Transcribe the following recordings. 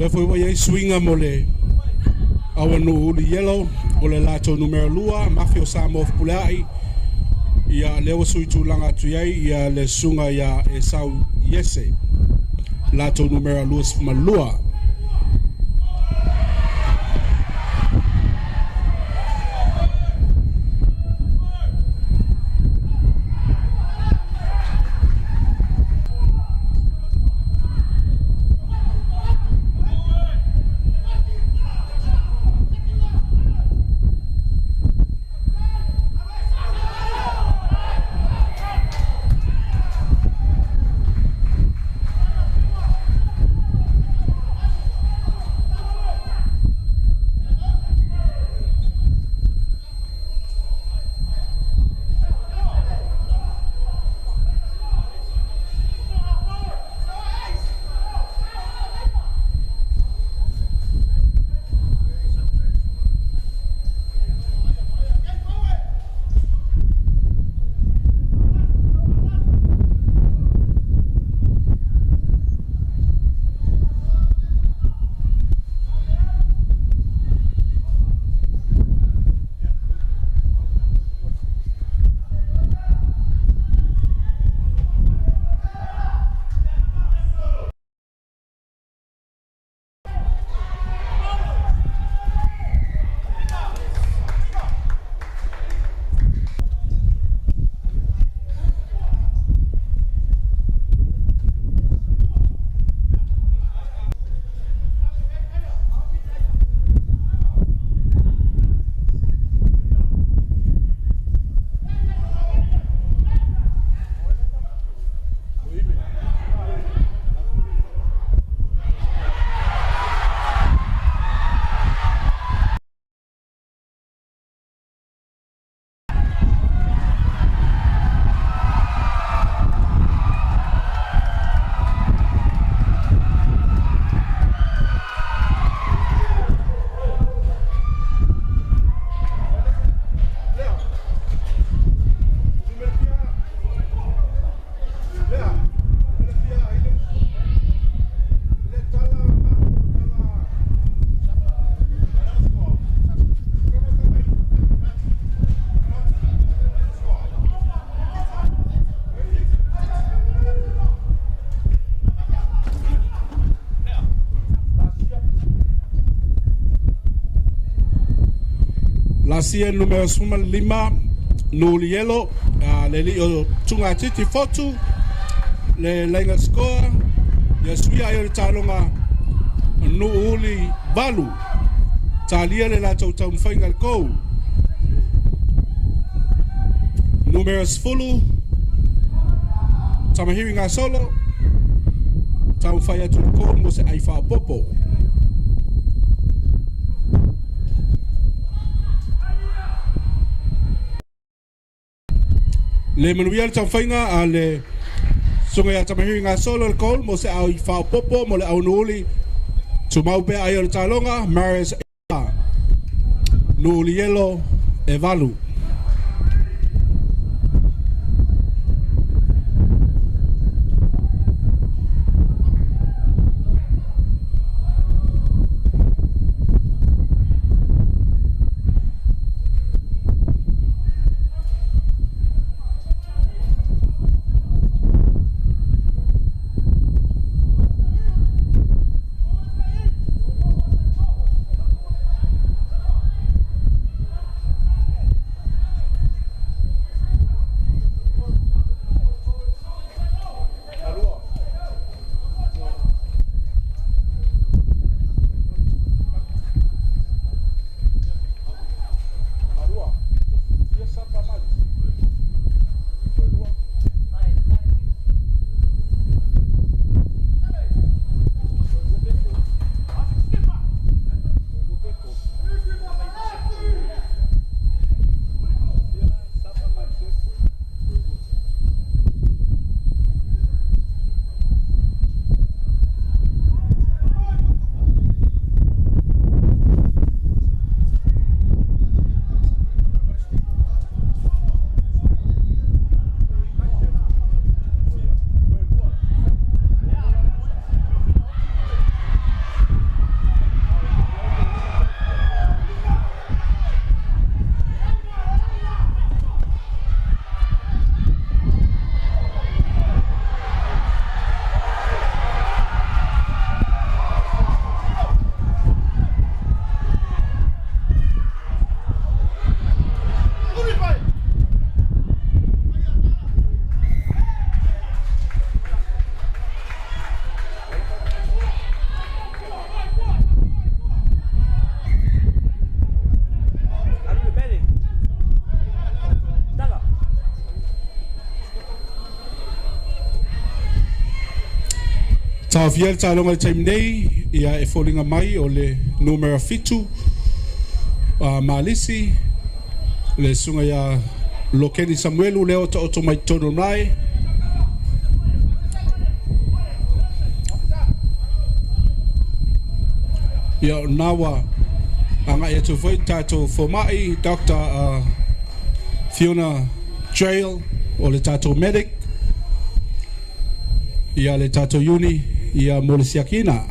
Le foi ua iai suiga mo le auanuu uli ielo o le latou numera 2 Mafi o Samoa Fepuleai ia lea ua sui tulaga atu iai ia le susuga ia Esau Iese latou numera 22. Pasia numera 15 Nuulielo, le alii o Tugatiti Fotu, le laiga score, ia suia ai o le taaloga Nuuuli 8, talia le latou taumafaiga le kou. Numera 10, Tamahiri Gasolo, taumafai atu le kou mo se ai faapopo. Le manuia le taumafaiga a le susuga ia Tamahiri Gasolo le kou mo se ai faapopo mo le Aunuuli. Tumau pea ai o le taaloga, Maris Nuulielo e 8. Taofia le taaloga i le taimi nei, ia e foliga mai o le numera 7 Malisi, le susuga ia Lokeni Samuelu lea o taoto mai totonu o mai. Ia o na ua agai atu foi tatou fomai Dr. Fiona Trail o le tatou medic, ia le tatou uni ia mo le siakina.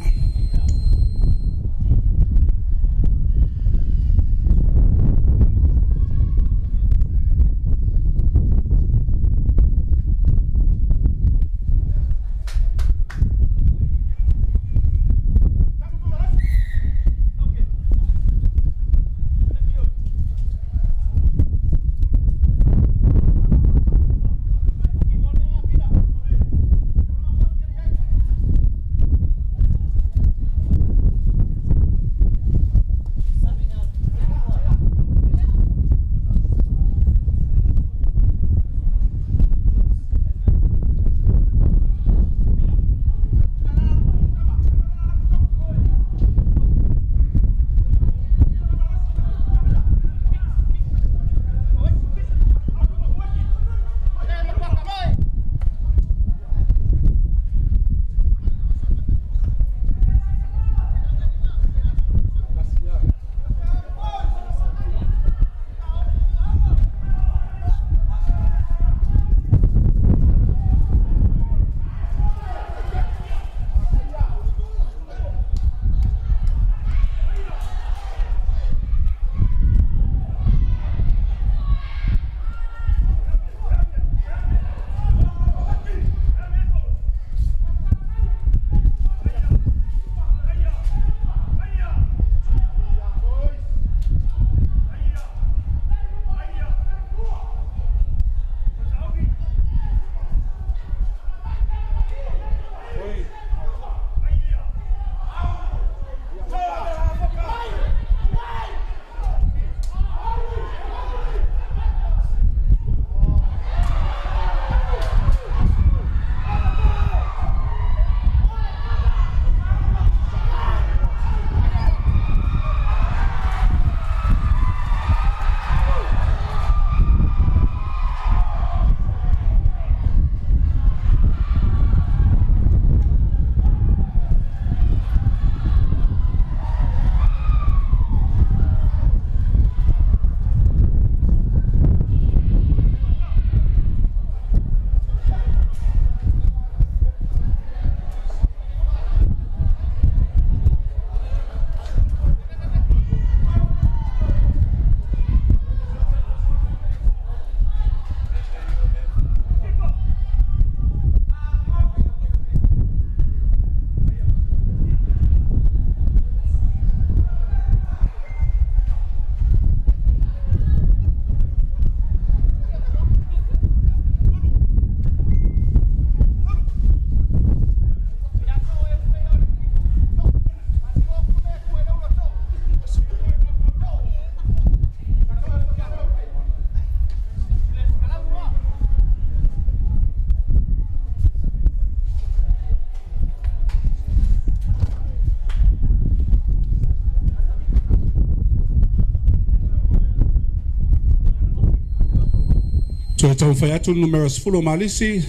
Toe taumafai atu le numera 10 o Malisi,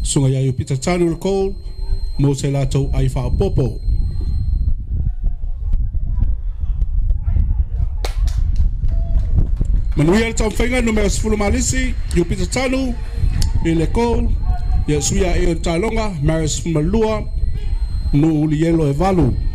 susuga ia Iupita Tanu le goal mo se latou ai faaopoopo. Manuia le taumafaiga numera 10 Malisi, Iupita Tanu i le goal, ia suia e o taaloga, Maris 12, Nuuuli Yellow e 8.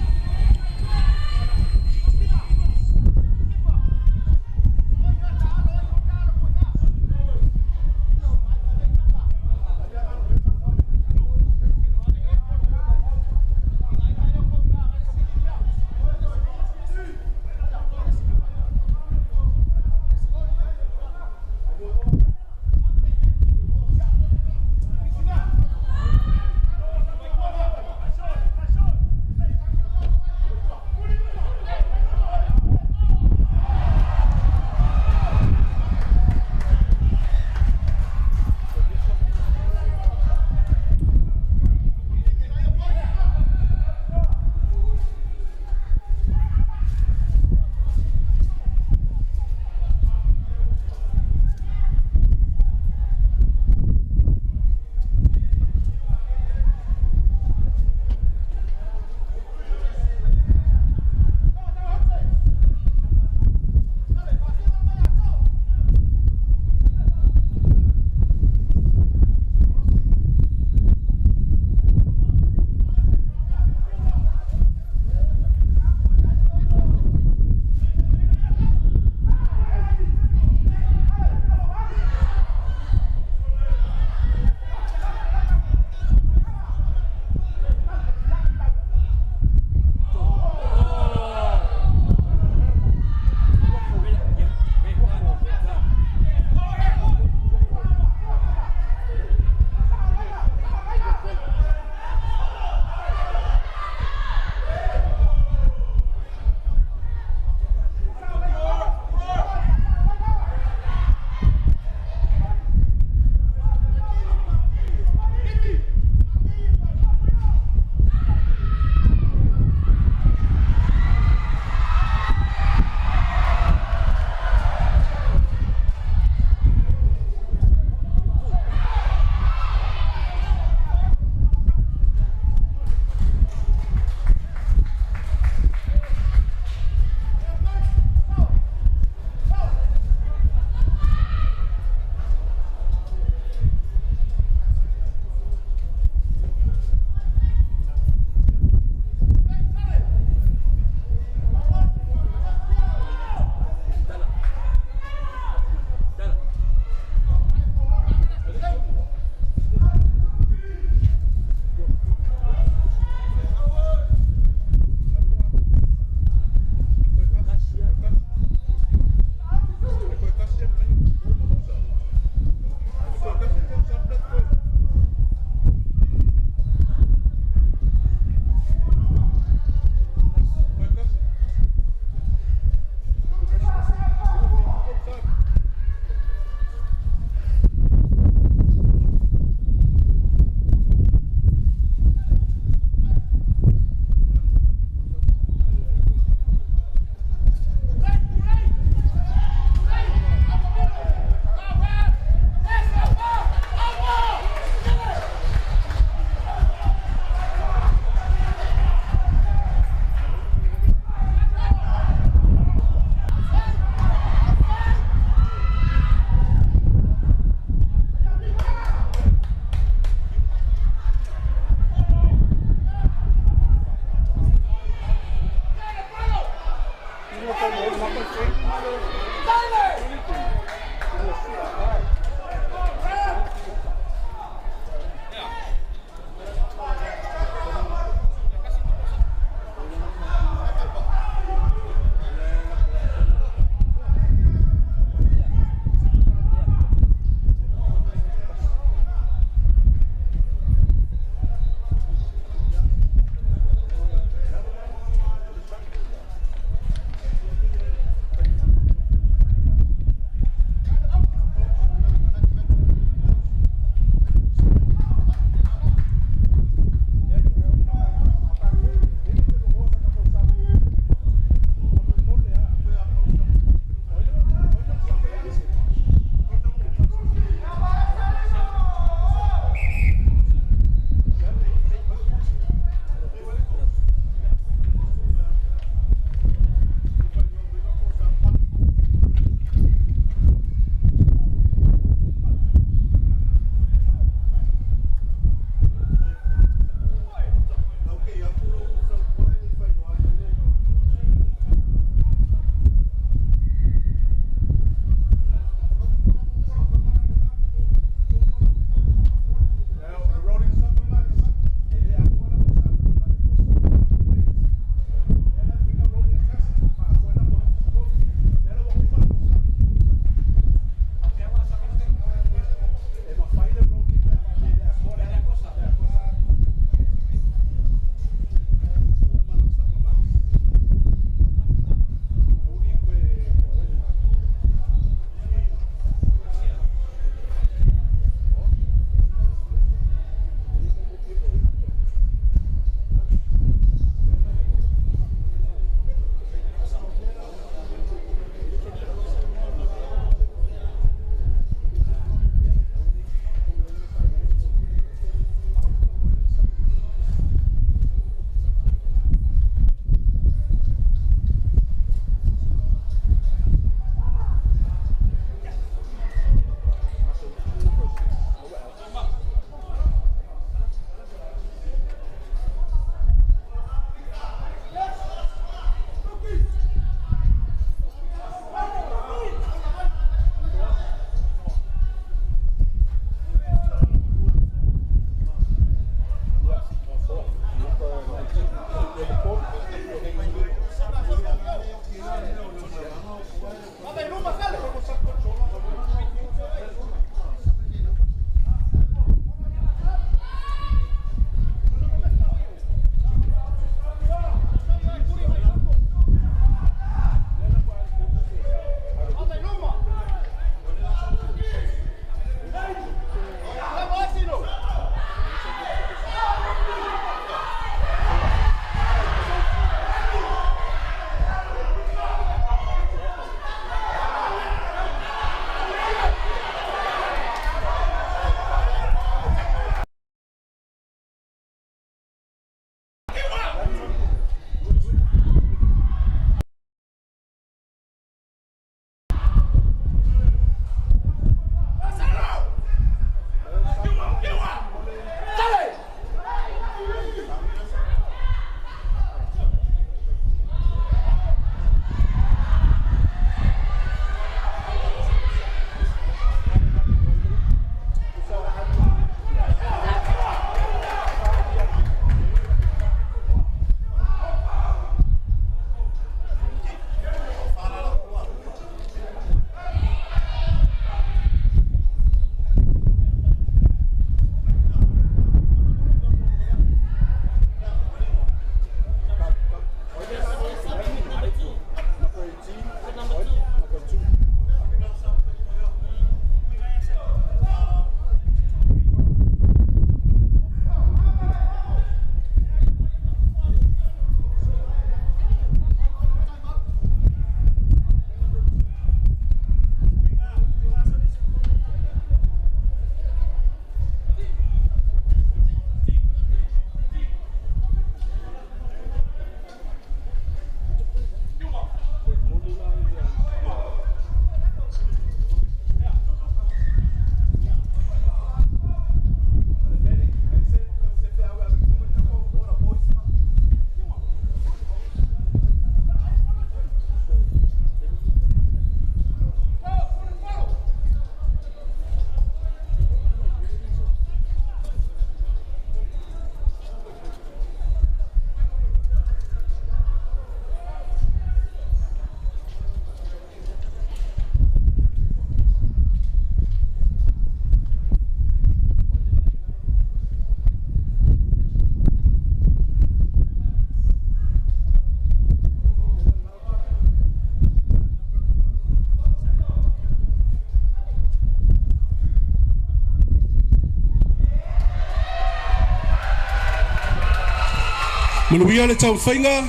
Manuia le taumafaiga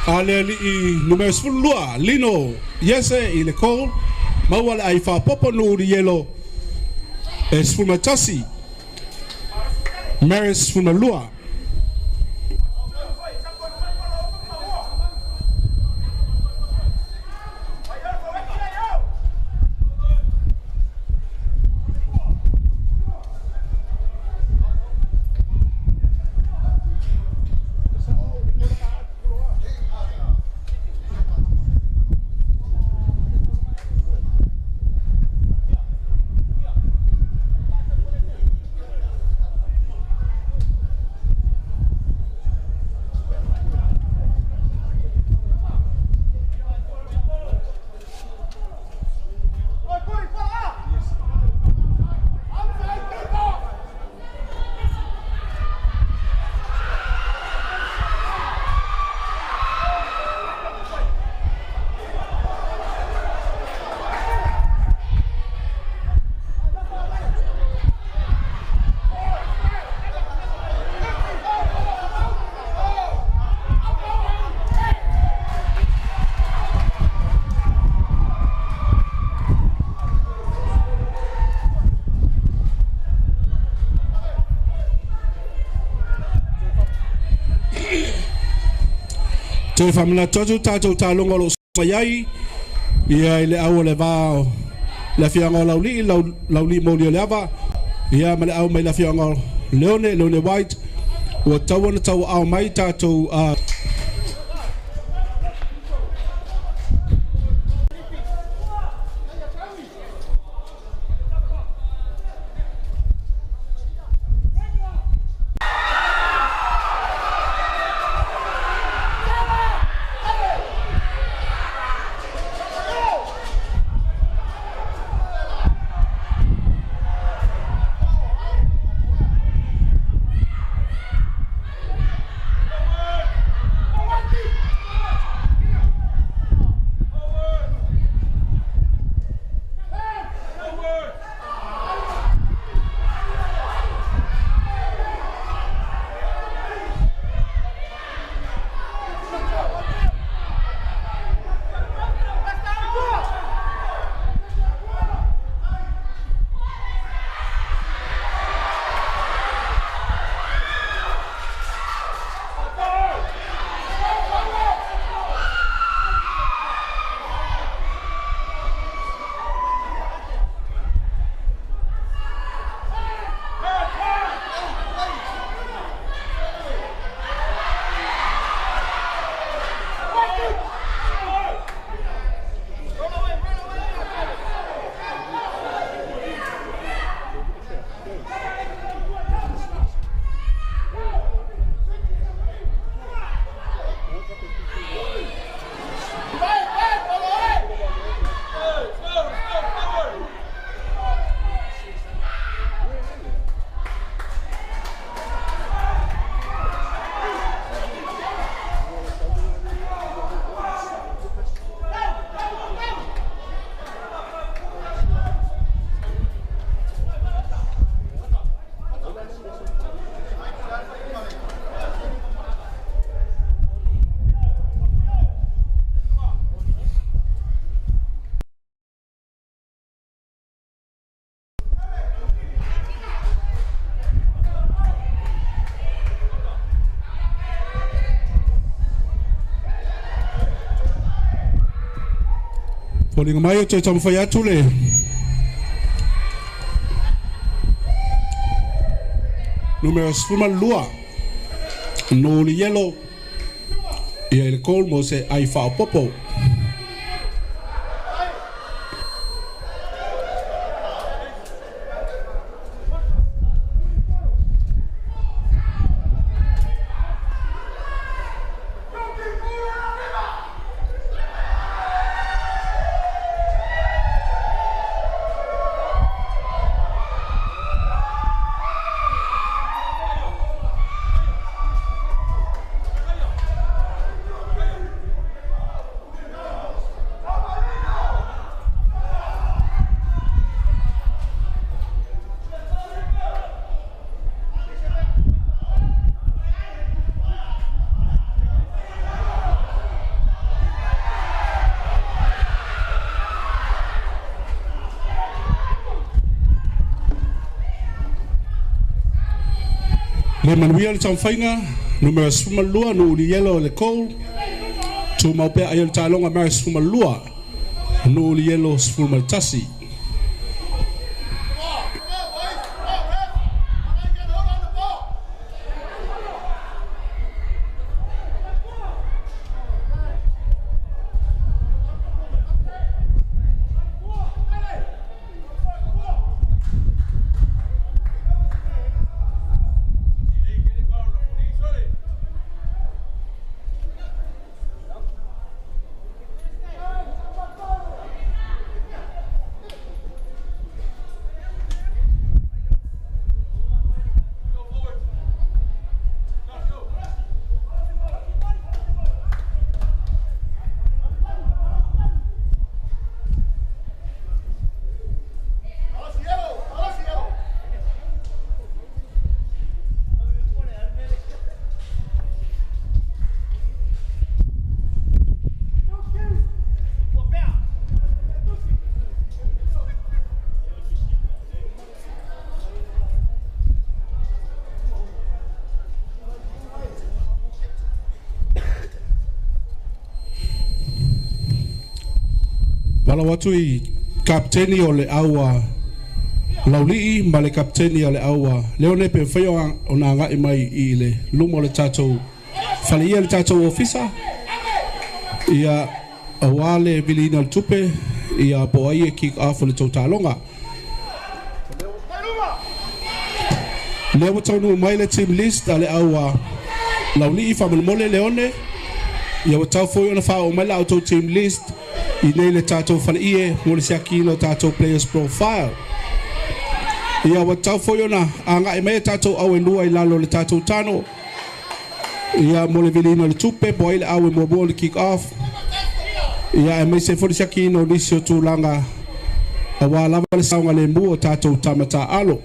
a le alii numera 12 Lino Iese i le goal, maua le ai faapopo Nuuuli Yellow e 11, Marist 12. Toe faamanatu atu tatou taaloga o loo mai ai ia i le au o le va o le afioaga o Laulii, Laulii Moli o le Ava, ia ma le au mai le afioaga o Leone, Leone White, ua tatau ona tauaao mai tatou foliga mai o toe taumafai atu le numera 12 Nuuuli Yellow ia i le goal mo se ai faaopopo. Le manuia le taumafaiga, numera 12 Nu'u Ielo le goal. Tumau pea ai o le taaloga, Maris 12, Nu'u Ielo 11. Valaau atu i kapiteni o le au a Laulii ma le kapiteni o le au a Leone pe mafai ona agai mai i le luma o le tatou faleia le tatou ofisa ia auā le viliina o le tupe ia po o ai e kick off o le tou taaloga. Lea ua taunuu mai le team list a le au a Laulii, faamolemole Leone, ia ua tau foi ona faaoo mai la outou team list i nei le tatou faleie mo le siakiina o tatou players profile. Ia ua tau foi ona agai mai e tatou au e lua i lalo o le tatou tano ia mo le viliina o le tupe po o ai le au e muamua o le kick off ia aemaise foi le siakiina o nisi o tulaga auā lava le saogalemu o tatou tama taaalo.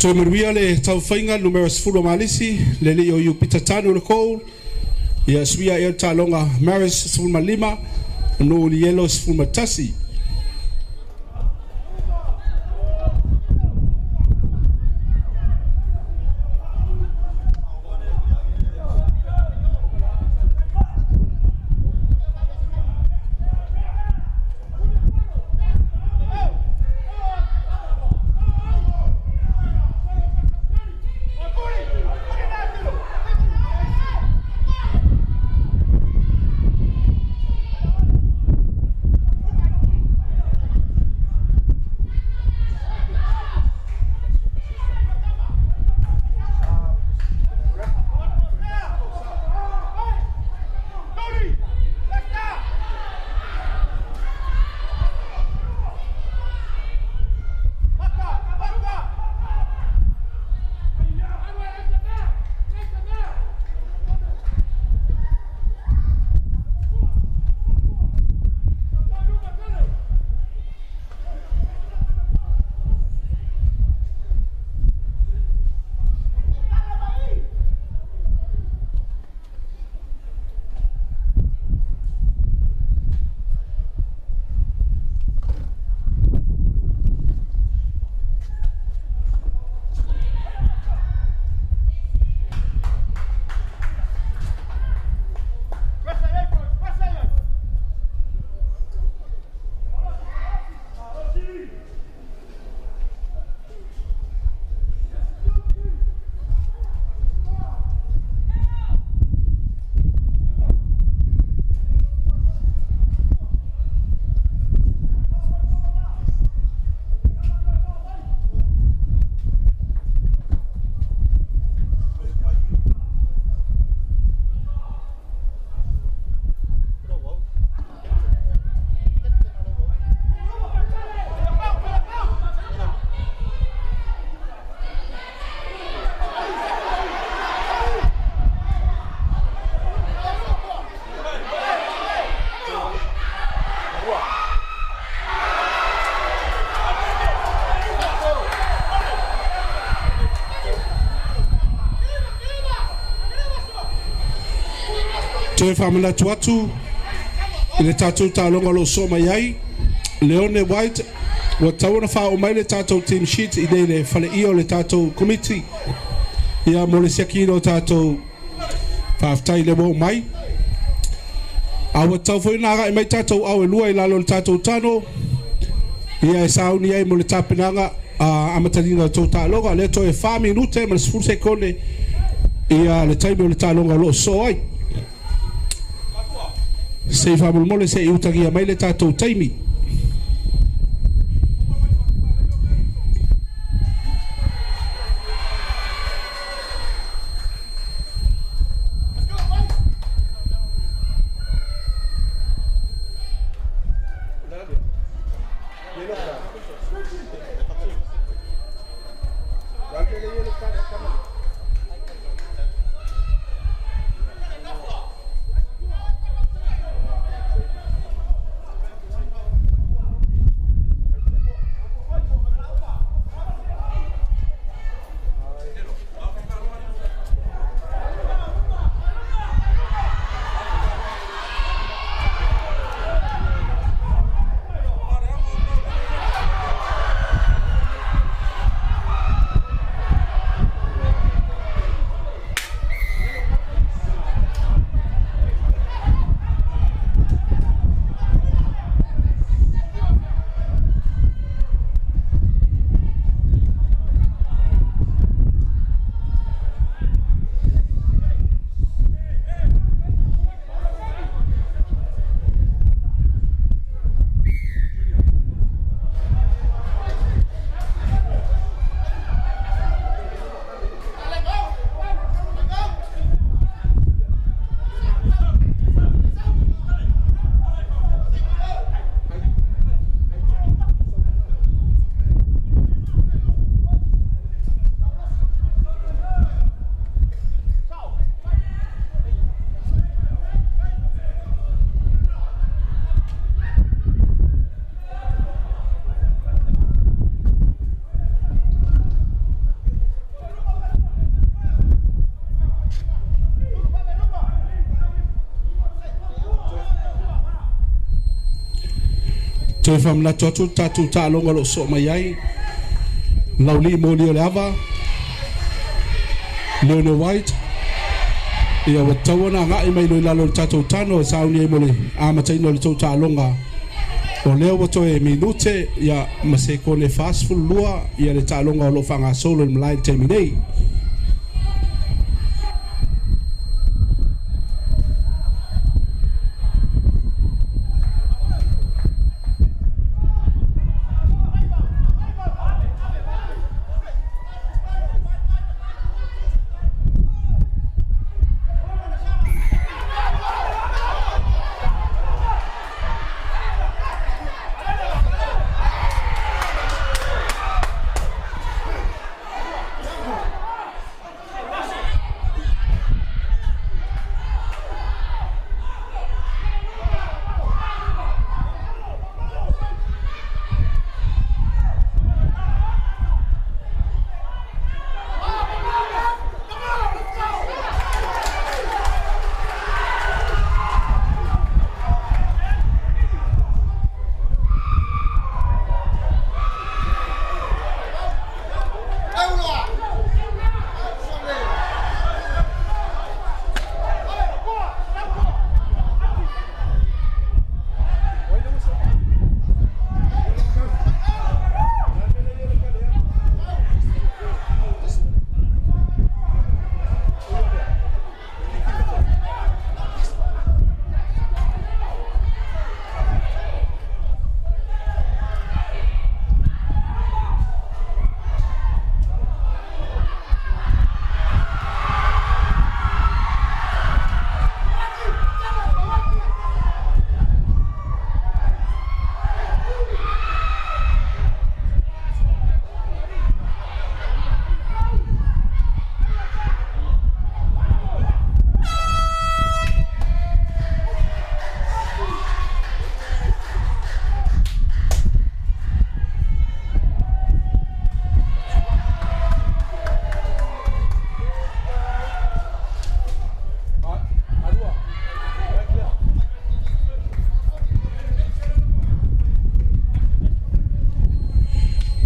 Toe manuia le taumafaiga, numera 10 o Malisi, le alii o Iupita Tanu le goal. Ia suia ai le taaloga, Maris 15, Nu'u Ielo 11. Toe faamanatu atu i le tatou taaloga o lo o soo mai ai Leone White, ua tatau ona faaoo mai le tatou team sheet i le faleia o le tatou komiti ia mo le siakiina o tatou. Faafetai le ua mai. A ua tatau foi ona agai mai tatou au e lua i lalo o le tatou tano ia e sauni ai mo le tapenaga amatalia o tou taaloga. Lea toe 4 minute ma le 10 sekone ia le taimi o le taaloga o lo o sosoo ai. Se i faamolemole se i utagia mai le tatou taimi. Toe faamanatu atu le tatou taaloga o lo o soo mai ai Laulii Moli o le Ava, Leone White ia ua tatau ona agai mai i lalo o le tatou tano e sauni ai mo le amataina o le tou taaloga. O lea ua toe minute ia ma sekone 42 ia le taaloga o lo o faagasolo i le malae i le taimi nei.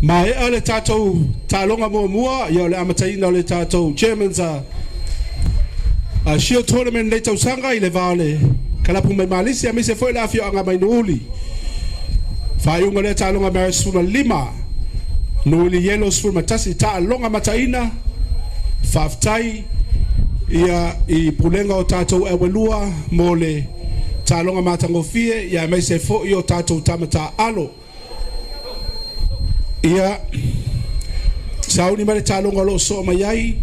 Maea le tatou taaloga muamua, ia o le amataina o le tatou Chairman's Shield Tournament nei tausaga i le va o le kalapu mai Malisi aemaise foi le afioaga mai Nuuuli. Faaiuga o lea taaloga, Marist 15, Nuuuli Yellow 11, taaloga mataina. Faafetai ia i pulega o tatou auelua mo le taaloga matagofie ia aemaise foi o tatou tamata alo. Ia sauni mai le taaloga o loo soo mai ai.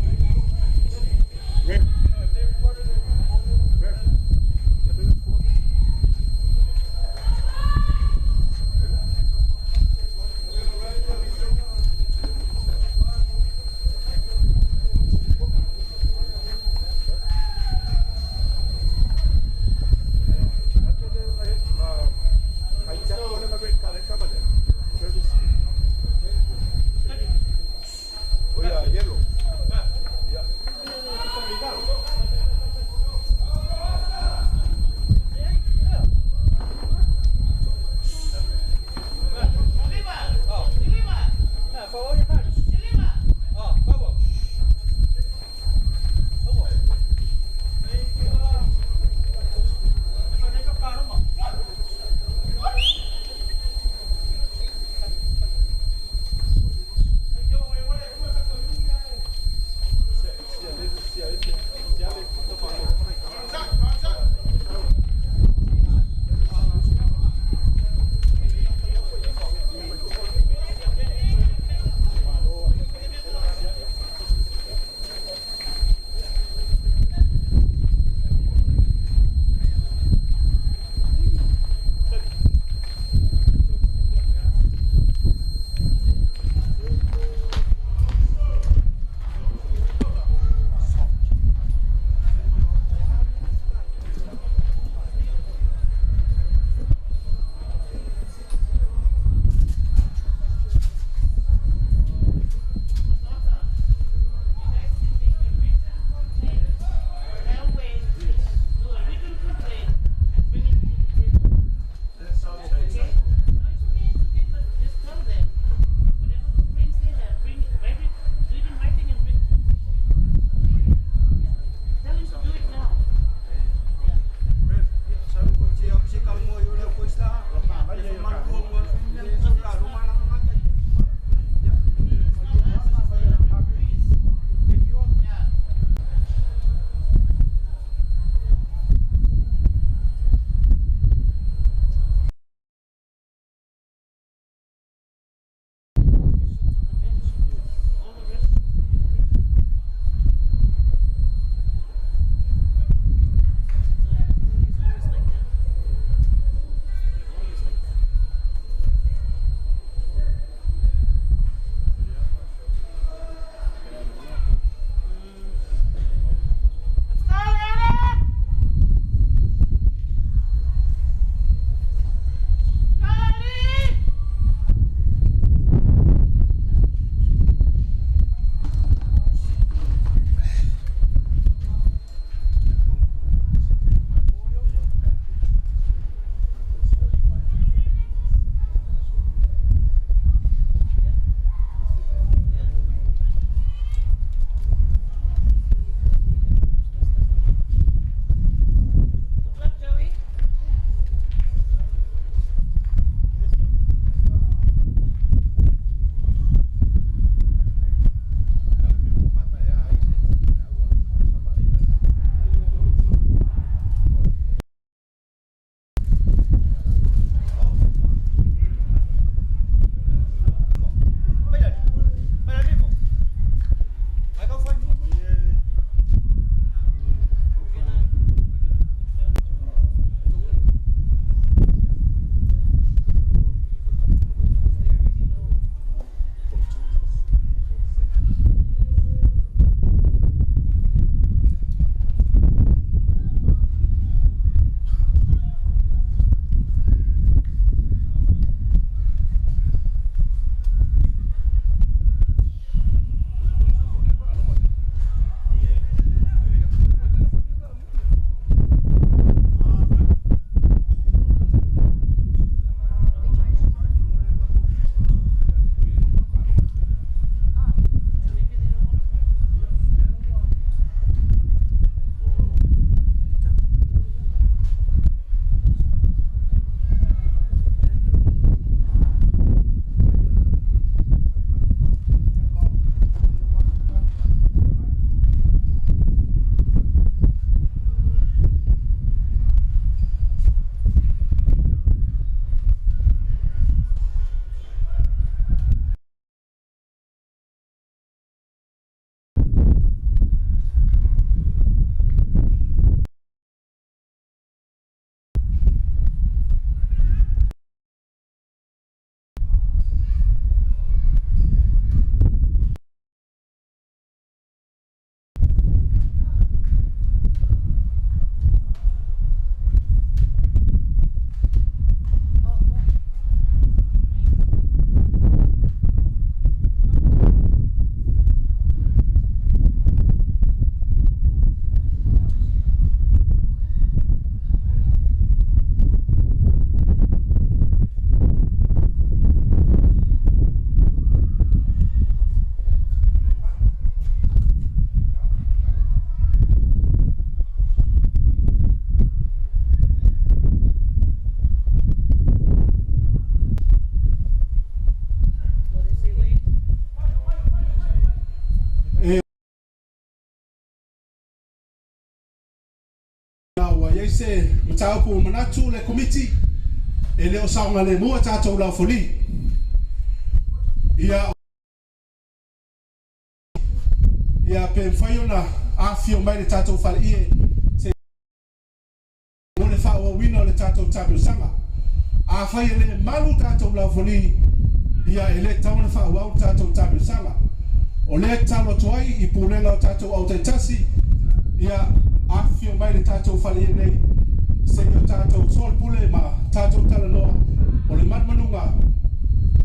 mataupu ua manatu le Komiti e le o saogalemu a tatou laufali. Ia, ia pe mafai ona afifio mai le tatou faleie se mo le faaauauina o le tatou taamilosaga. Afai e le malu tatou laufali, ia e le tatau ona faaauau le tatou taamilosaga. O lea e tatalo atu ai i pulega o tatou au taitasi, ia afifio mai le tatou faleie nei se i o tatou soalepule ma tatou talanoa. O le manumanuga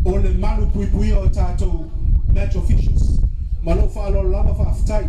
o le malu puipuia o tatou match officials. Ma lou faaaloalo lava, faafetai.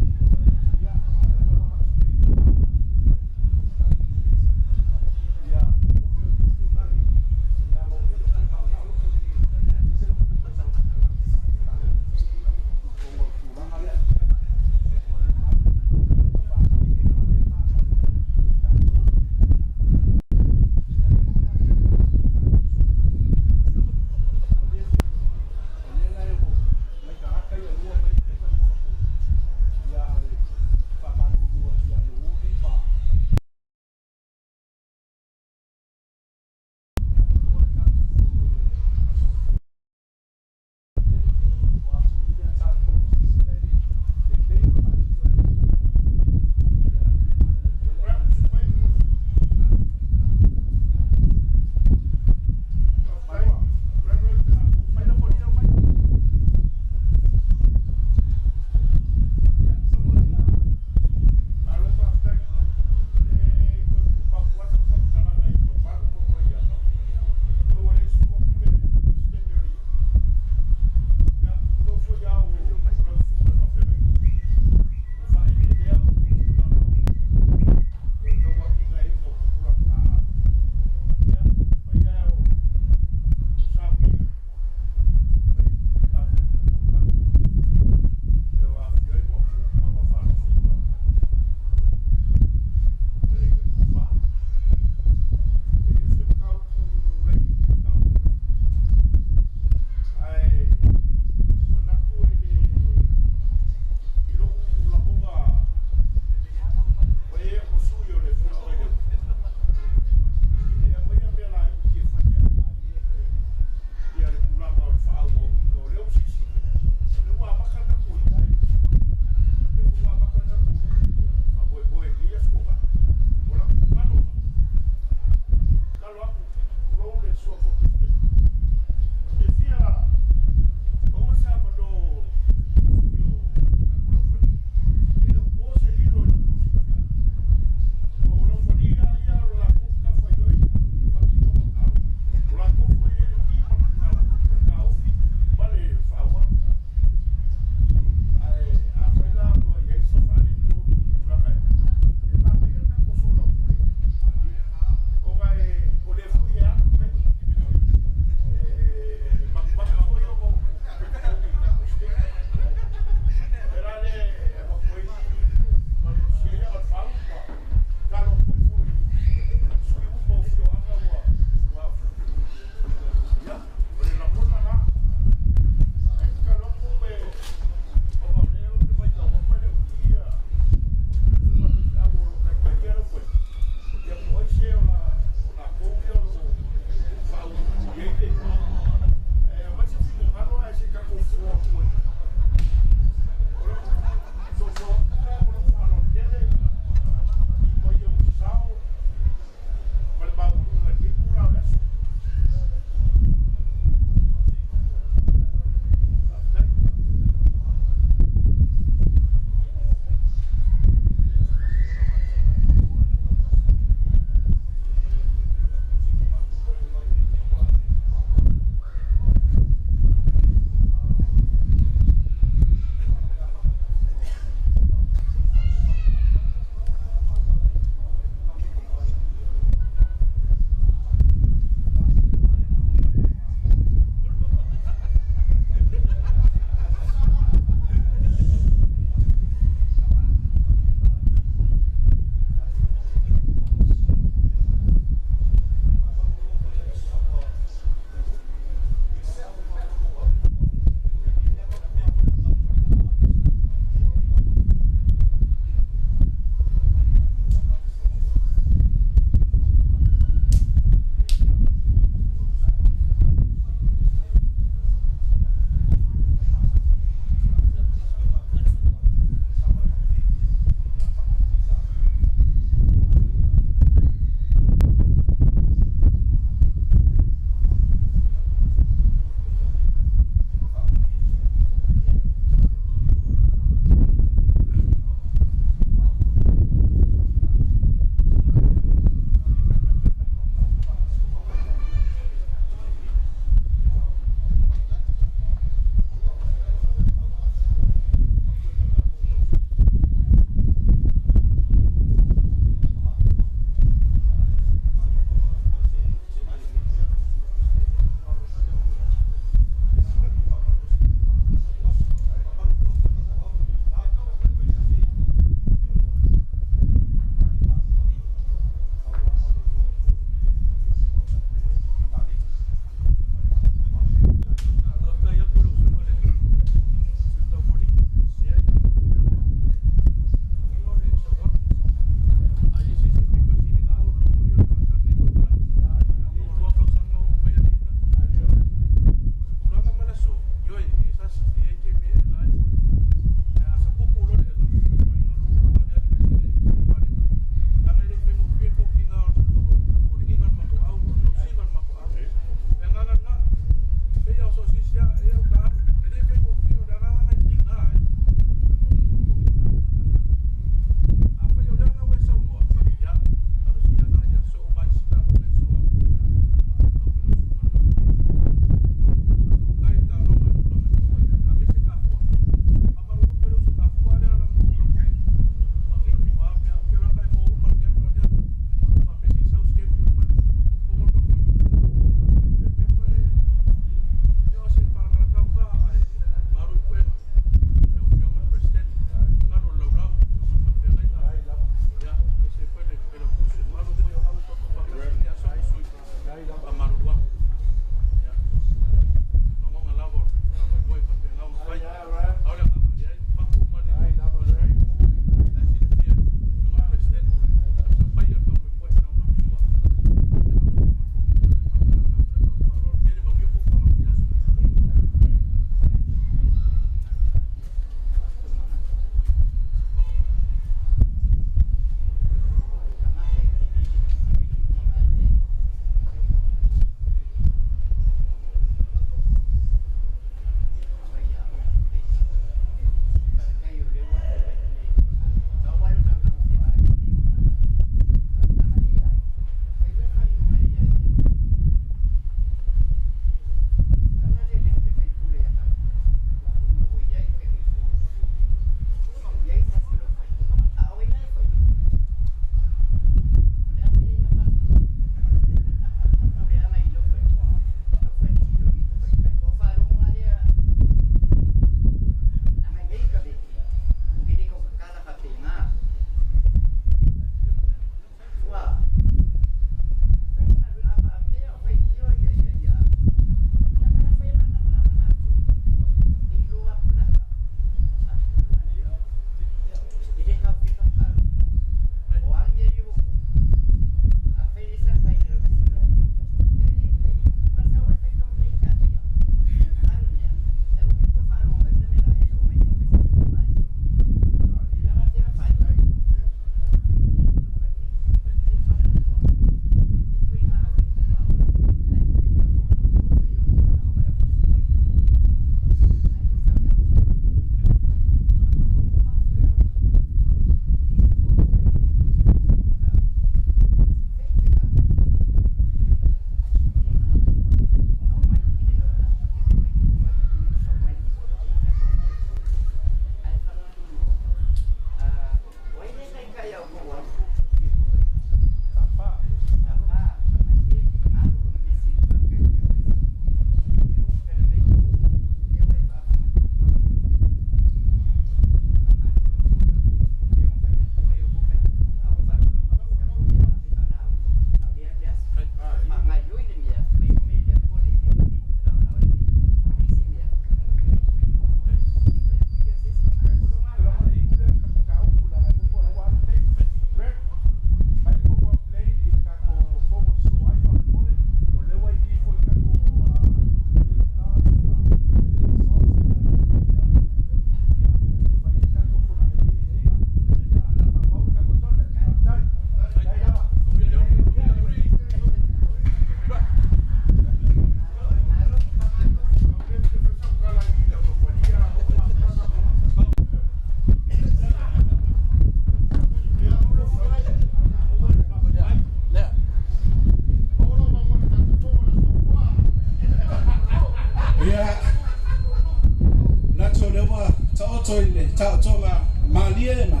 taoto i le taotoga malie ma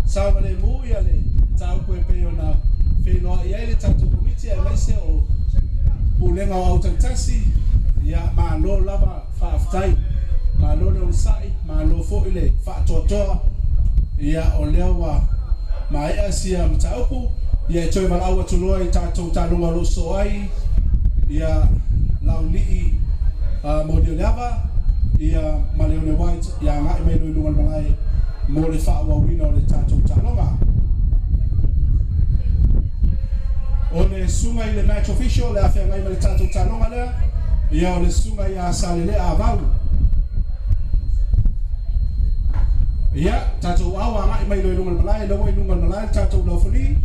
saogalemu ia le mataupu e pei ona feiloai ai le tatou Komiti aemaise o Pulega o Autautasi. Ia malo lava faafetai, malo le onosai, malo foi le faatoatoa. Ia o lea ua maea sia mataupu. Ia e toe valaau atu loa i tatou taaloga o lo o sosoo ai ia Laulii Molioliava ia ma Leone White ia agai mai loa i luga o le malae mo le faaauauina o le tatou taaloga. O le susuga i le match official o le a feagai ma le tatou taaloga lea, ia o le susuga ia Salelea Avau. Ia, tatou au agai mai loa i luga o le malae, lea ua i luga o le malae le tatou laufali.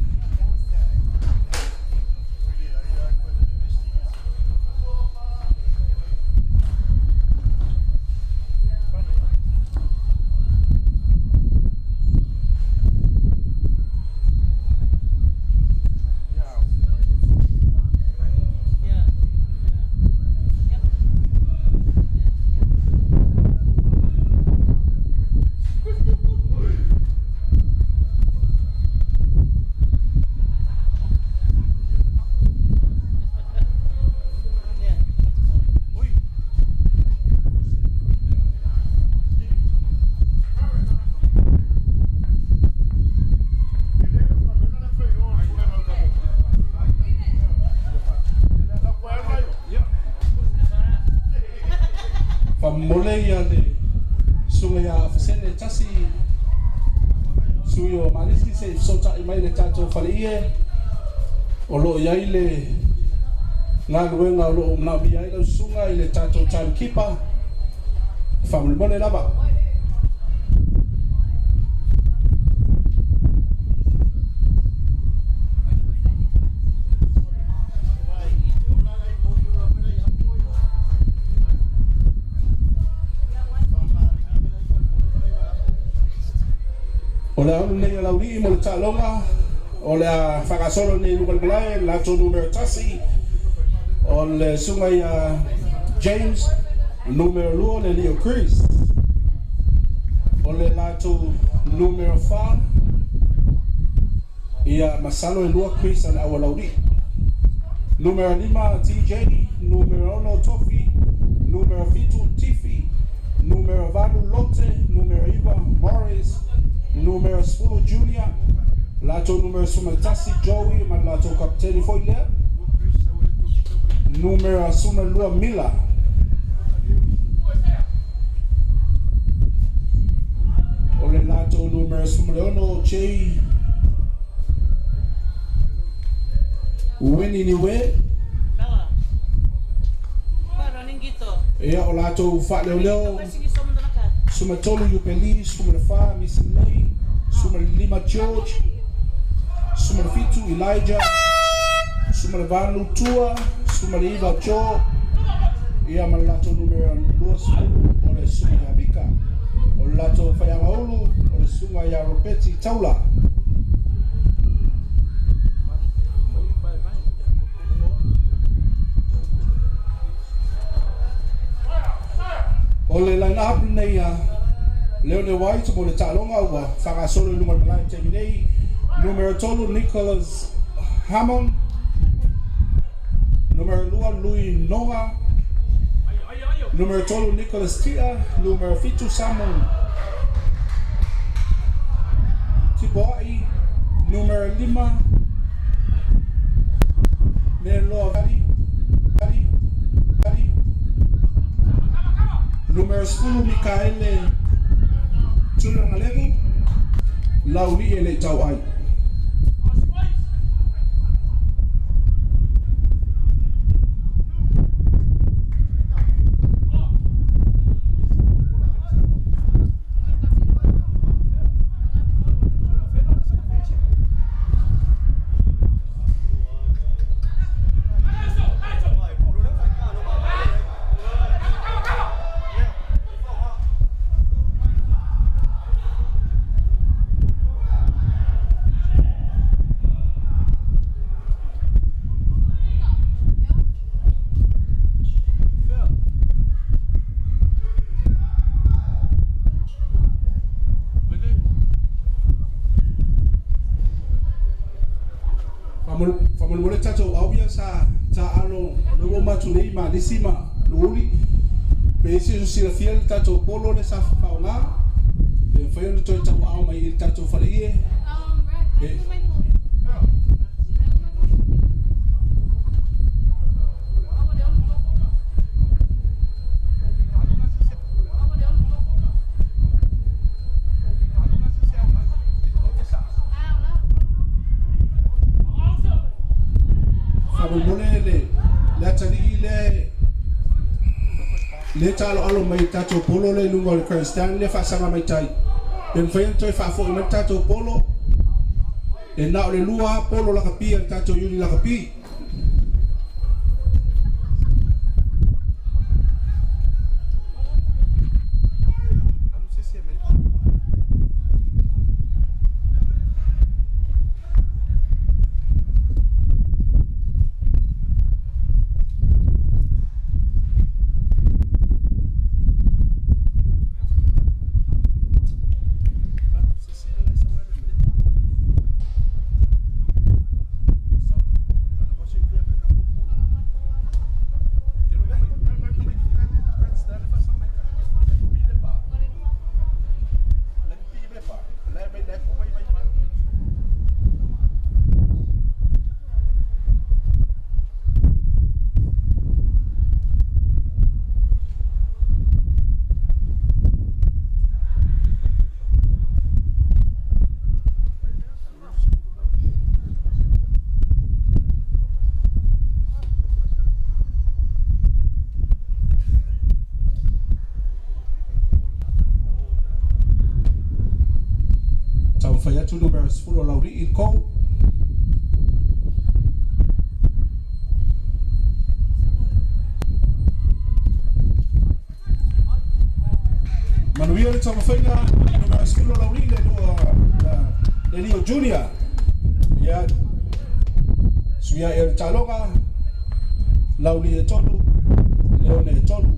Faamomole ia le susuga ia Afasene tasi sui o Malisi se i fesootai mai le tatou faleie o lo o i ai le galuega o lo o manaomia ai lau susuga i le tatou timekeeper. Faamolemole lava. O le aulu nei o Laulii mo le taaloga o le a faagasolo nei i luga o le malae latou numera 1 o le susuga ia James, numera 2 le Leo Chris, o le latou numera 4 ia masalo e 2 Chris a le aua Laulii, numera 5 TJ, numera 6 Tofi, numera 7 Tifi, numera 8 Lotte, numera 9 Morris, numera 10 Junior, latou numera 11 Joey ma le latou kapiteni foi lea, numera 12 Mila. O le latou numera 16 J Winnie Niue. Ia o latou faaleoleo 13 Yupeli, 14 Missy Lei, 15 George, 17 Elijah, 18 Tua, 19 Joe, ia ma le latou numera 20 o le susuga ia Mika. O le latou faiagaulu o le susuga ia Ropeti Taula. O le line-up lenei a Leone White mo le taaloga ua faagasolo i luga o le malae i le taimi nei. Numera 3 Nicholas Hammond, numera 2 Louis Noga, numera 3 Nicholas Tia, numera 7 Samuel Tipoai, numera 5 Meloa Vali, Vali, Vali, numera 10 Mikaele Tulangalevu, Laulii e le tau ai. Faamolemole tatou au ia sa taalo le ua matu nei ma lisi ma Luuli pe isi silafia le tatou polo le sa faaaoga pe mafai ona toe tauaao mai i le tatou faleie. Faamolemole le atalii le taaloalo mai tatou polo le i luga o le grandstand le faasaga mai tai pe mafai ona toe faafoi mai le tatou polo e na o le lua polo lakapi a le tatou Iuni Lakapi. Taumafai atu numera 10 o Laulii i le kou. Manuia le taumafaiga numera 10 o Laulii le lua le Leo Junior. Ia suia e le taloga Laulii e tolu, Leone e tolu.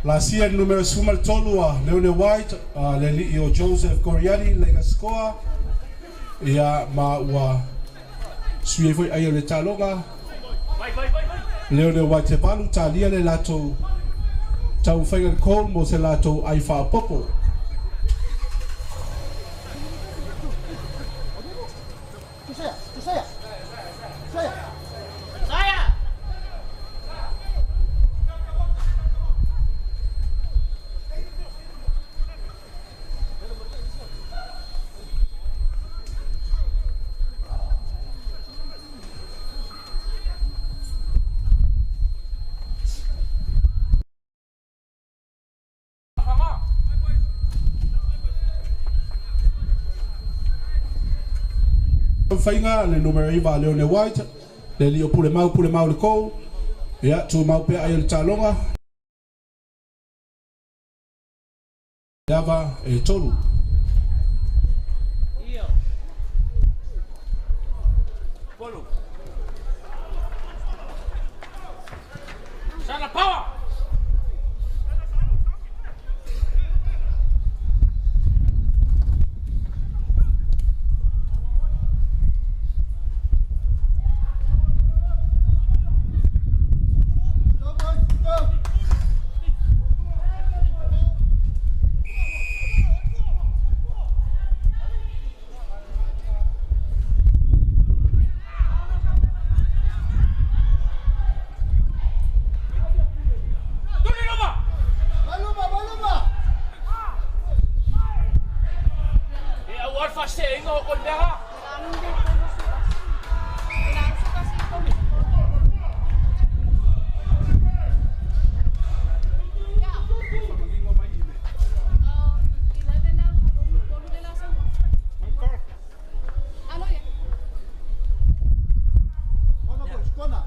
Lasia le numera 13 a Leone White, le alii o Joseph Coriani le gasikoa. Ia ma ua sui ai foi ai o le taloga. Leone White e valu talia le latou tau faiga le call mo se latou ai faapopo. Faiga le numera 9 Leone White, le lio pule mau le kou. Ia tumau pea ai o le taloga. Ava e tolu. Sana power. Go, boys, go. Tuli luma. Maluma, maluma. E au alfa se ingo o mera. Corner, boys, corner.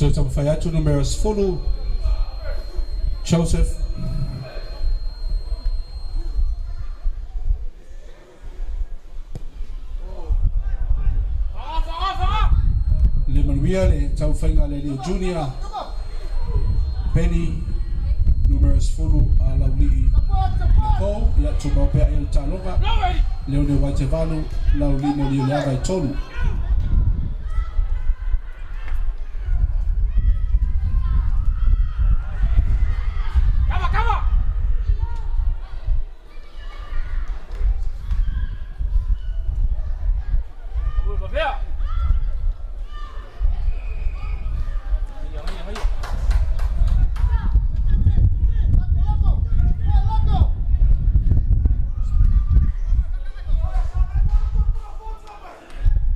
Toe taumafai atu numera 10 Joseph. Faga, faga, faga. Le manuia le taufaiga le alii Junior Benny numera 10 a Laulii Support, support. Nicole. Ia tumau pea ai o le taloga. Blow ready. Leone White e valu Laulii mo le ava e tolu. Kava, kava. Ui, vea. Ia, ia, ia. Loco, loco.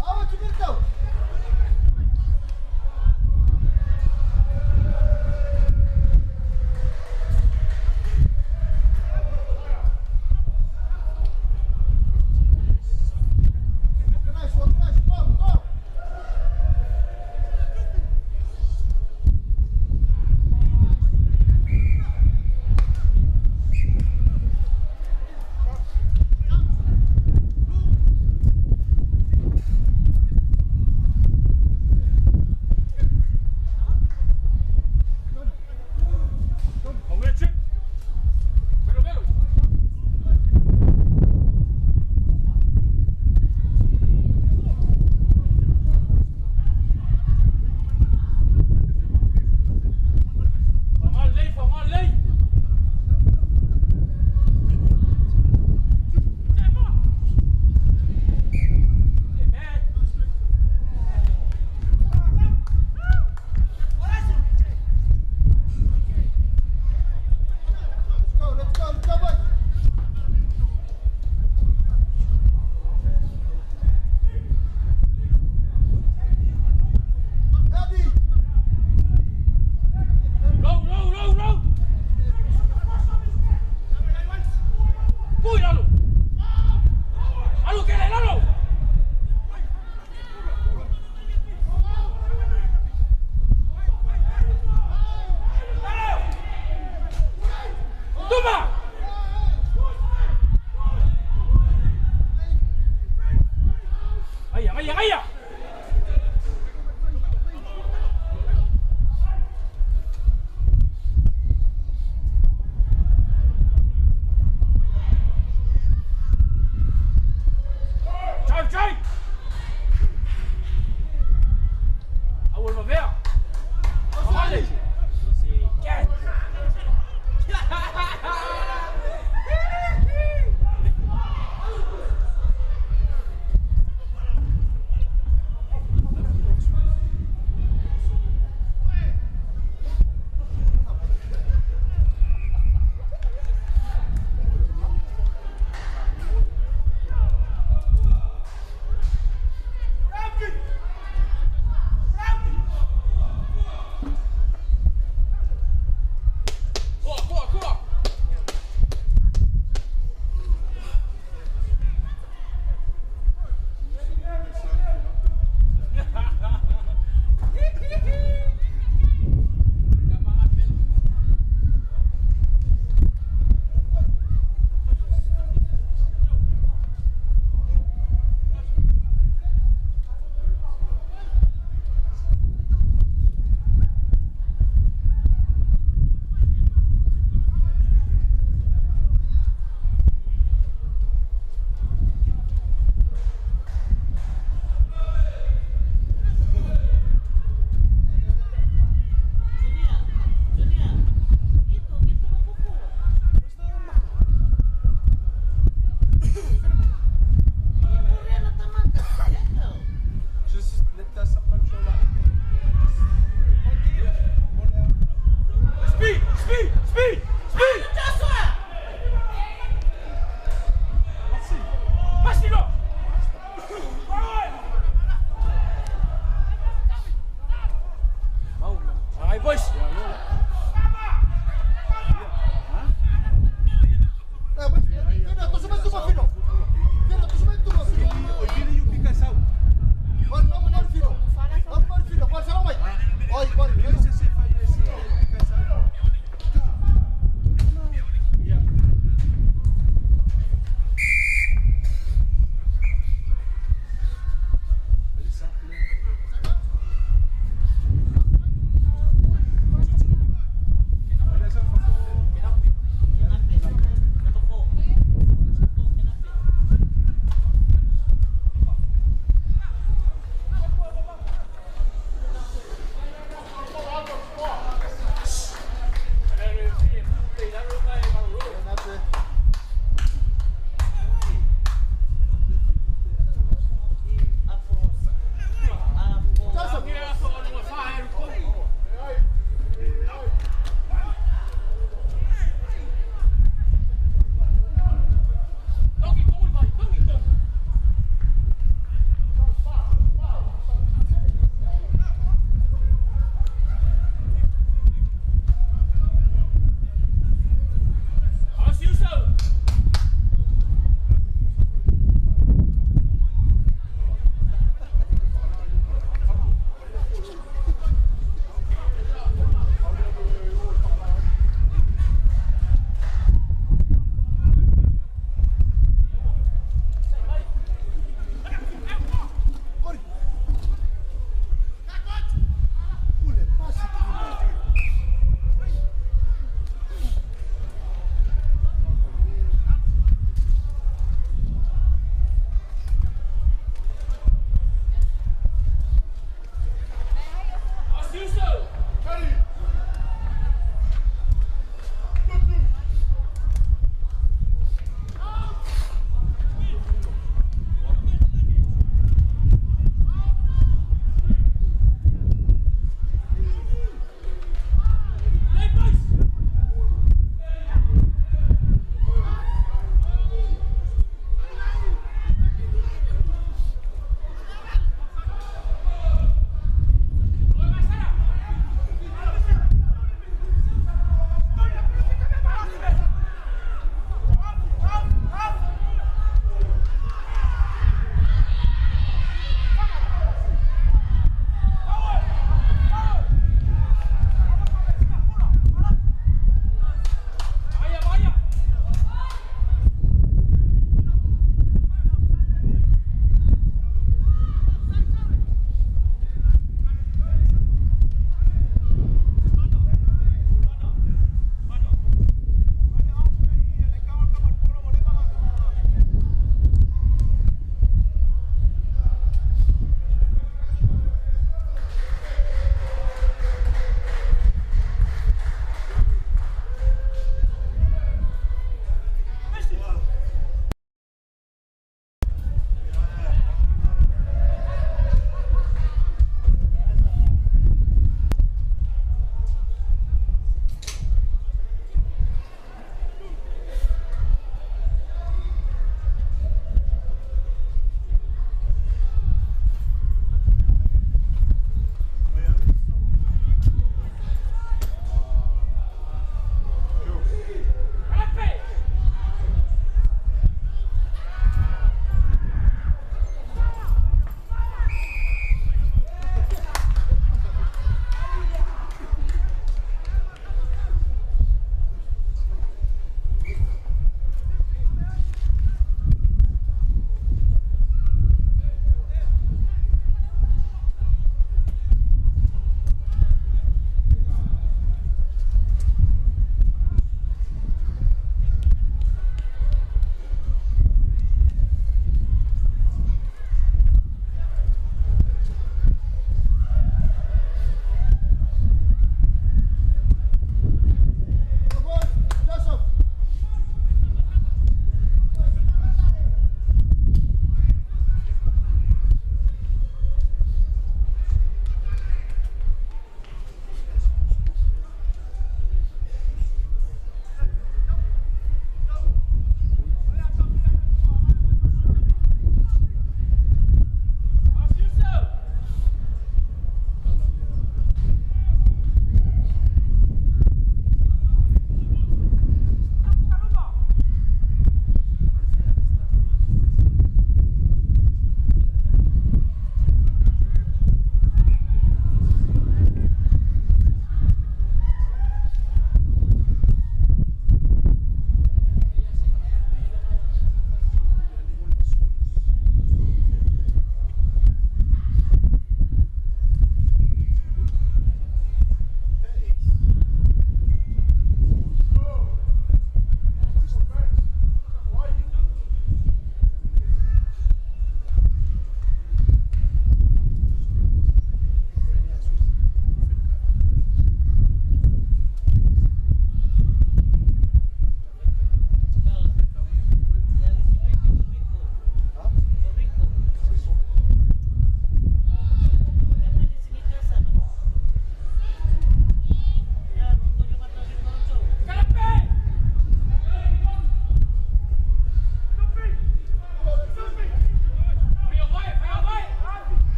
Awa,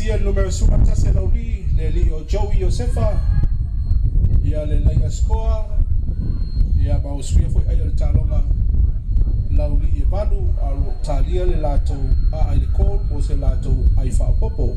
Faatasia le numera 11 Laulii, le alii o Joey Iosefa, ia le laiga scoa, ia ma usuia foi ai o le taloga Laulii e 8, a o lo o talia le latou a'a i le goal mo se latou ai faaopoopo.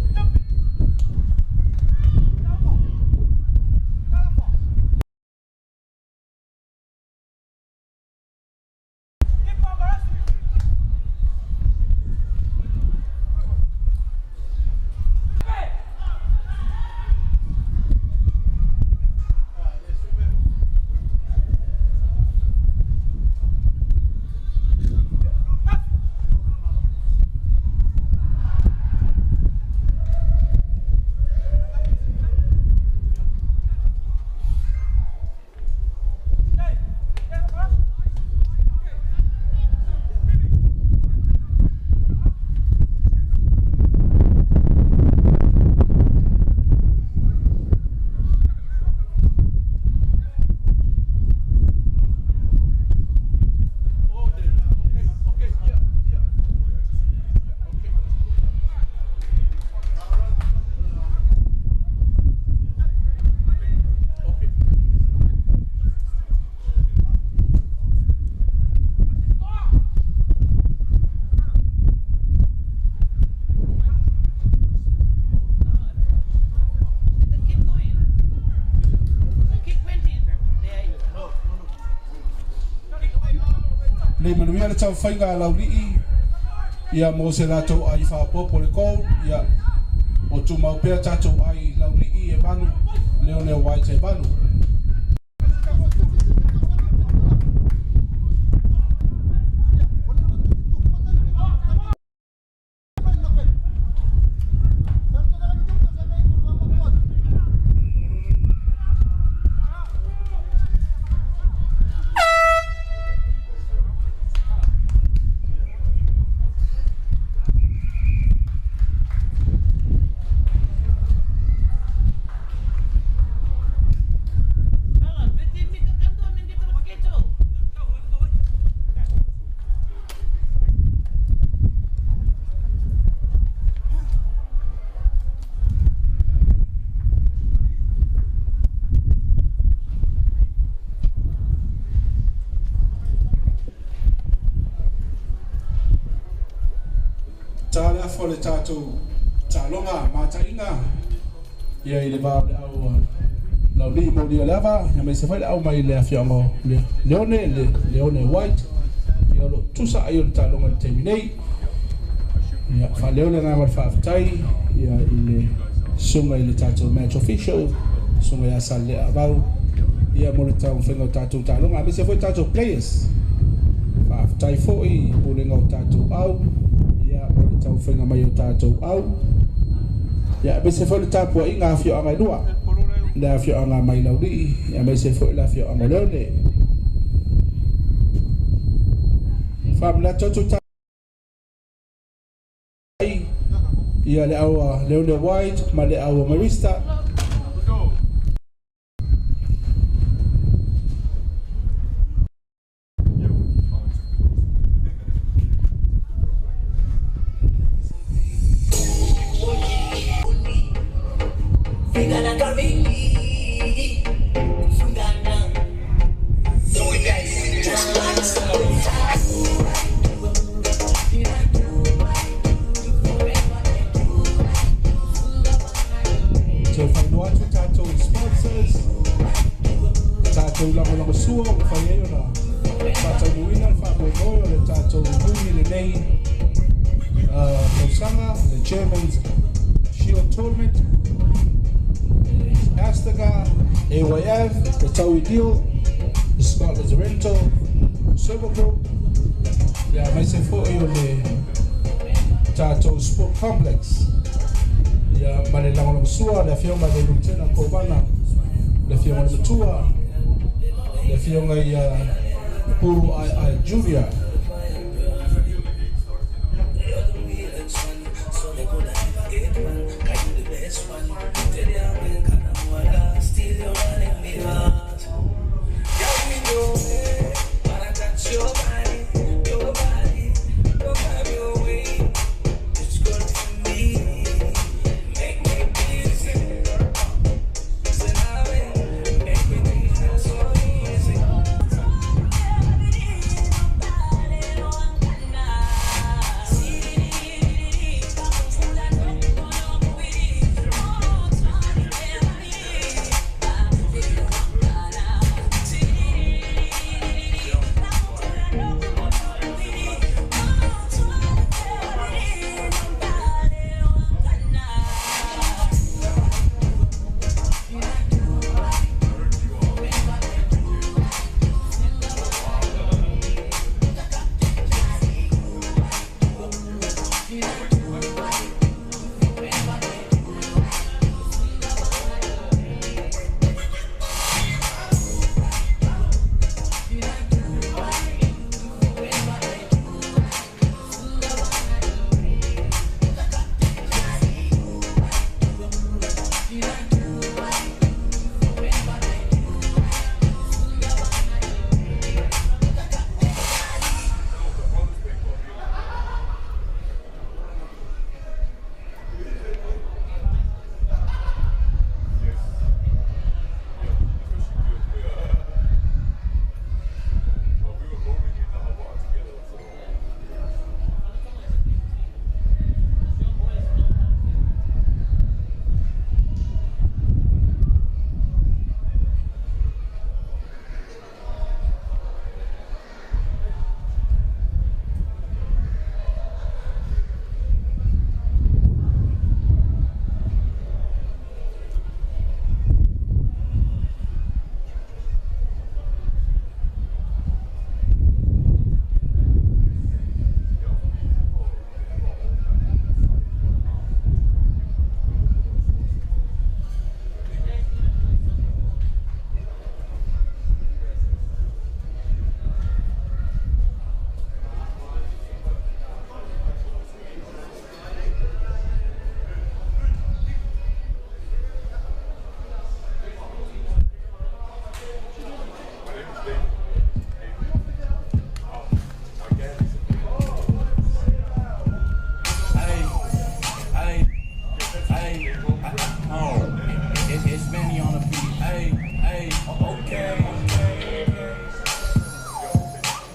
Keep going. Keep waiting. Le manuia le taumafaiga a Laulii ia mo se latou ai faaopoopo le goal, ia o tumau pea tatou ai Laulii e 8, Leone White e 8. Bala, betin mi kakando min dito paketo. Ta le afa o le tatou taloga mataiga ia i le va o le au Laulii molia le ava, ia aemaise foi le au mai le afioaga o Leone, le Leone White, ia o loo tusa ai o le taloga i le taimi nei. Ia faaleo le agaga o le faafetai ia i le susuga i le tatou match official, susuga ia Salelea Avau, ia mo le taumafaiga o tatou taloga, aemaise foi tatou players. Faafetai foi i pulega o tatou au ia mo le taumafaiga mai o tatou au, ia aemaise foi le tapuaiga a afioaga e lua, le afioaga mai Laulii, aemaise foi le afioaga o Leone. Faamanatu atu tai ia le au a Leone White ma le au a Marista. Toe faailoa atu tatou sponsors, tatou lagolagosua ua mafai ai ona faataunuuina le faamoemoe o le tatou hui i lenei tausaga, le Chairman's Shield Tournament, Astaga, AYF, le Taui Deal, le Scotland's Rental, Silver Group, ia aemaise foi o le tatou Sport Complex, ia ma le lagolagosua le afioga i le Lieutenant Kovana, le afioga i le Matua, le afioga ia Puru Ai Junior.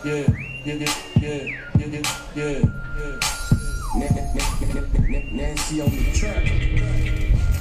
Yeah, yeah, yeah, yeah, yeah, yeah, yeah. Nancy on the track.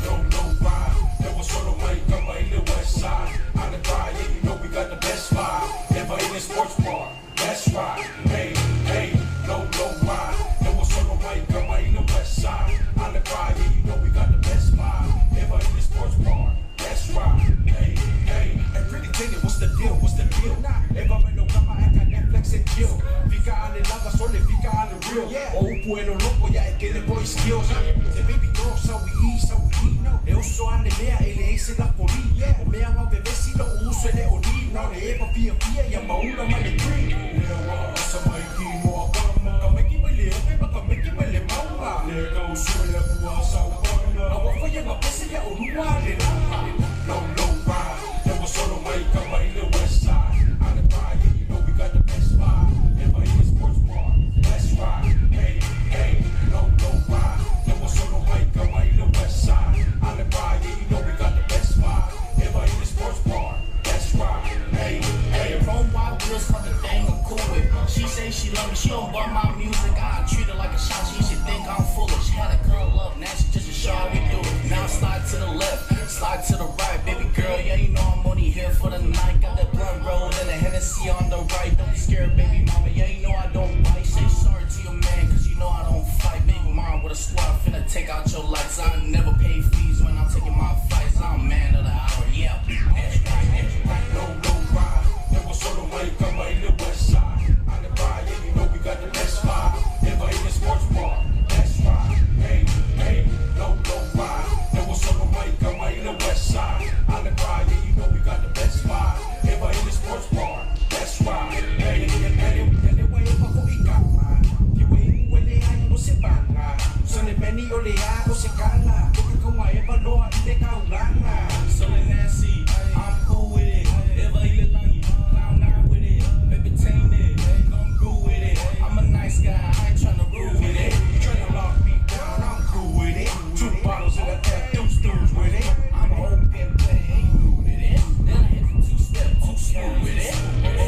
Low, low ride. There was solo mic, I'm in the west side. On the ride, yeah, you know we got the best vibe. Never in the sports bar, that's right. Hey, hey, low, low ride. There was solo mic, I'm in the west side. On the ride, yeah, you know we got the best vibe. Never in the sports bar, that's right. Hey, hey, Hey, pretty Jenny, what's the deal? What's the deal? Eva me lo kama eka Netflix and chill. Fika ale lava, sole fika ale real. O upu e lo loco, ya e kele boy skills. Se baby girl, sa we eat, sa we eat. E uso ale mea, ele ese la poli. O mea wa bebe si lo uso ele oli. No le eva fia fia, ya maula ma le green. Lea wa asa mai ki mo akama. Ka meki mai le oke, ma ka meki mai le maua. Le ka usu le pua sa upana. A wa faya ma pese ya olua le lapa. Low, low ride. There was solo mic, I'm in the west side. On the ride, yeah, you know we got the best vibe. Never in the sports bar, that's right. Hey, hey, low, low ride. There was solo mic, I'm in the west side. On the ride, yeah, you know we got the best vibe. Never in the sports bar, that's right. Hey, hey. Chrome wide wheels, caught the thing I'm cool with. She say she love me, she don't bump my music. I treat her like a shot, she should think I'm foolish. Had to cuddle up, now she just to show how we do it. Now slide to the left, slide to the right, baby girl. Yeah, you know I'm only here for the night. Got that blunt rolled and the Hennessy on the right. Don't be scared, baby mama. Yeah, you know I don't bite. Say sorry to your man, cause you know I don't fight. Big mom with a squad finna take out your lights. I never pay fees when I'm taking my flights. I'm man of the hour, yeah. That's right, that's right. Low, low ride. There was solo mic, I'm in the west side. On the ride, yeah, you know we got the best vibe. Never in the sports bar, that's right. Hey, hey, low, low ride. There was solo mic, I'm in the west side. On the ride, yeah, you know we got the best vibe. Never in the sports bar, that's right. Hey, hey, hey. Ele wa eva ho i kama. Ki we ingu ele ai o se banga. Sone meni o le a o se kala. O ka kaunga eva loa i le kaulanga. So Nancy, I'm cool with it. Eva Ilelangi, clown nine with it. Baby tame it, come through with it. I'm a nice guy, I ain't tryna rule with it. You tryna lock me down, I'm cool with it. Two bottles of the F, deuce deuce with it. I'm a whole pimp player, ain't new to this. Then I hit the two step, too smooth with it.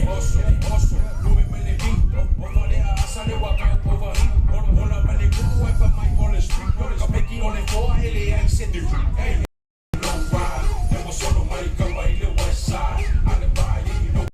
Oso, oso, lume mele vi. Ovo le a asa le waka over hi. Ola mele kuku ai pa mai ole street. Ka meki ole foa ele ai se te Hey. Low ride. There was solo mic, I'm in the west side. On the ride, yeah, you know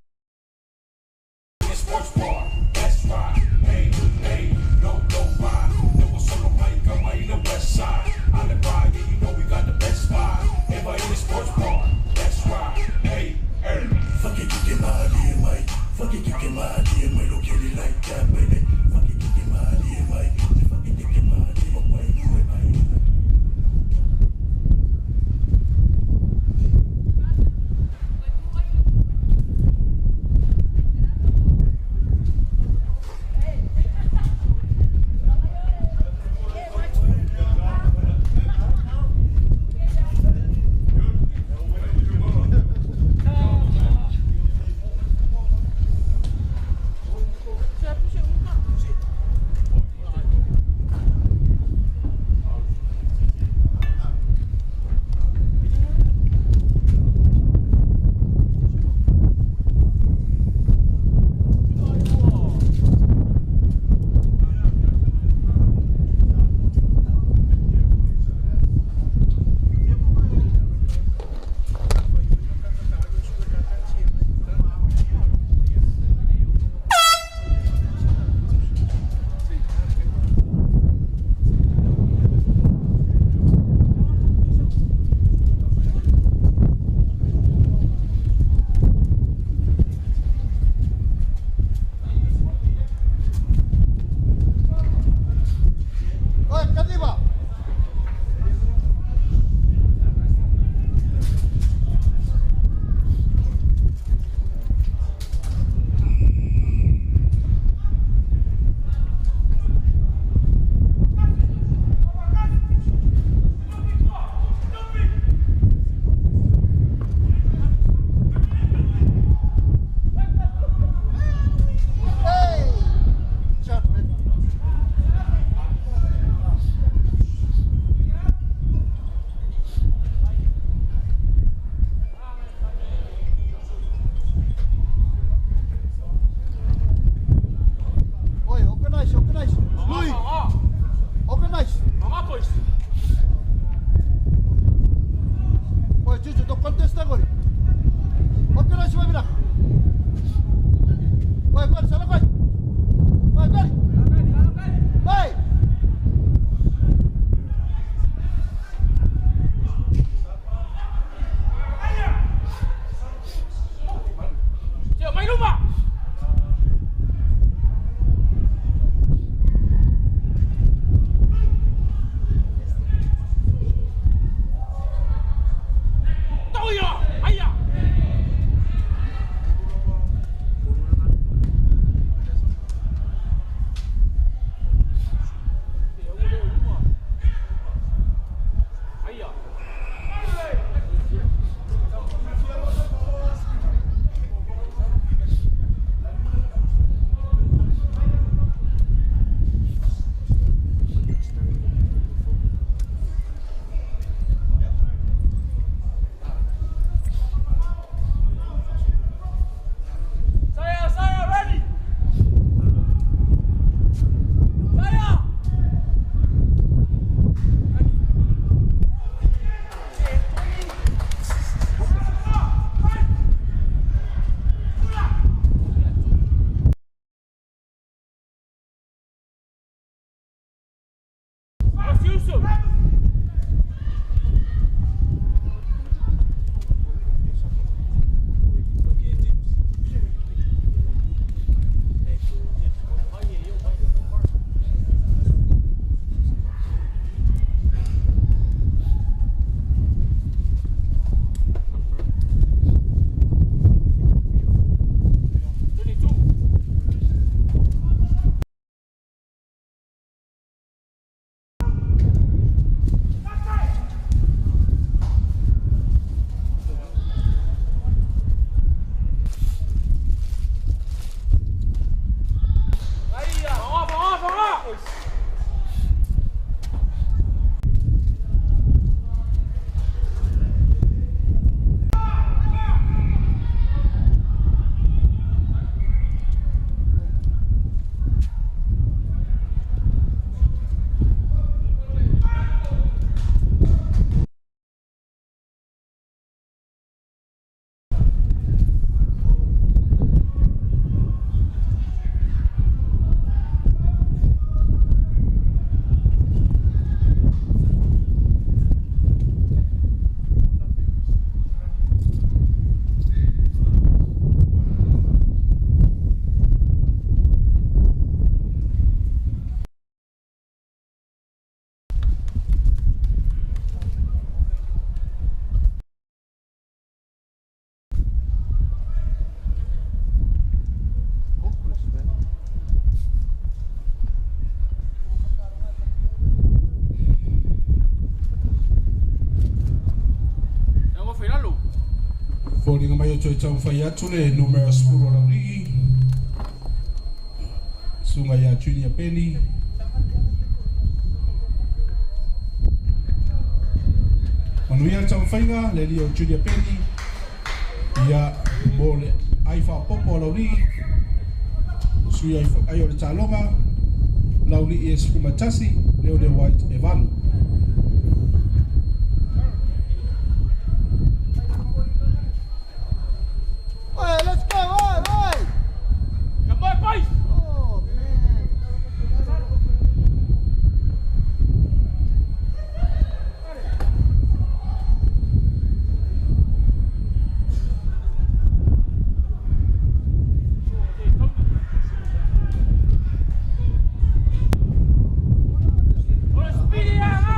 in the sports bar, that's right. Hey, hey, low, low ride. There was solo mic, I'm in the west side. On the ride, yeah, you know we got the best vibe. Ever in the sports bar, that's right. Hey, hey. Fuck it, you get my idea, mate. Fuck it, you get my idea, mate. Don't get it like that, baby. Fuck it, you get my idea, mate. Fuck it, you get my idea, mate. Foliga mai o toe taumafai atu le numera 10 o Laulii, susuga ia Junior Peni. Manuia le taumafaiga le alii o Junior Peni ia mo le ai faapopo a Laulii, sui ai o le taloga Laulii e 11, Leoleo White e 8. Hey, let's go! Hey, hey! Come on, boys! Oh, man. O le speedy ia.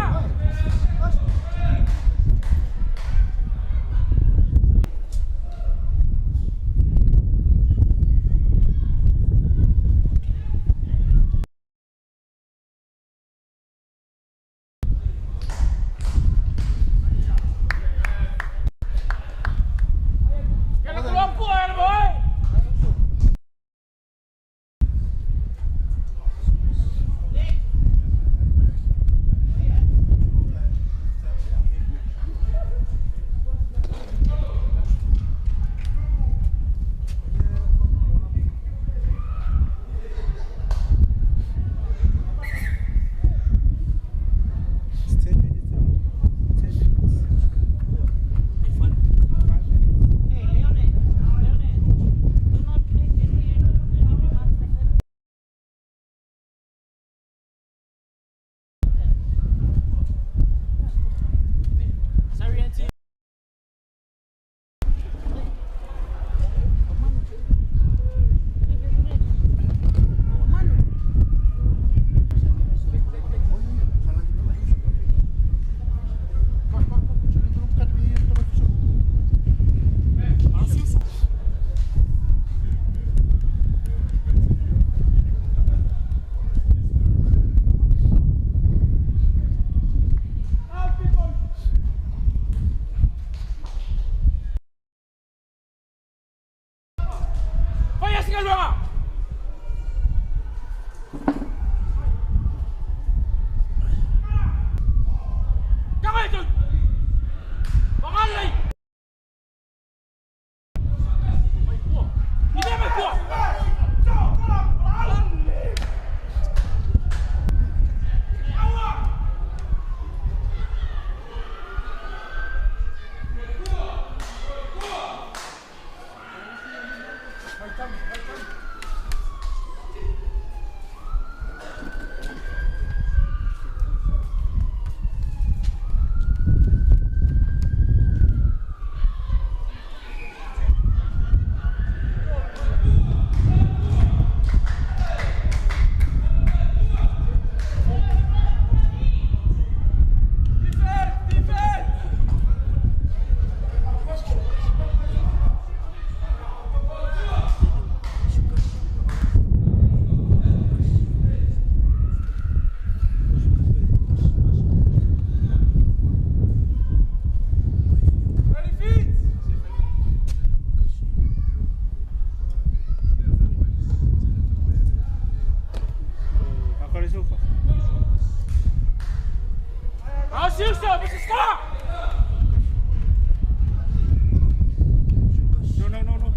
No, no, no, no.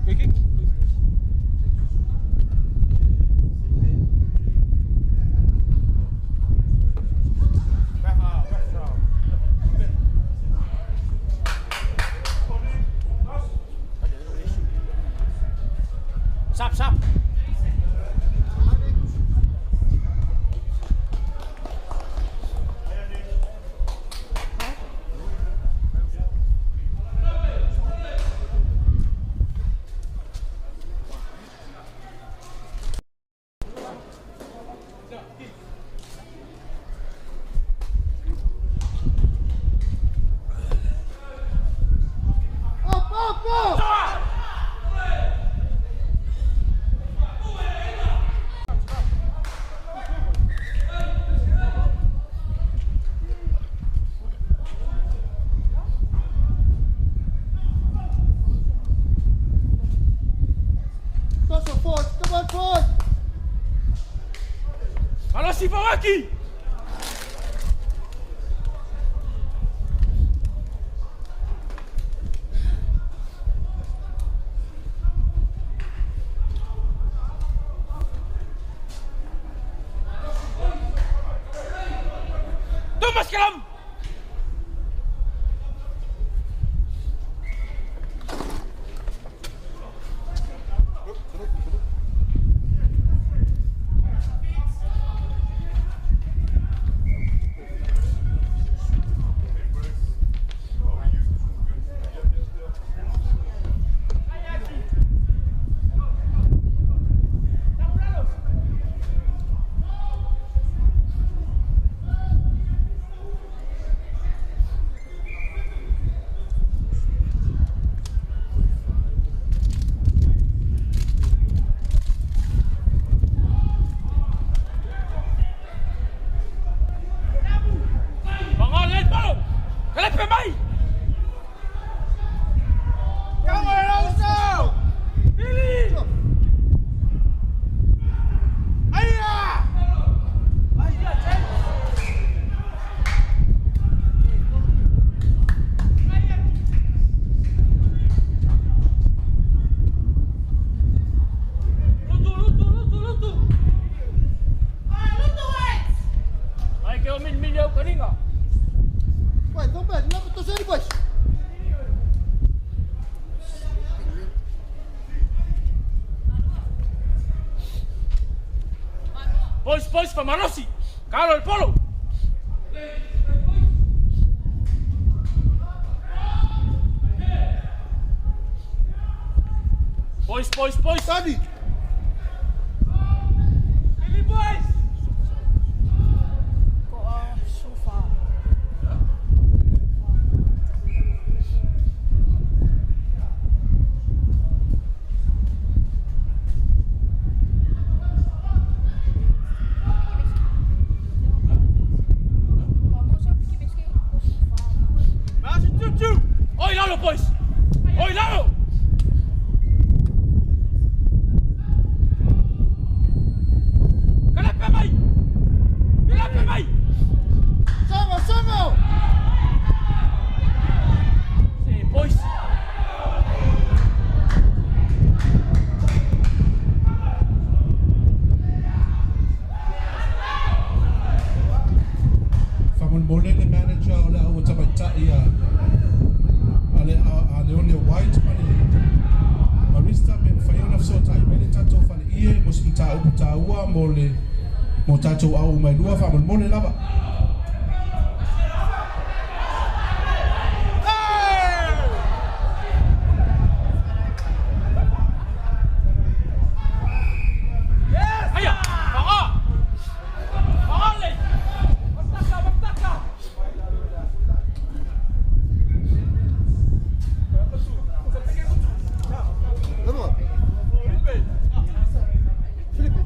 Wiki. Sap, sap. Up, up, up! Go forward, come on, forward! Malosi Fawaki! Thomas Kalam! Fagale palo! Kalepe mai! Come on, also! Billy! Aya! Lutu, lutu, lutu, lutu! Ai ke o min min au karinga. Wait, don't bad, love to say boys. Boys, boys, fa malosi! Kalo el polo! Boys, boys, boys! Daddy! Billy boys! So far. Oi lalo boys! Oi lalo! Kalepe mai! Kalepe mai! Sango, Sango! Say boys! Faamolemole le manager o le au tamaitai a le a Leone White ma le Marista pe mafai ona fesoatai mai le tatou faleie mo se mataupu taua mo le mo tatou au mai lua faamolemole lava. Aya! Faga! Faga le! Mataka, mataka! Come on. Felipe.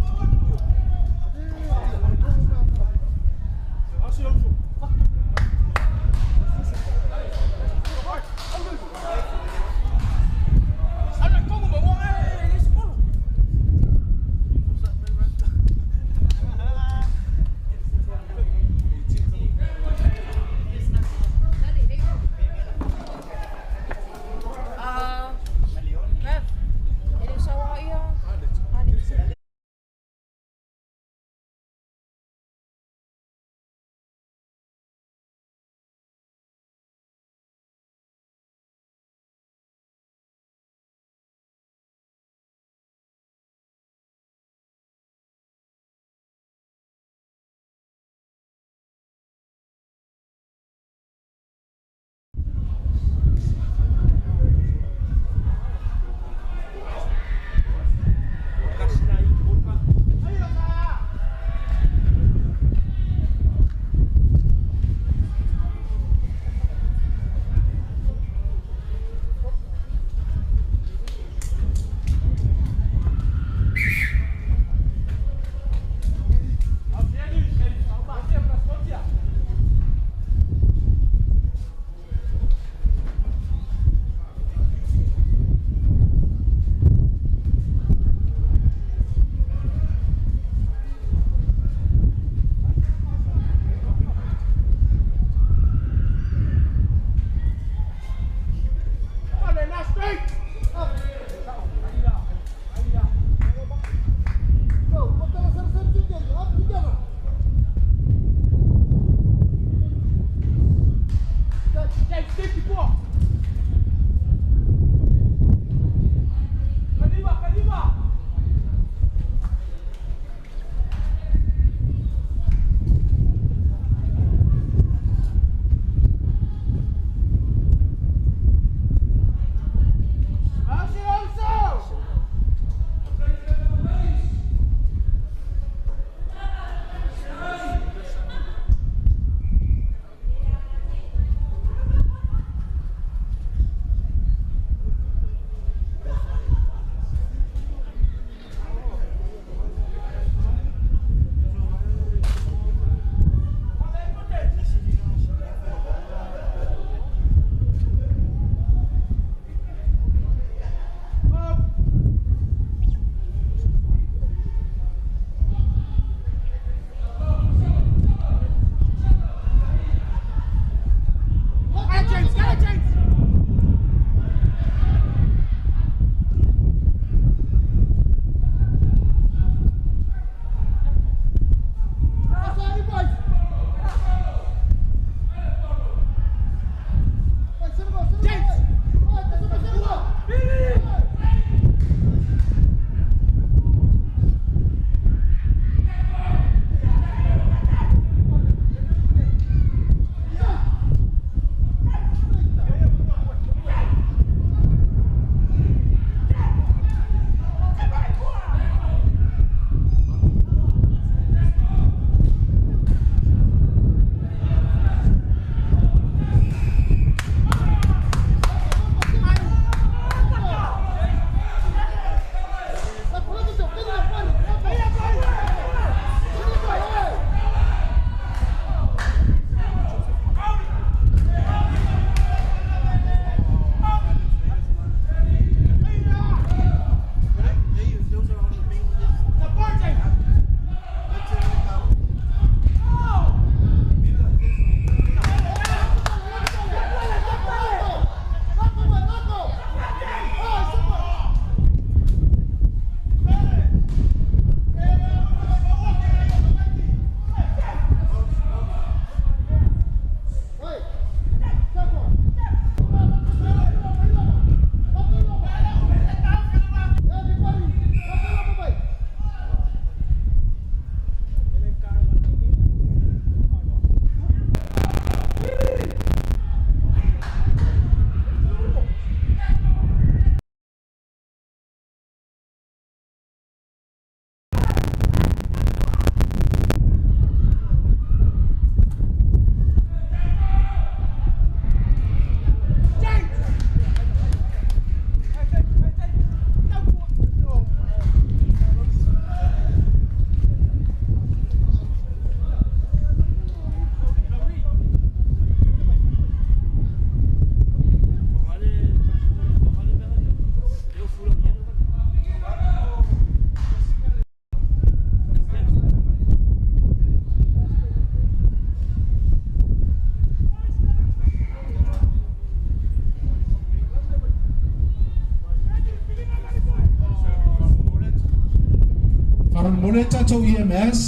Faamolemole tatou EMS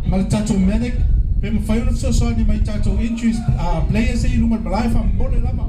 ma le tatou medic pe mafai ona fesoasoani mai tatou injuries players ia i luga o le malae faamolemole lava.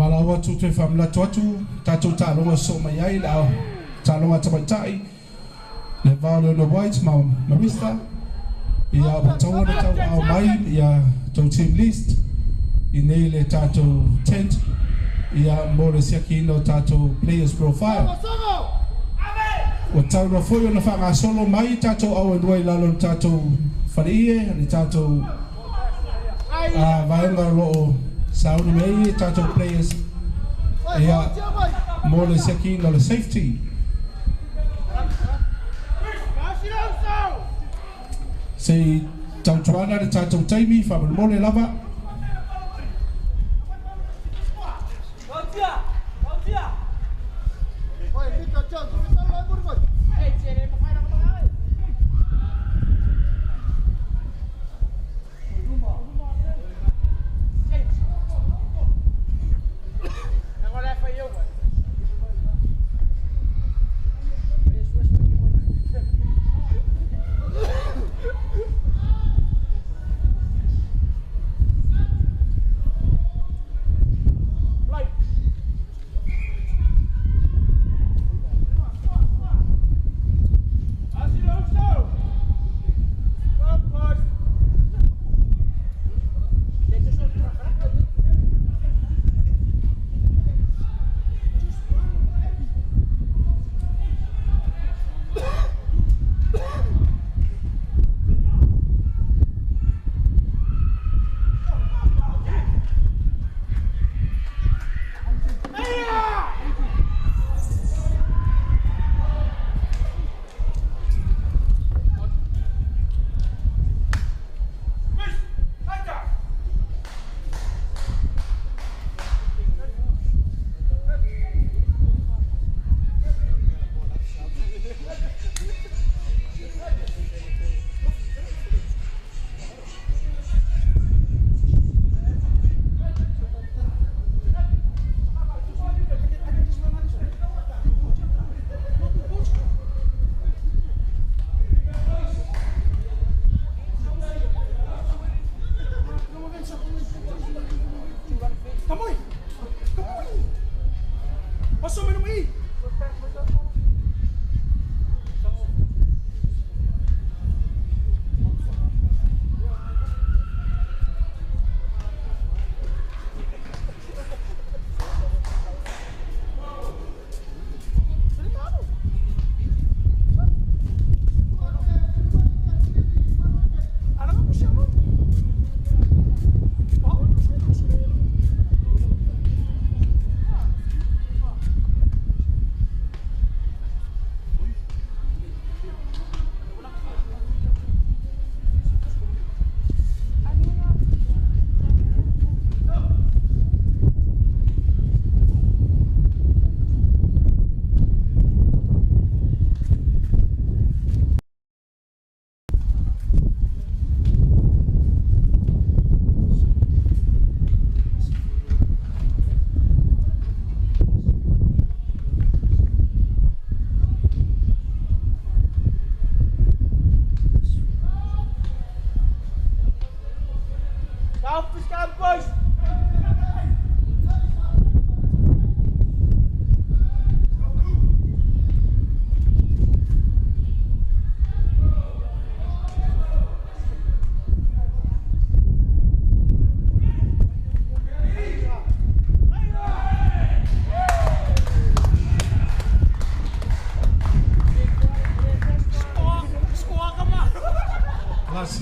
Valaau atu toe faamanatu atu tatou taaloga sosoo mai ai le taaloga tamaitai le va o Leona White ma Marista. Ia ua tatau ona tauaao mai ia tou team list i nei le tatou tent ia mo le siakiina o tatou players profile. Ua tatau loa foi ona faagasolo mai tatou aualua i lalo o le tatou faleie le tatou vaega o lo o sauni mai ai tatou players ia mo le siakiina o le safety. Se i tautuana le tatou taimi faamolemole lava.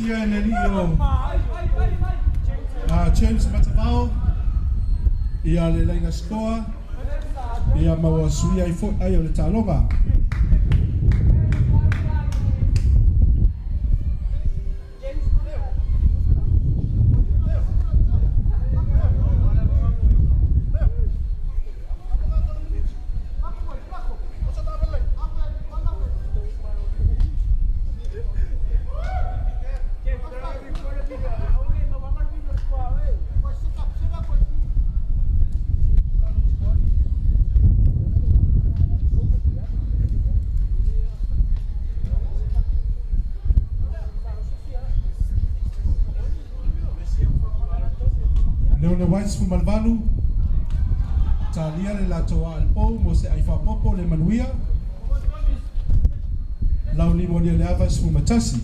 faatautaia e le alii o James Matavao ia le laina sikoa ia ma ua suia ai fo'i ai o le taloga. Leone White 18, talia le latou aa i le pou mo se ai faapopo le manuia. Laulima o le ava 11.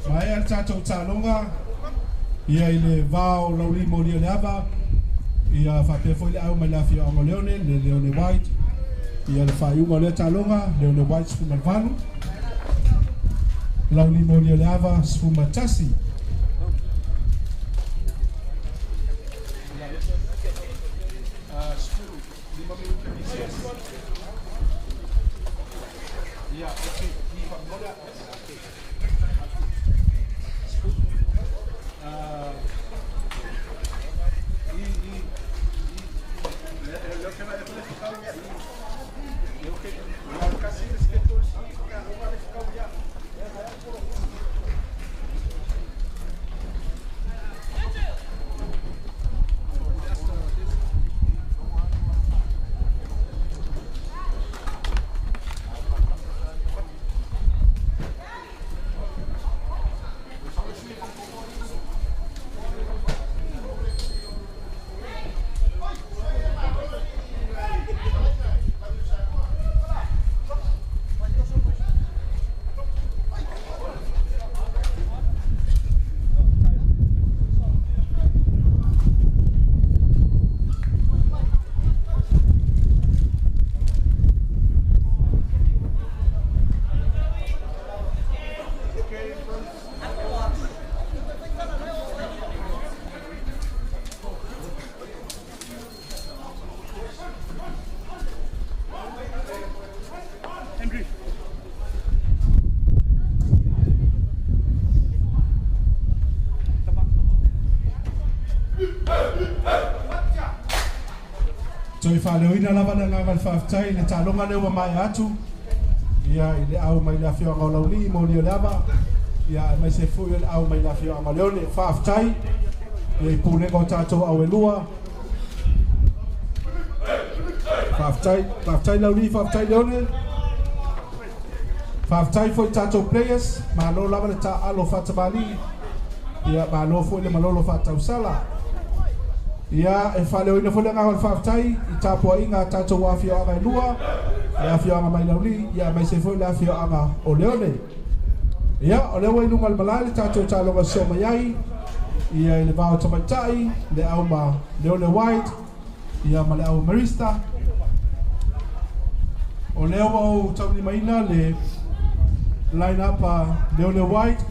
Maea le tatou taloga ia i le vao laulima o le ava ia faapea foi le au mai le afioaga o Leone, le Leone White. Ia le faaiuga o lea taloga, Leone White 18, laulima o le ava 11. Toe faaleoina lava le agaga o le faafetai i le taaloga lea ua maea atu ia i le au mai le afioaga o Laulii mo Lioleva ia aemaise foi o le au mai le afioaga o Leone. Faafetai ia i pulega o tatou au e lua. Faafetai, faafetai Laulii, faafetai Leone. Faafetai foi i tatou players, malo lava le taaalo faatamalii, ia malo foi le malolo faatausala. Ia e faaleoina foi le agaga o le faafetai i tapuaiga a tatou afioaga e lua, le afioaga mai Laulii, ia aemaise foi le afioaga o Leone. Ia, o lea ua i luga o le malae le tatou taaloga sosoo mai ai, ia i le va o tamaitai, le au ma Leone White, ia ma le au Marista. O lea ua ou taulimaina le line up a Leone White.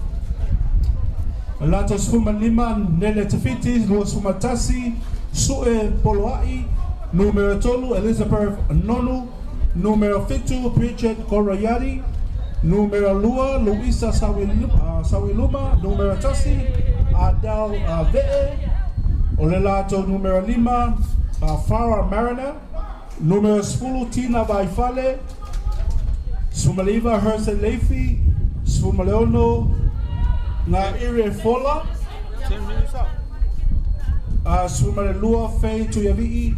Latou 15 Nele Tafiti, 21 Sue Poloai, numero 3 Elizabeth Nonu, numero 7 Bridget Koroyari, numero 2 Luisa Sawiluma, numero 1 Adele Ve'e, o le latou numero 5 Farah Mariner, numero 10 Tina Vaifale, 19 Herson Leifi, 16 Ngā Ire Fola, 12 Faye Tuiavi'i,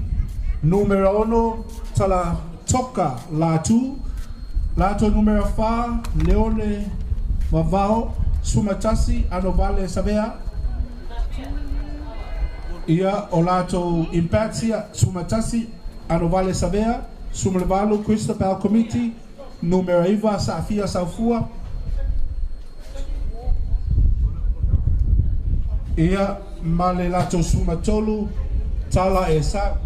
numero 6 Tala Toka Latu, latou numero 4 Leone Vavao, 11 Anovale Savea, ia o latou Impatia, 11 Anovale Savea, 18 Christabel Committee, numero 9 Safia Saufua, ia ma le latou 13 Tala e Sa.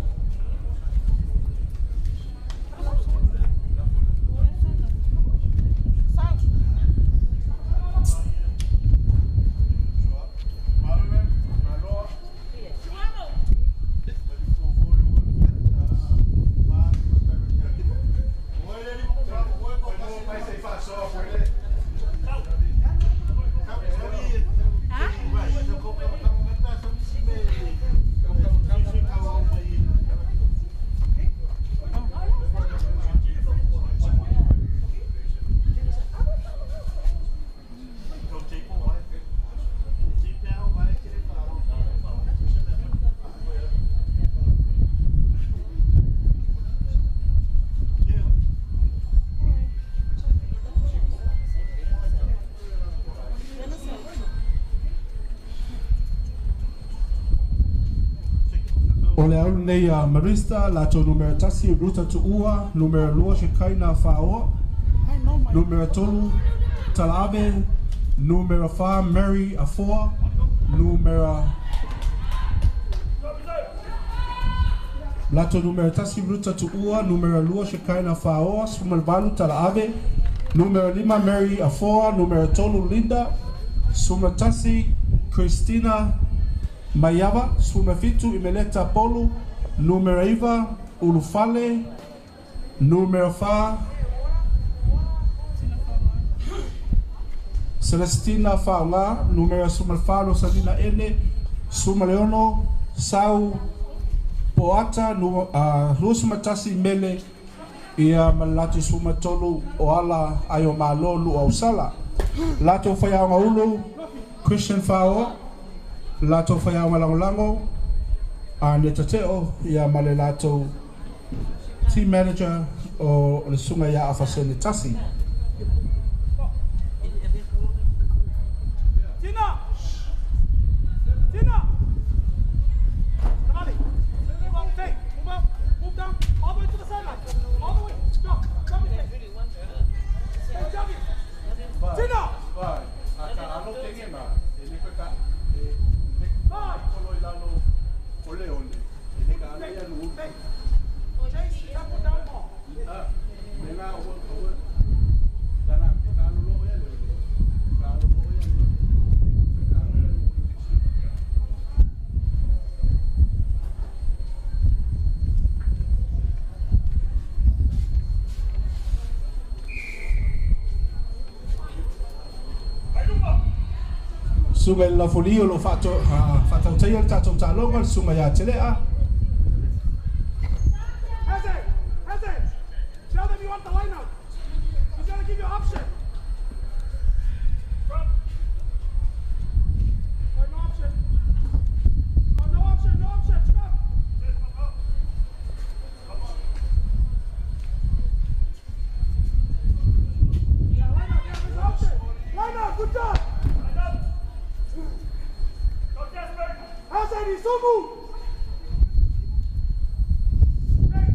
O le au lenei a Marista, latou numera 1 Ruta Tuua, numera 2 Shekaina Whaoa, numera 3 Talaave, numera 4 Mary Afoa, numera latou numera 1 Ruta Tuua, numera 2 Shekaina Whaoa, 18 Talaave, numera 5 Mary Afoa, numera 3 Linda, 11 Christina Maiava, 17 Imeleta Polu, numero 9 Ulufale, numero 4 Celestina Faunga, numero 14 Rosalina Ene, 16 Sau Poata, 21 Mele, ia ma le latou 13 o Ala Aio Malo Lua Usala. Latou whaiaoga ulu Christian Whaoa, latou whaiaoga lagolago a Neta Teo, ia ma le latou team manager o le susuga ia Afasene Tasi. Tina! Tina! Tamale! Move up, stay! Move up! Move down! All the way to the sideline! All the way! Jump! Jump it! Hey, jump it! Tina! Five! Stay! Chase, tackle down ball! Susuga i le Lafoli o lo o faatautaia le tatou taaloga, le Susuga ia Telea. Tumu. Hey,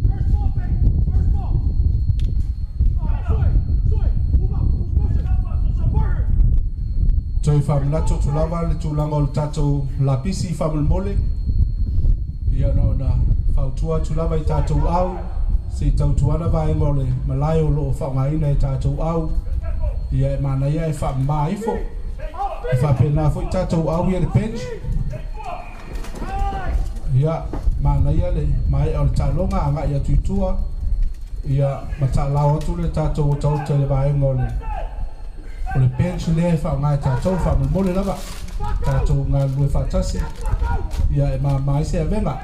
first ball, babe. First ball. Sui, Sui, move up, move closer. Support her. Toe faamanatu atu lava le tulaga o le tatou lapisi faamolemole. Ia na ona fautua atu lava i tatou au se i tautuana vaega o le malae o loo faaaogaina e tatou au. Ia e manaia e faamama ifo. E faapena foi tatou au ia le bench. Ia manaia le maea o le taaloga agai atu i tua. Ia ma taalao atu le tatou otaota i le vaega o le bench lea e faaaoga e tatou faamolemole lava. Tatou galulue faatasi. Ia e mama ai se avega.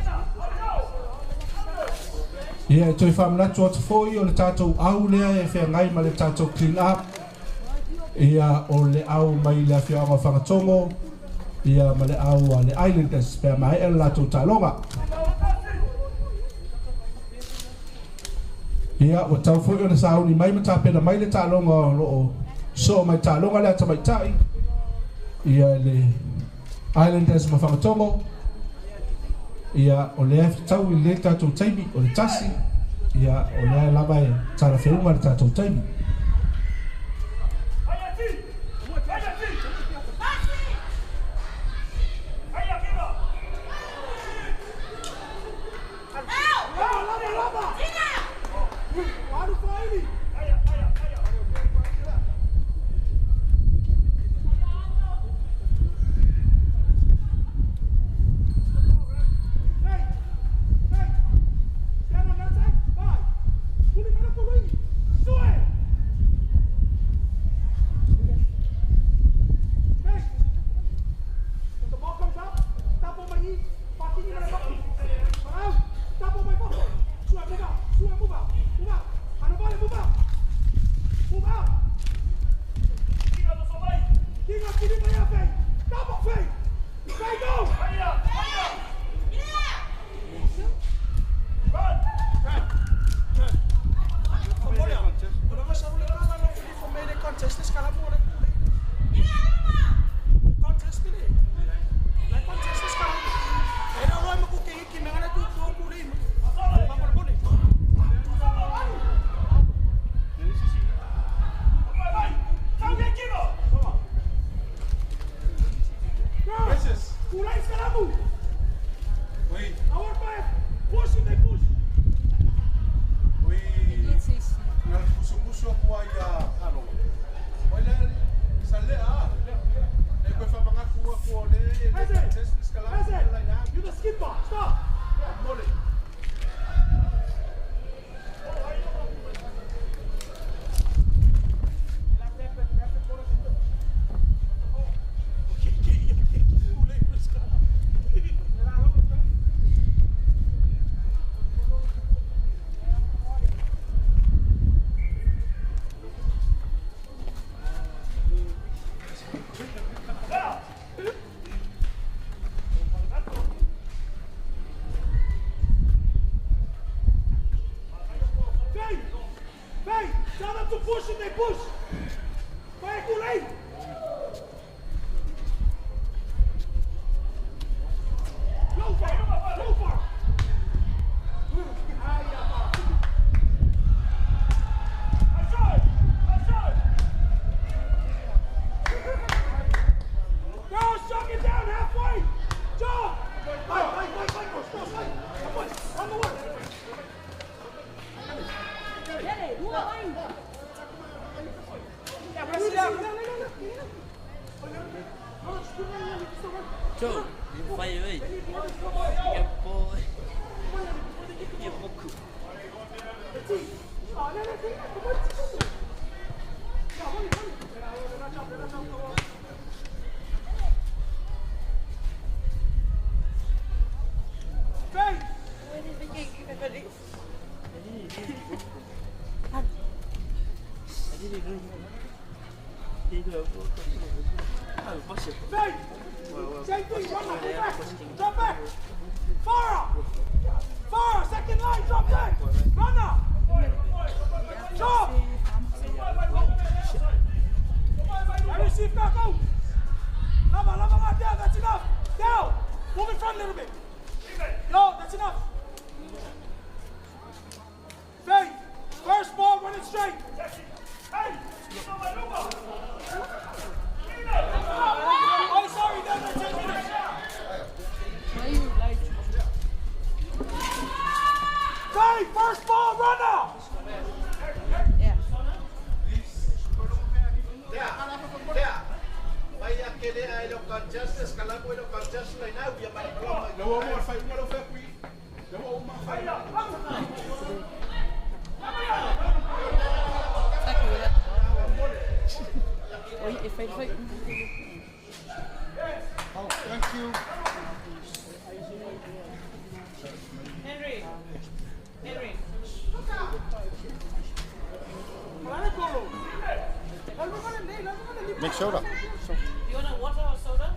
Ia e toe faamanatu atu foi o le tatou au lea e feagai ma le tatou clean up. Ia o le au mai le afioaga o Fagatogo. Ia ma le au a le Islanders pe a maea le latou taaloga. Ia ua tau foi ona sauni mai ma tapena mai le taaloga o loo soo mai taaloga le atamaitai. Ia le Islanders ma Fagatogo. Ia o lea fetau i le tatou taimi o le 1. Ia o lea lava e talafeuga le tatou taimi. Lava, lava, lava. Alu faili. Hey, hey. Stand on that side. Five. Puli mana pului. Sui. Hey. When the ball comes up, stop on my knee. Patini mana baki. Out. Stop on my buckle. Sui, move out. Sui, move out. Move out. Anabale, move out. Move out. King of Kini Maya Fei. Double Fei. Fei, go. Kulai Skalamu. Our five. Push if they push. Eze, you're the skipper. Stop. Fei, Fei, tell them to push and they push. Fei, Kulei. Go far, go far. Girls, chuck it down halfway. Jump. Fight, fight, fight, fight, go, go, fight. Come on, on the work. Go! Vai, vai. Fei! Same thing, run up, go back! Drop back! Farah! Farah, second line, drop back! Run up! Drop! I receive back out! Lava, lava, lava, down, that's enough! Down! Run a little bit. Yo, that's enough. Faith, first ball, run it straight. Oh, sorry, that's 10 minutes. Faith, first ball, runner. Yeah. Oh, thank you. Henry. Henry. Make soda. You want a water or soda?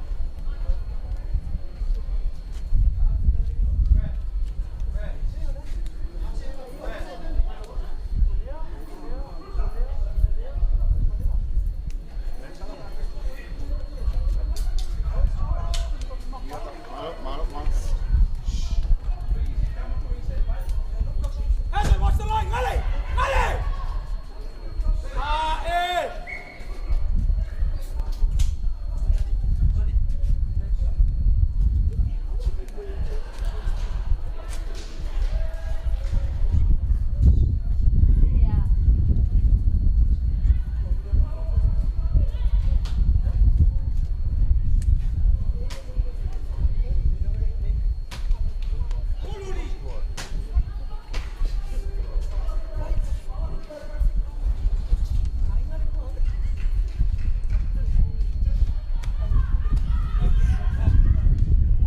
Malo, malo, malo. Hazard, watch the line. Ngale! Ngale! Ah, eh!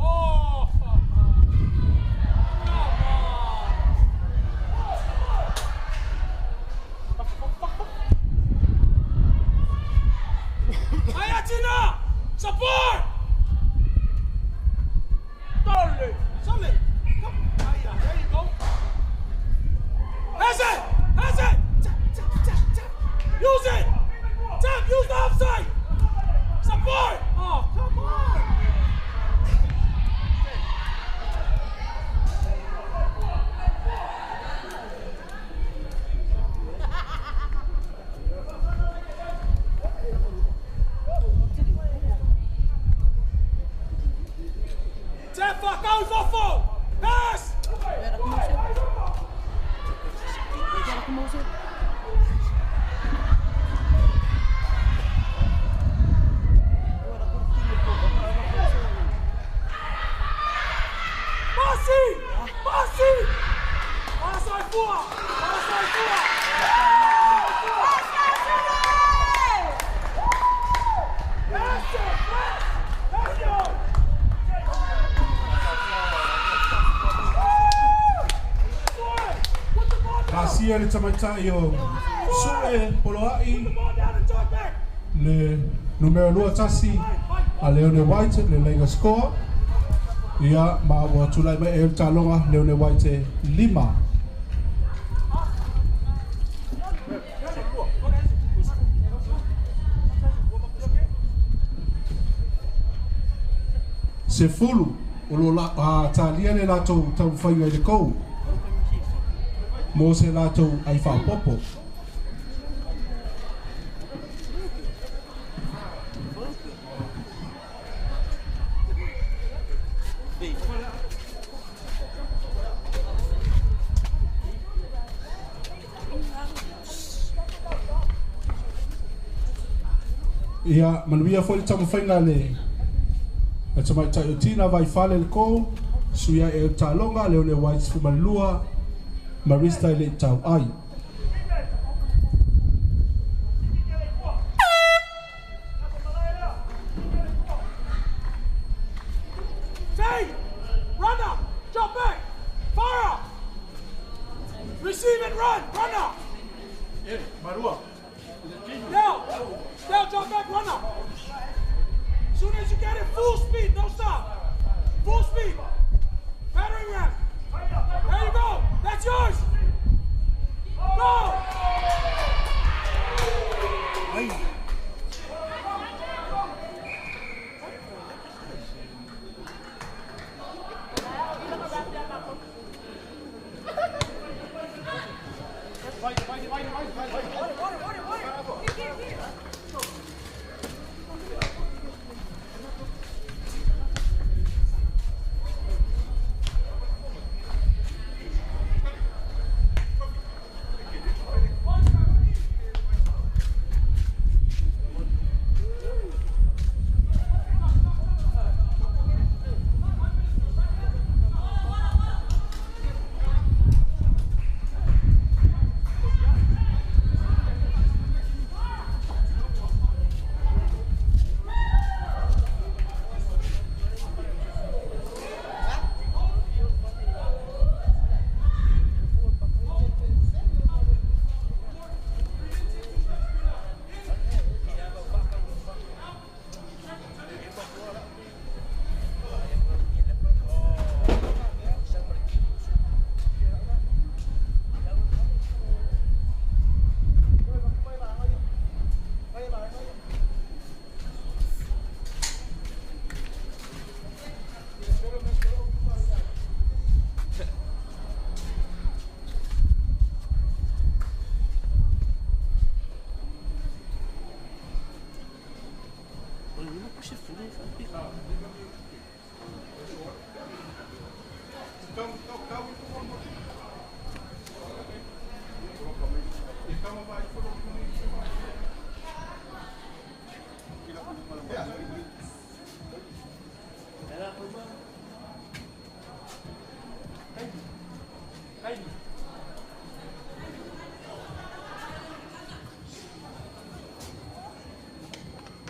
Oh! Come on! Ayatina! Support! Dole! Sole! Come! Aya, there you go. Has it! Has it! Tap, tap, tap, tap. Use it! Tap, use the offside! Support! Oh, come on! Tap, fuck, out, fafo! Pass! Pasi! Pasi! Pasai fua! Pasai fua! Pass it! Pass! Pass it! Put the ball down! Pasia le tamaitai o Sue Poloai Put the ball down and talk back! le numero 21 a Leone White le leiga score. Ia ma ua tulai mai e le taloga Leone White 5. Se fulu o lo la a talia le latou taumafaiga i le kou mo se latou ai faapopo. Ia manuia foi le taumafaiga le a tamaitai o Tina vai fale le kou suia e taloga Leone White 12 Marista i le tau ai. Fade! Runner! Jump back! Fire! Receive and run! Runner! Now! Now jump back, runner! Soon as you get it, full speed, don't stop! Full speed! Battering ram! There you go! That's yours! Go!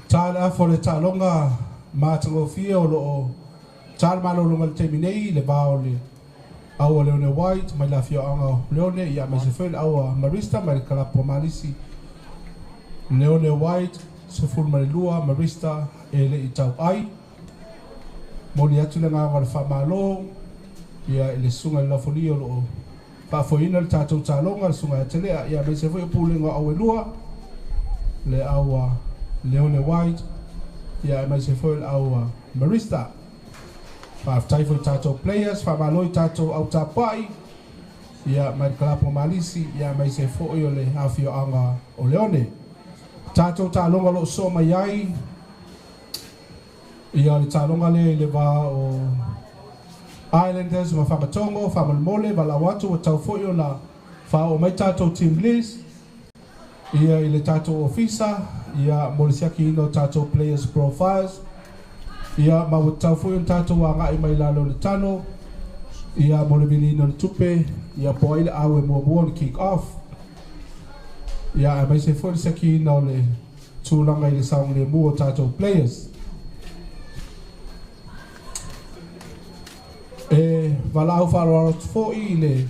Ta le afa o le taaloga matagofie o loo ta le malologa i le taimi nei le va o le au a Leone White mai le afioaga o Leone ia aemaise foi le au a Marista mai le kalapu a Malisi. Leone White 12, Marista e lei tauai. Momoli atu le agaga o le faamalo ia i le susuga i le Lafolia o loo faafoeina le tatou taaloga, le susuga ia Telea ia aemaise foi o pulega o au e lua, le au a Leone White ia aemaise foi le au a Marista. Faafetai foi i tatou players, faamalo i tatou au tapuai ia mai le kalapu o Malisi ia aemaise foi o le afioaga o Leone. Tatou taaloga o loo sosoo mai ai ia le taaloga lea i le va o Islanders ma Fagatogo. Faamolemole valaau atu ua tau foi ona faaoo mai tatou team list ia i le tatou ofisa ia mo le siakiina o tatou players profiles ia ma ua tatau foi ona tatou agai mai lalo o le tano ia mo le viliina o le tupe ia po o ai le au e muamua ona kick off ia aemaise foi le siakiina o le tulaga i le saogalemu o tatou players. E valaau faaaloalo atu foi i le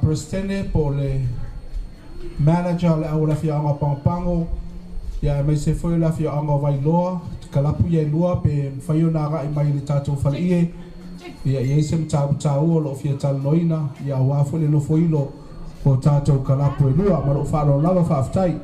Peresetene po o le manager o le au o le afioaga o Pagopago ia aemaise foi o le afioaga o Vailoa, kalapu ia e lua, pe mafai ona agai mai i le tatou faleie ia i ai se mataupu taua o loo fia talanoaina ia aua foi le nofoilo o tatou kalapu e lua. Ma lou faaaloalo lava, faafetai.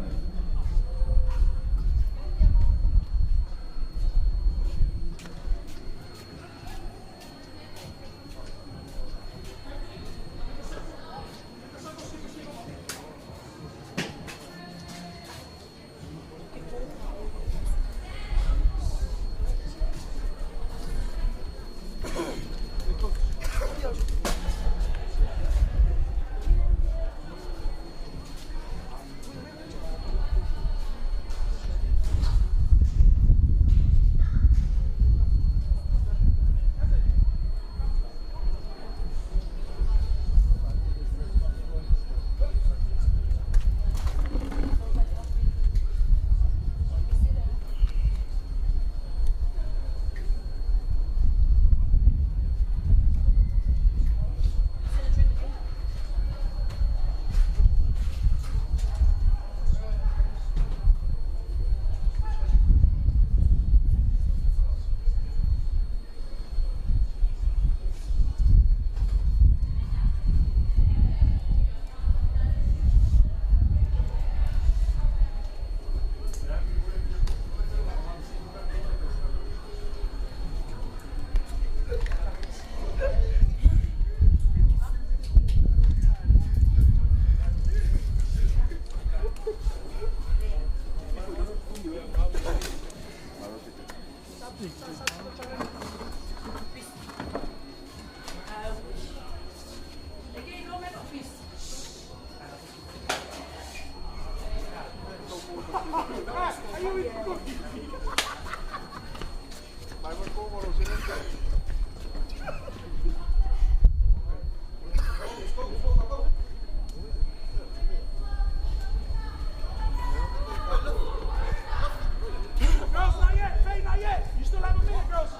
Girls, not yet. Faye, not yet. You still have a minute, girls.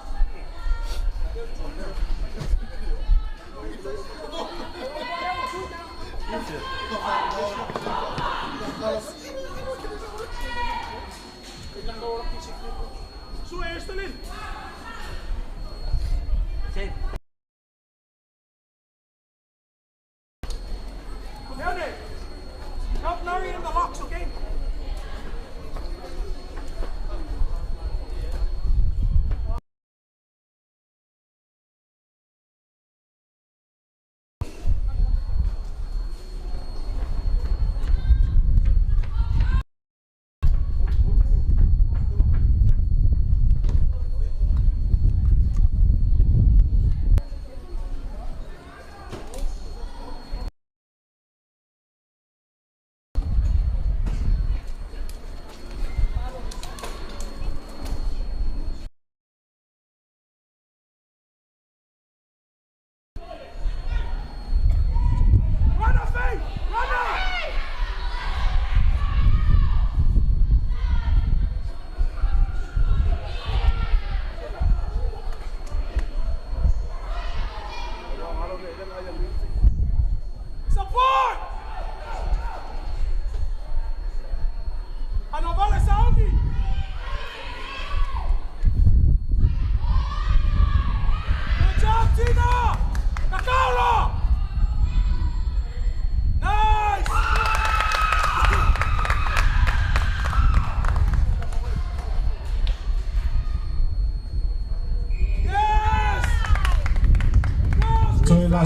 Sue, you're still in. Leone, help Larry in the locks, okay?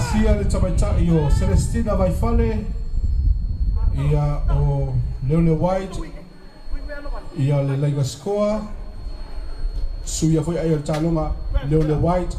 Asia le tamaitai o Celestina Vaifale, ia o Leone White, ia le Laiga Scoa, suia foi ai o le taloga Leone White.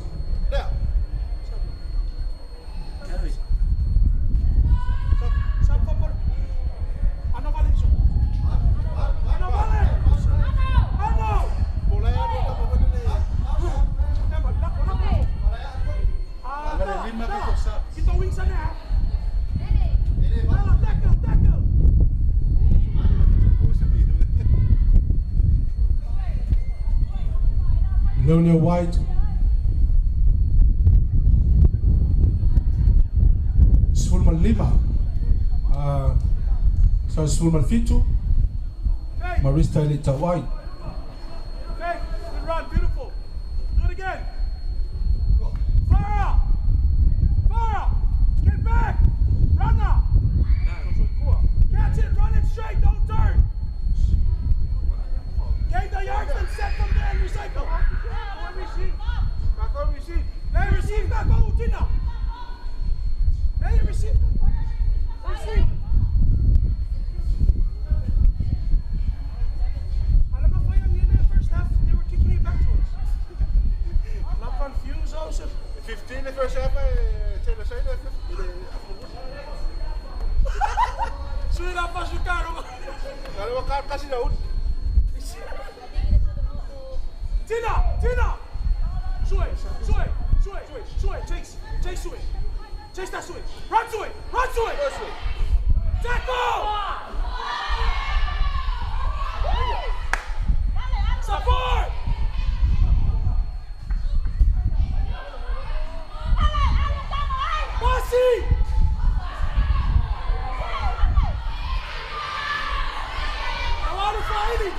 Leone White. 15. Sa 17. Marista Elita White. Okay, good run, beautiful. Do it again. Farah! Farah! Get back! Runner! Catch it, run it straight, don't turn! Gain the yards and set from there and recycle. Hey, receive that, go, Tina! Hey, receive. Receive. Alam mo pa yung yun first half, they were kicking it back to us. I'm confused also. 15 the first half, Taylor Sander. Sudah pasukan. Kalau kasih daun. Tina, Tina. Sui, Sui, Sui, Sui, chase, chase Sui. Chase that Sui. Run to it, run to it. Tackle! Support! Bossy! Awaru Faili!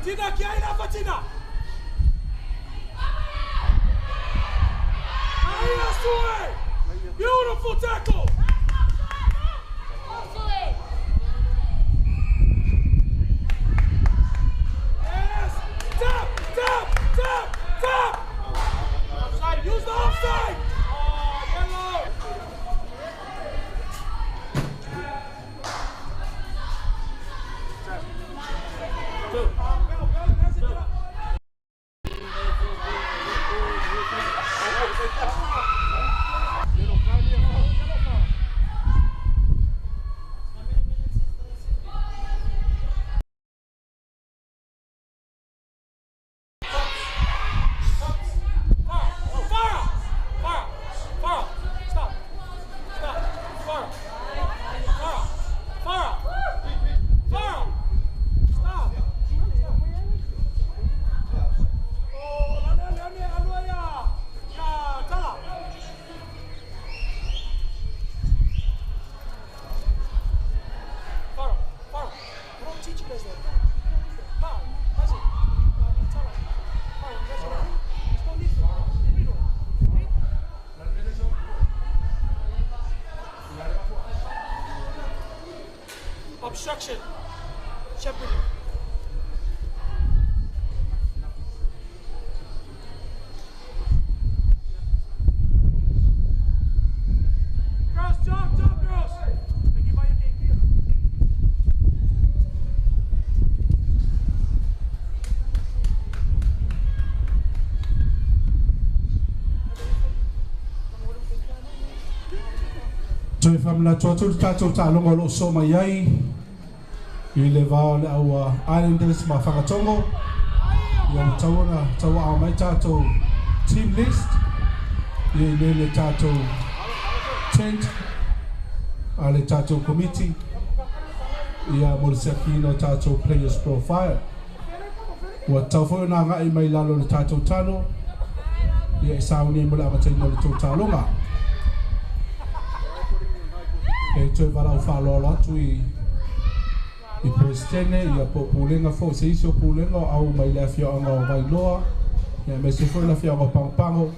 Tina, kia ina fa Tina! Aia Sue! Beautiful tackle! Yes! Tap! Tap! Tap! Tap! Offside! Use the offside! Oh, yellow! Bell, Bell has it, get up. Farah! Farah! Farah! Stop! Stop! Farah! Farah! Farah! Farah! Stop! Oh, lale, lale, alo ya! Ya, tala! Farah! Farah! I don't teach you guys that. Farah, that's it. Tala. Farah, you guys are There's no need for it. Read on. Read. Obstruction. Shepherding. Girls, jump, jump, girls. Thank you, Maya, here. Toe whamna tua tū tātou tālonga o lo so mai ai i le vao le aua Islanders ma Whangatongo. Ia o tauona, taua au mai tātou team list. Ia i inei i le tatou tent a le tatou Komiti ia mo le siakiina o tatou players profile. Ua tatau foi ona agai mai i lalo o le tatou tano ia e sauni ai mo le amataina o le tou taaloga. E toe valaau faaaloalo atu i i Peresetene ia po o Pulega foi se isi o Pulega o au mai le afioaga o Vailoa ia aemaise foi le afioaga o Pagopago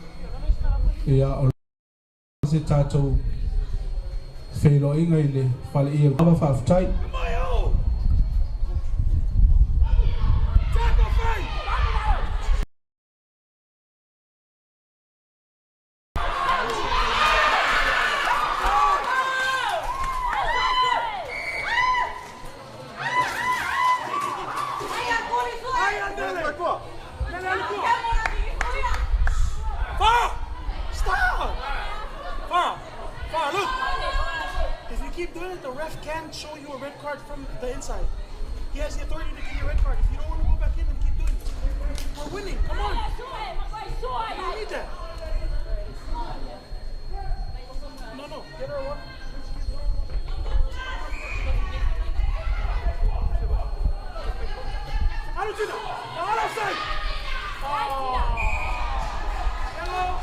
ia o se tatou feiloaiga i le faleie lava faafetai. Farah! Farah, look! If you keep doing it, the ref can show you a red card from the inside. He has the authority to give you a red card. If you don't want to go back in, then keep doing it. We're winning. Come on. You don't need that. No, no. Get her one. I don't see that. Not outside. Oh. Yellow. Yellow.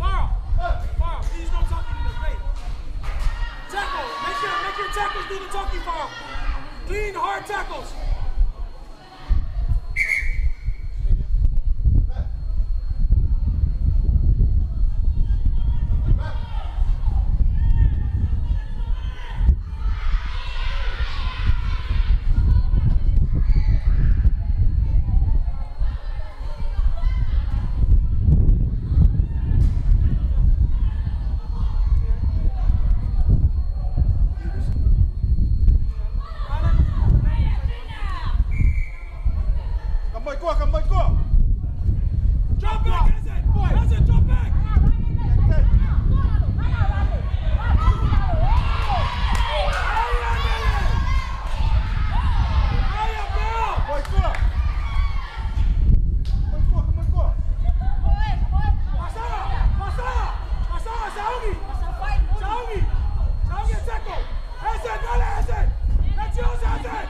Farah, Farah, please don't talk in the play. Tackle, make your tackles do the talking, Farah. Clean, hard tackles. Drop back, that's it. That's it, drop back. That's yours, Eze.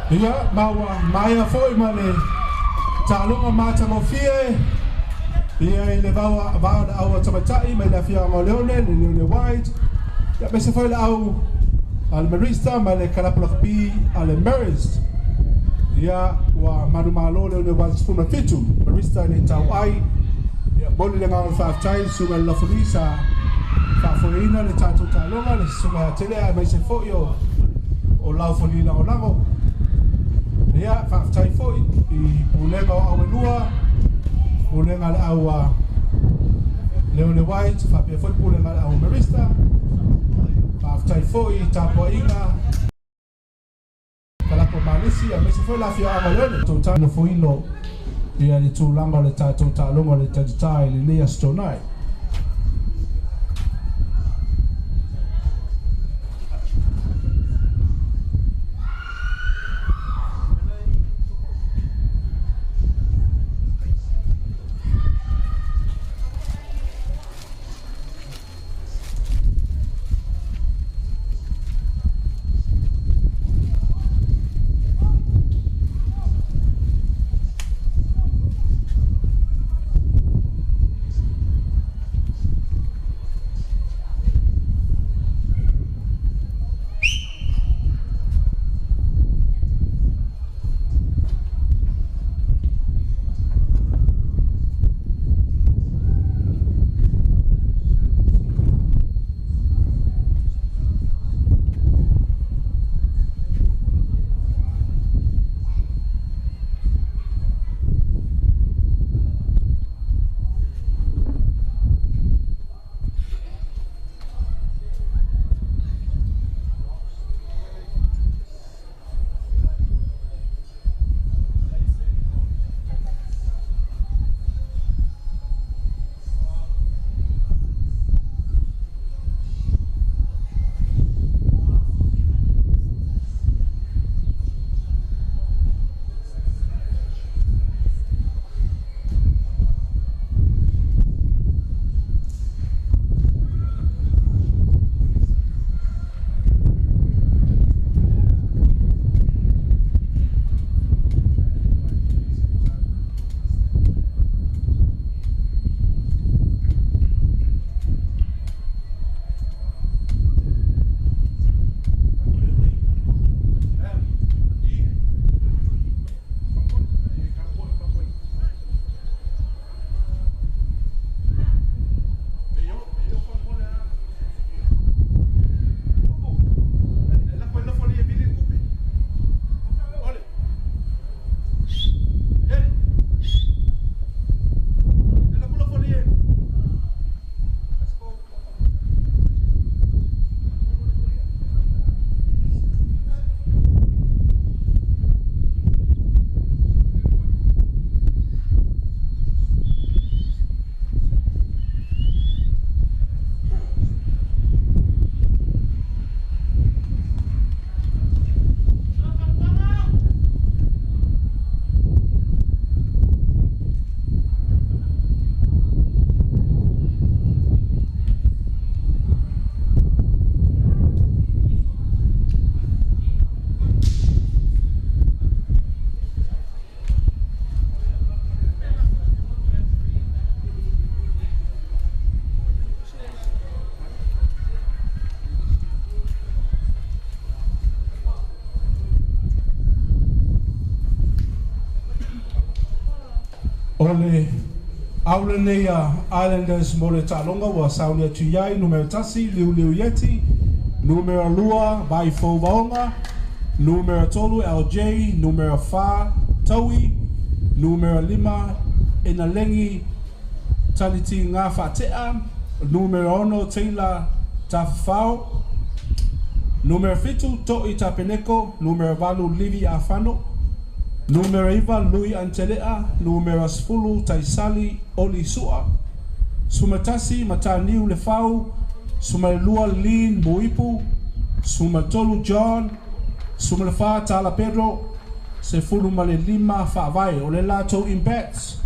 Ia, ma ua maea foi ma le taaloga matagofie ia i le vao vao le au a tamaitai mai le afioaga o Leone, le Leone White. Ia aemaise foi le au a le Marista ma le kalapu lakapi a le Marist. Ia ua manumalo Leone White 17, Marista i le tau ai. Ia momoli le agaga o le faafetai i le susuga i le Lafuli sa faafoeina le tatou taaloga, le susuga ia Tele aemaise foi o o Laufali lagolago. Ia faafetai foi i pulega o au e lua, pulega a le au a Leone White, faapea foi pulega a le au Marista. Faafetai foi i tapuaiga kalapo Malisi aemaise foi le afioaga o Leone. Tou nofoilo ia le tulaga o le tatou taaloga o le tatita i lenei Aso Toonai. O le au lenei a Islanders mo le taaloga ua sauni atu i ai numera 1 Liuliu Ieti, numera 2 Vaifou Vaoga, numera 3 LJ, numera 4 Taui, numera 5 Enalegi Taliti Ngā Faatea, numera 6 Taylor Tafafao, numera 7 To'i Tapeneko, numera 8 Livi Afano, numera 9 Lui Antelea, numera 10 Taisali Oli Sua, 11 Mataniu Lefau, 12 Lin Muipu, 13 John, 14 Tala Pedro, 15 Faavae. O le latou Impacts,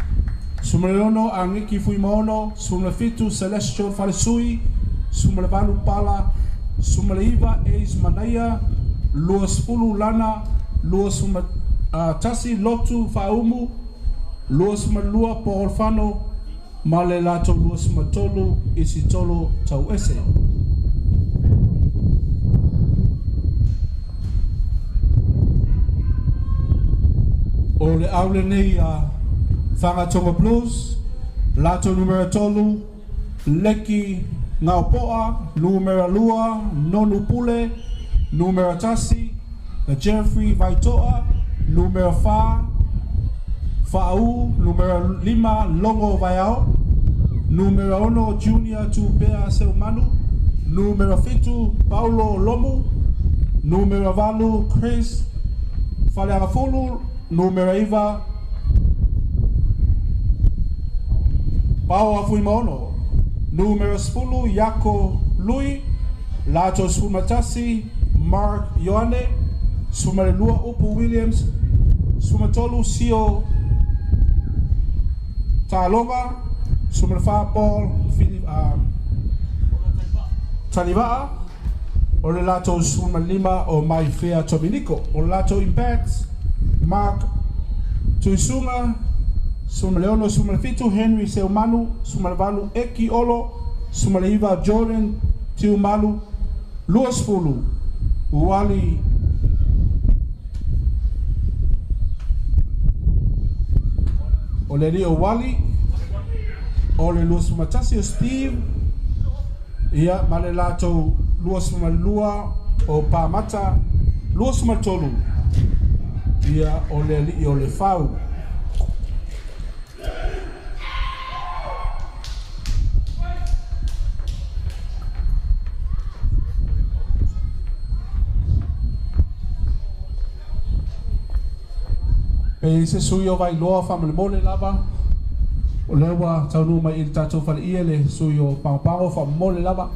16 Angiki Fuimaono, 17 Celestial Falesui, 18 Pala, 19 Ace Manaia, 20 Lana, 21 Lotu Faaumu, 22 Paul ma le latou 23 Isitolo Tauese. O le au lenei a Fagatogo Blues, latou numera 3 Leki Ngaupoa, numera 2 Nonu Pule, numera 1 Jeffrey Vaitoa, numera 4 Faau, numera 5 Longo Vaiao, numera 6 Junior Tupea Seumanu, numera 7 Paulo Lomu, numera 8 Chris Faleagafulu, numera 9 Pao Afuimaono, numera 10 Iako Lui, latou 11 Mark Ioane, 12 Upu Williams, 13 Sio Taaloga, 14 Paul Taliva'a, o le latou 15 o Maifea Dominico. O le latou Impacts, Mark Tuisunga, 16 17 Henry Seumanu, 18 Eki Olo, 19 Jordan Tiumalu, 20 Wali o le Rio Wali, o le 21 o Steve, ia ma le latou 22 o Pamata, 23 ia o le alii o le Fau. Pe se sui o Vailoa faamolemole lava, o lea ua taunuu mai i le tatou faleia le sui o Pagopago faamomole lava.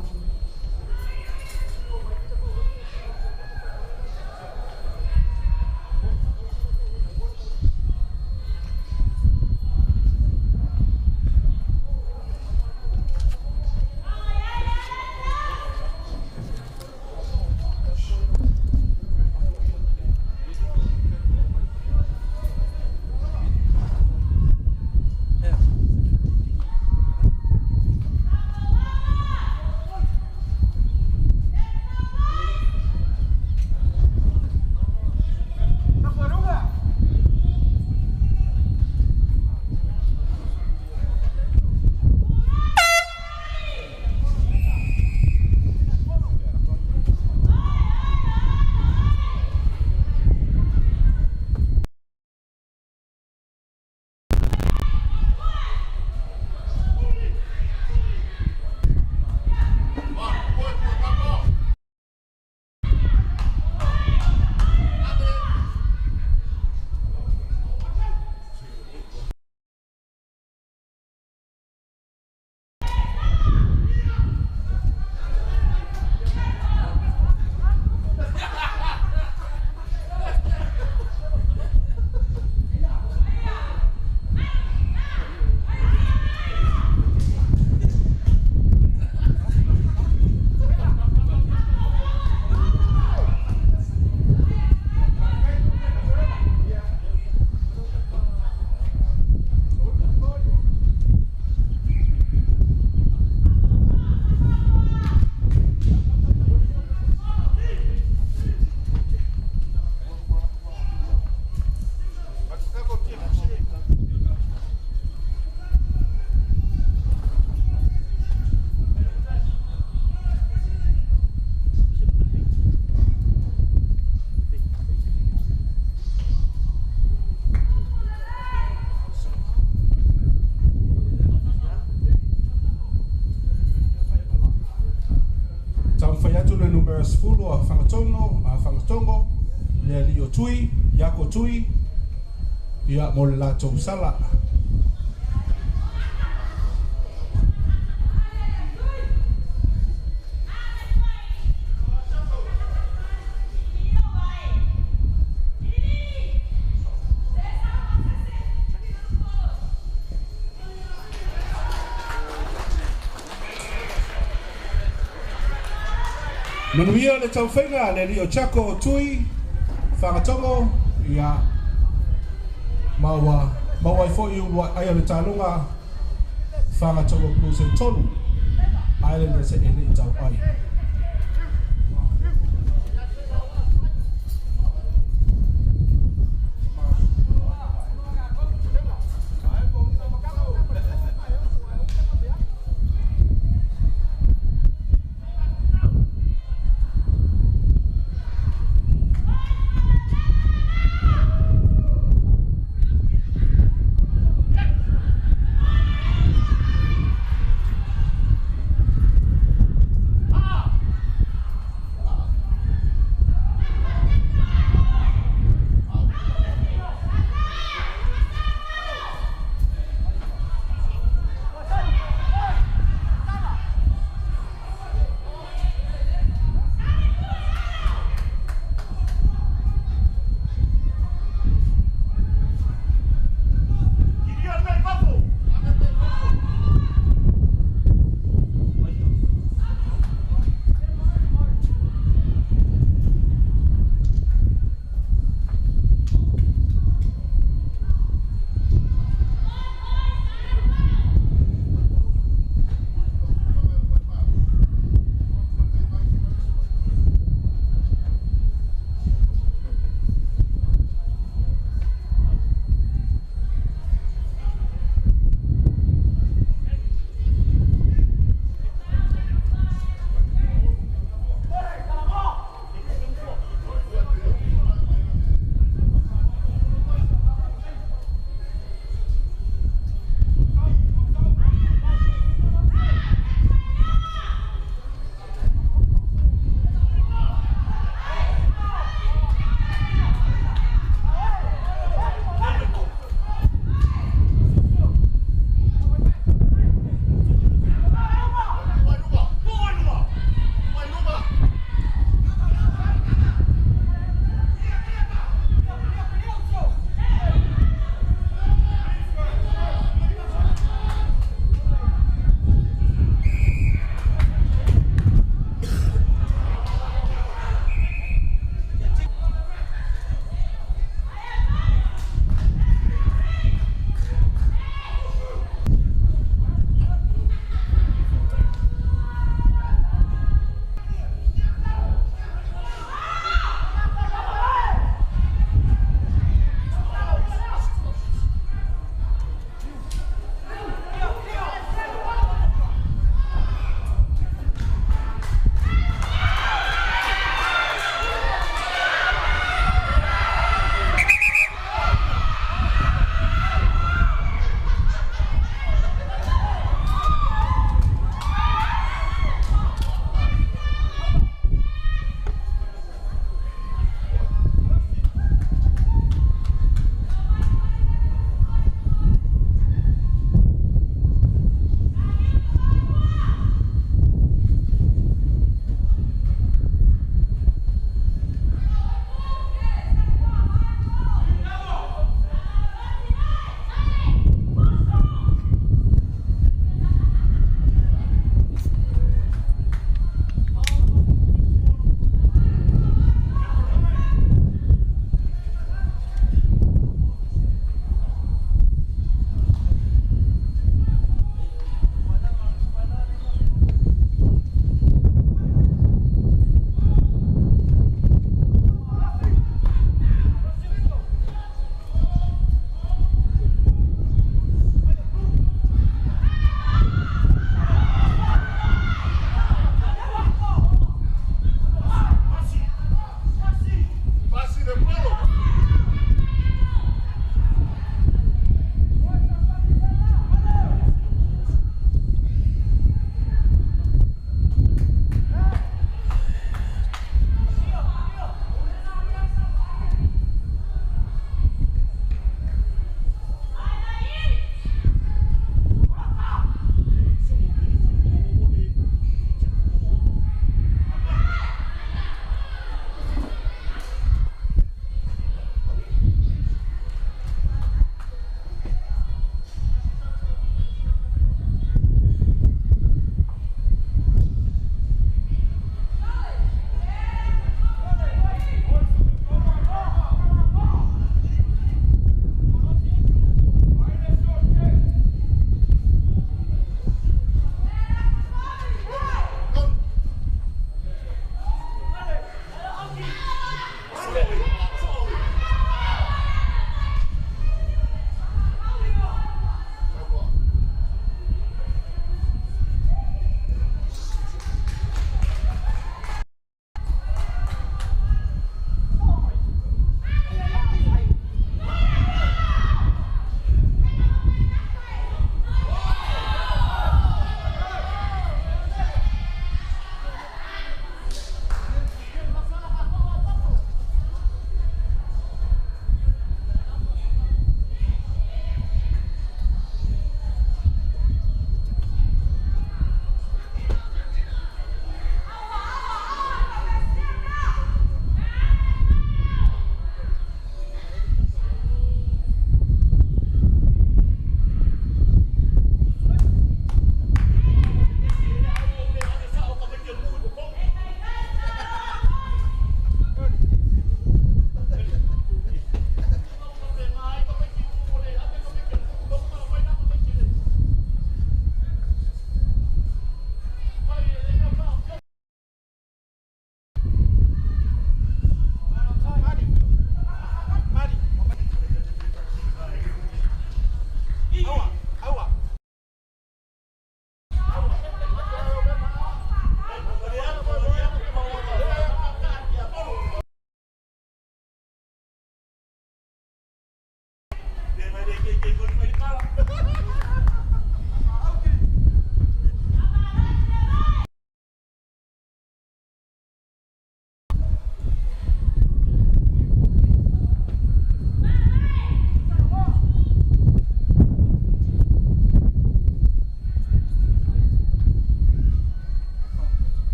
10 a Fagatogo a Fagatogo le alii o Tui Iako Tui ia mo le latou sala. Manuia le taufaiga le alii o Tiako Tui Fagatogo ia ma ua maua ai foi uluai ai o le taaloga Fagatogo Blues e 3 Islanders e le i tau ai.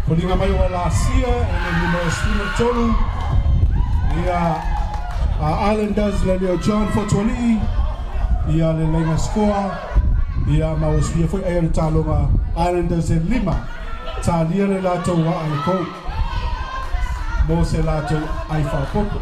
Foliga mai ua lasia e le numera 13 ia a Islanders le leo John Fotuali'i ia le laina scoa ia ma ua suia foi ai o le taloga Islanders e 5 talia le latou aa le kou mo se latou ai faapopo.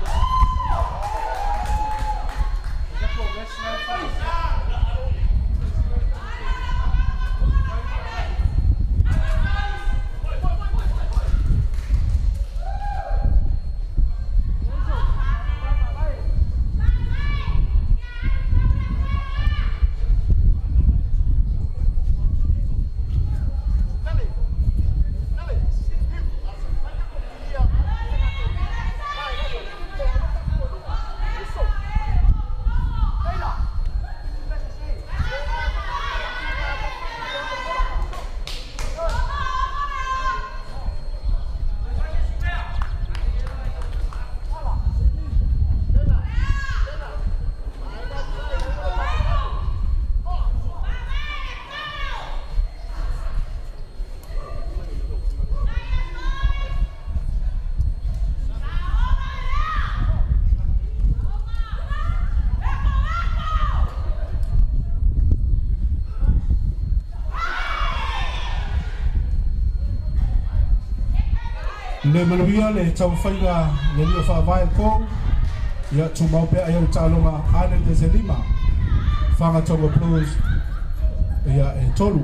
Le manuia le taumafaiga le lio faavae kou ia tumau pea ai o le taloga Islanders e 5 Fagatogo Blues ia e 3.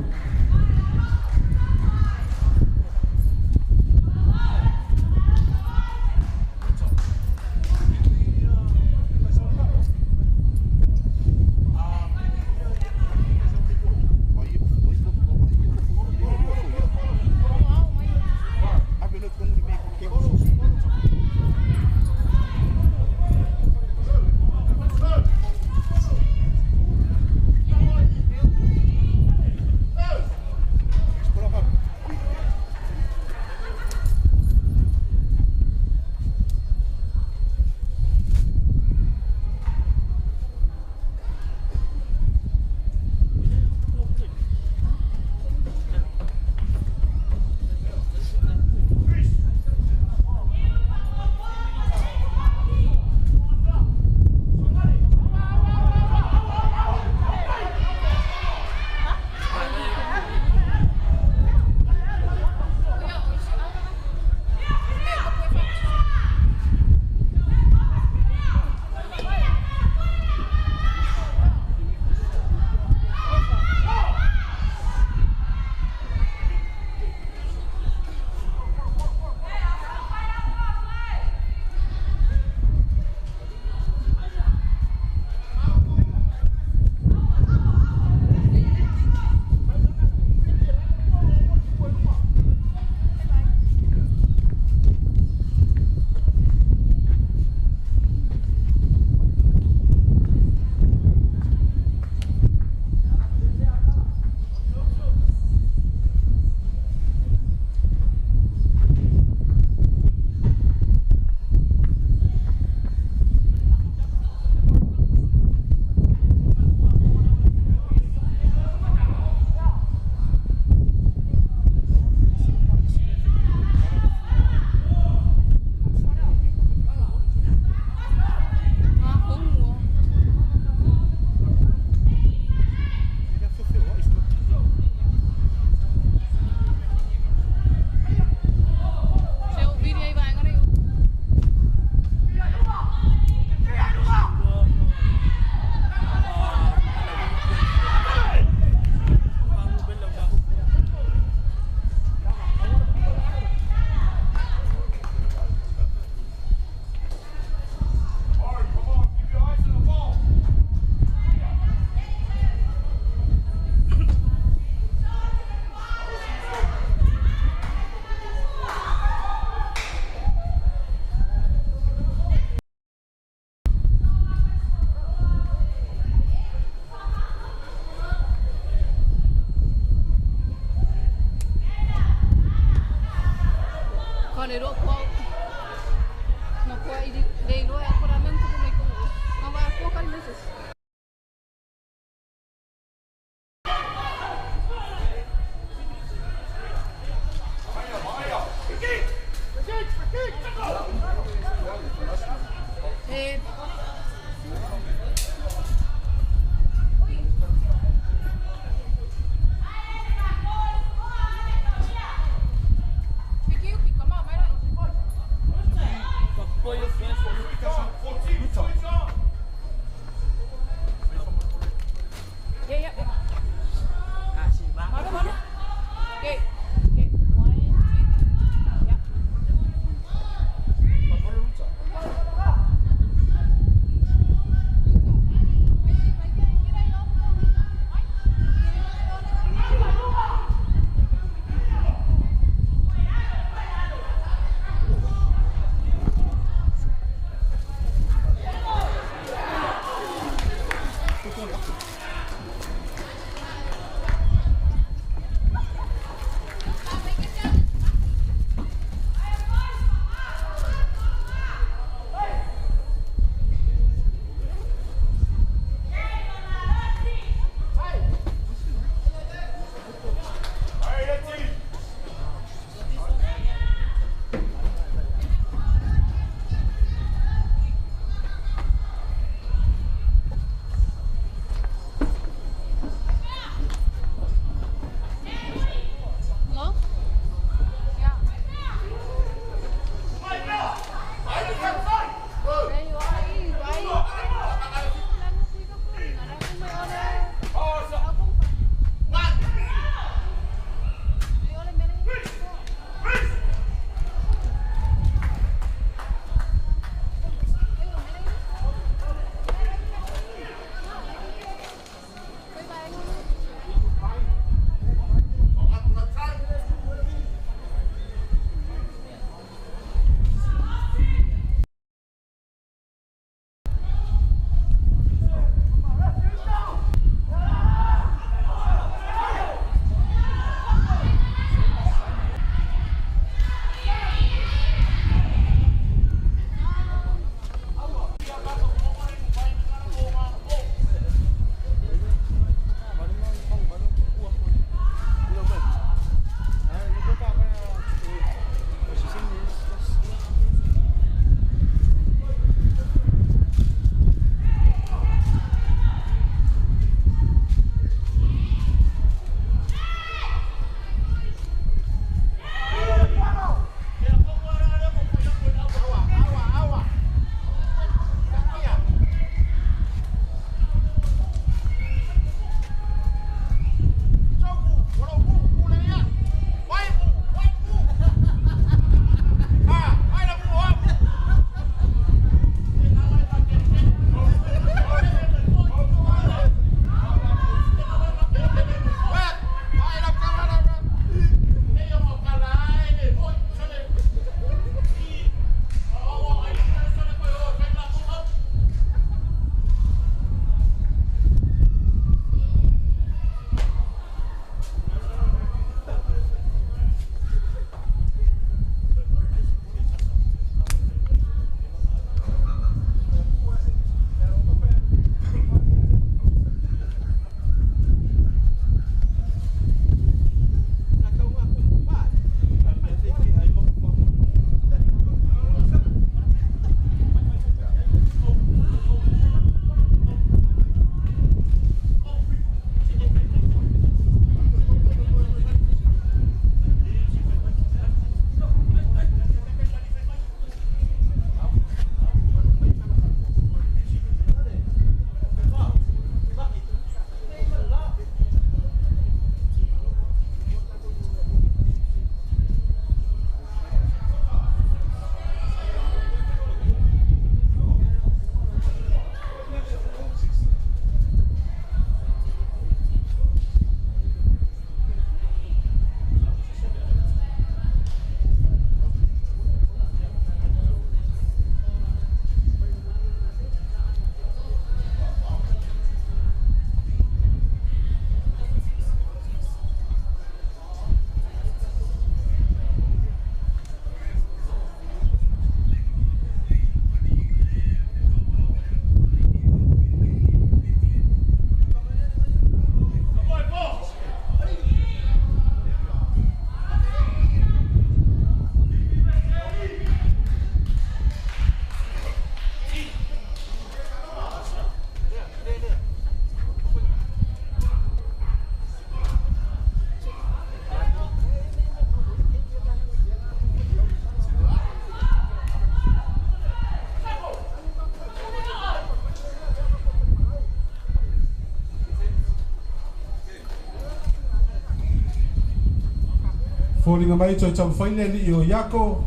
Foliga mai toe taumafai le alii o Iako,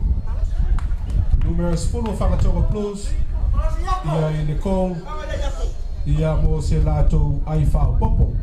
numera 10 o Fagatogo Blues, ia i le goal, ia mo se latou ai faaopopo.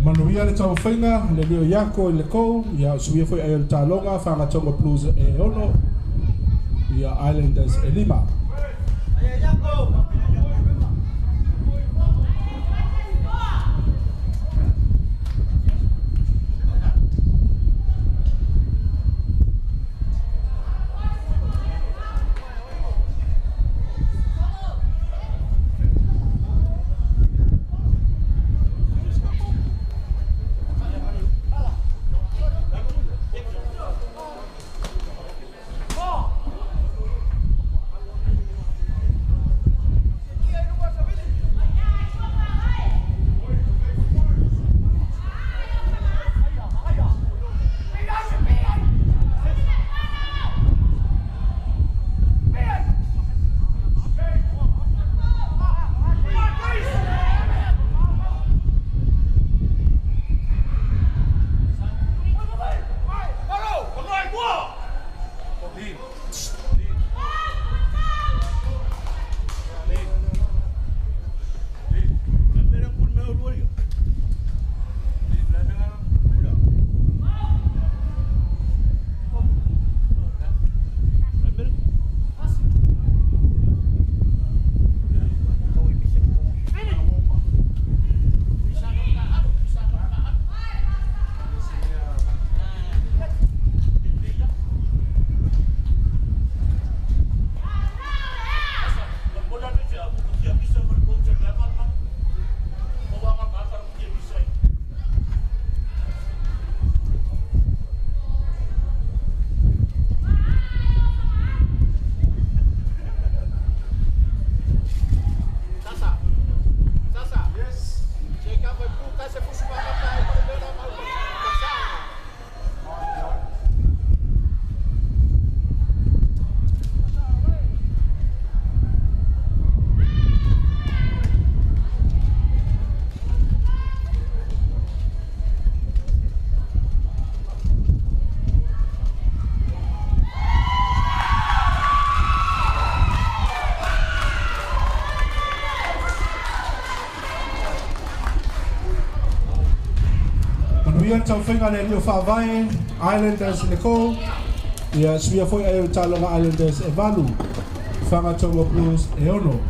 Manuia le taumafaiga le leo Iako i le goal, ia suia foi ai o le taloga Fagatogo Blues e 6, ia Islanders e 5. Manuia le taumafaiga le alii o Faavae Islanders i le goal, ia suia foi ai o le taloga Islanders e 8, Fagatogo Blues e 6.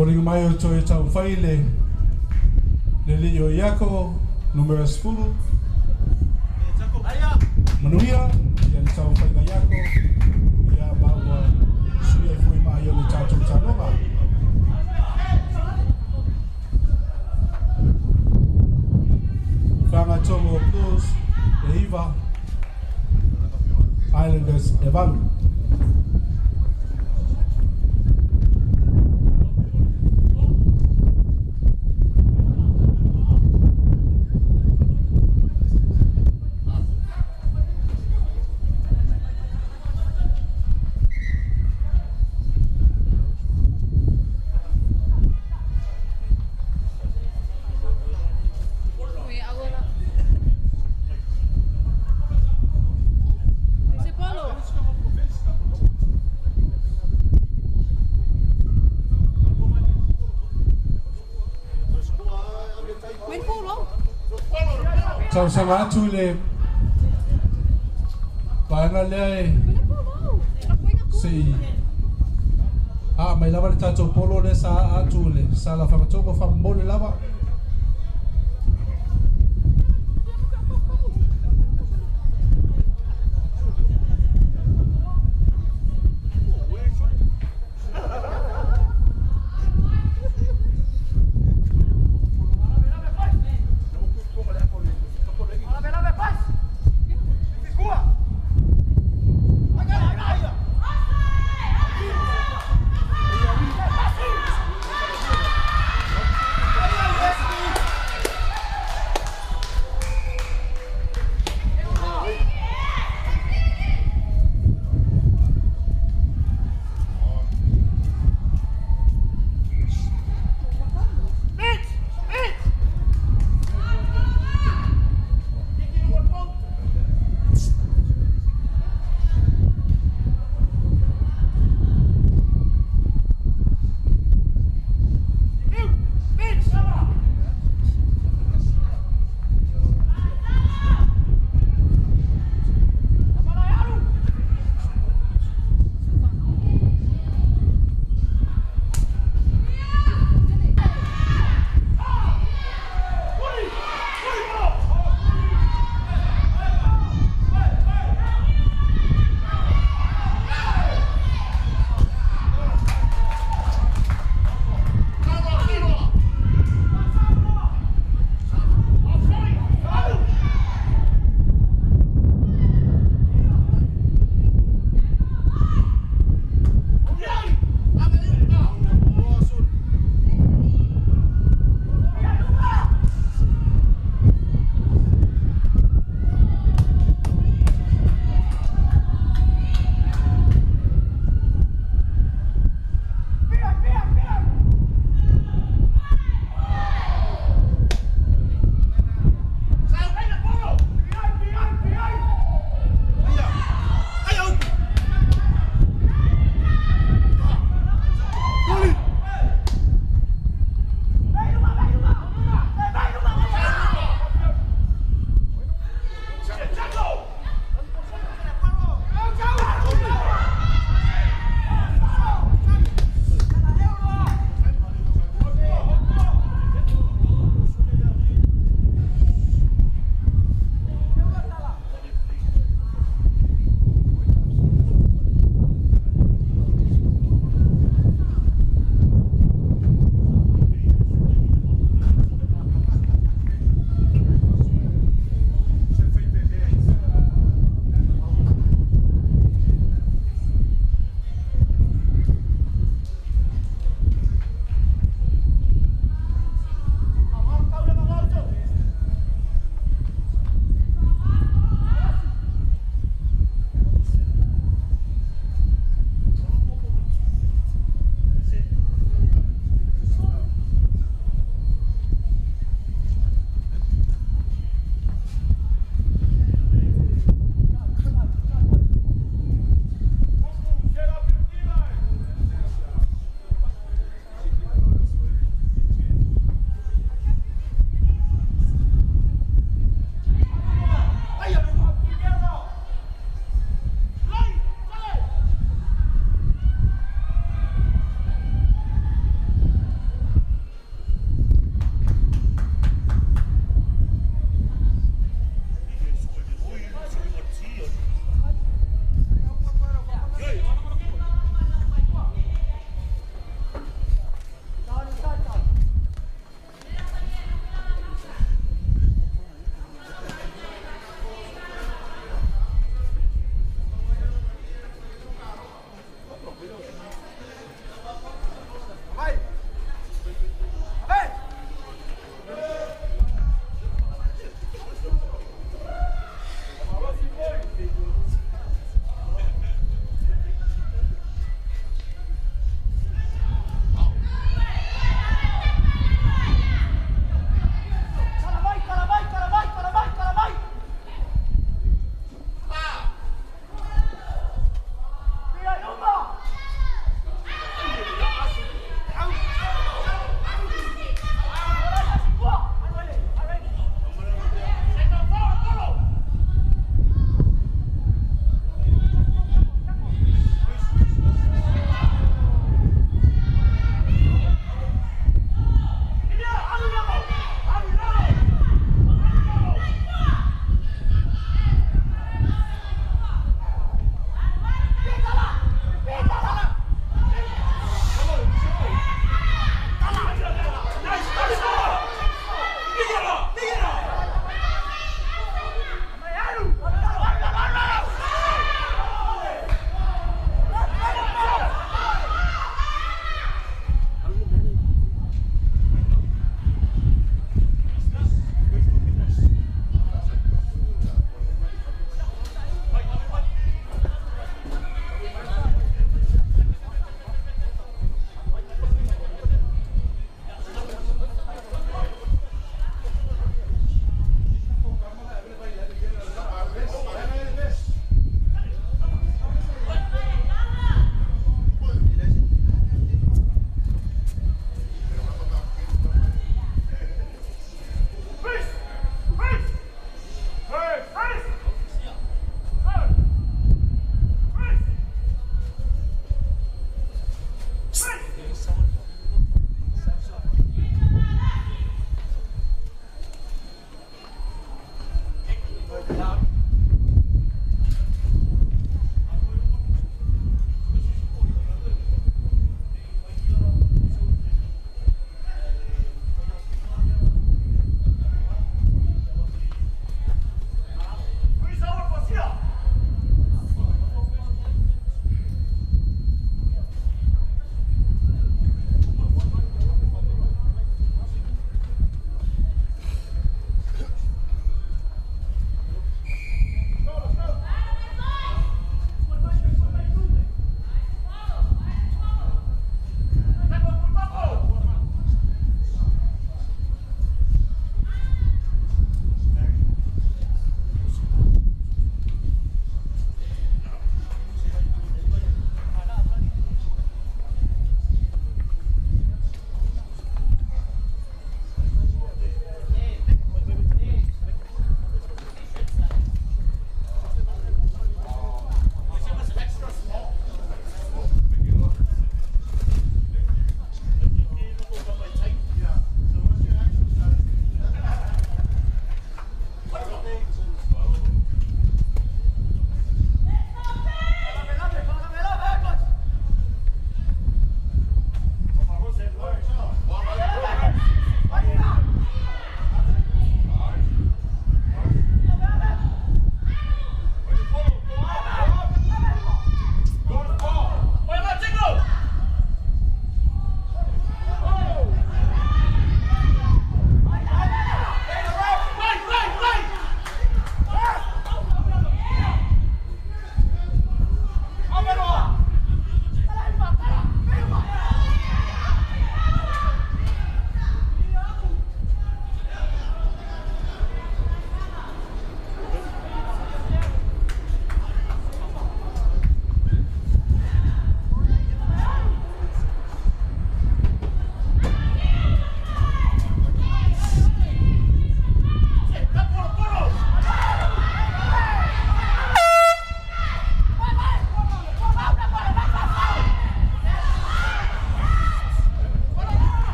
Foliga mai o toe taumafai le le alii o Iako numera 10. Manuia ia le taumafaiga Iako ia ma ua sui ai foi maai o le tatou taloga. Fagatogo Blues e 9, Islanders e 8. Ui, aua la. Se Polo. Win Polo. Talosaga atu i le vaega lea e Win Polo. sei aa mai lava le tatou polo lea sa aa atu i le sala Fagatogo faamomoli lava.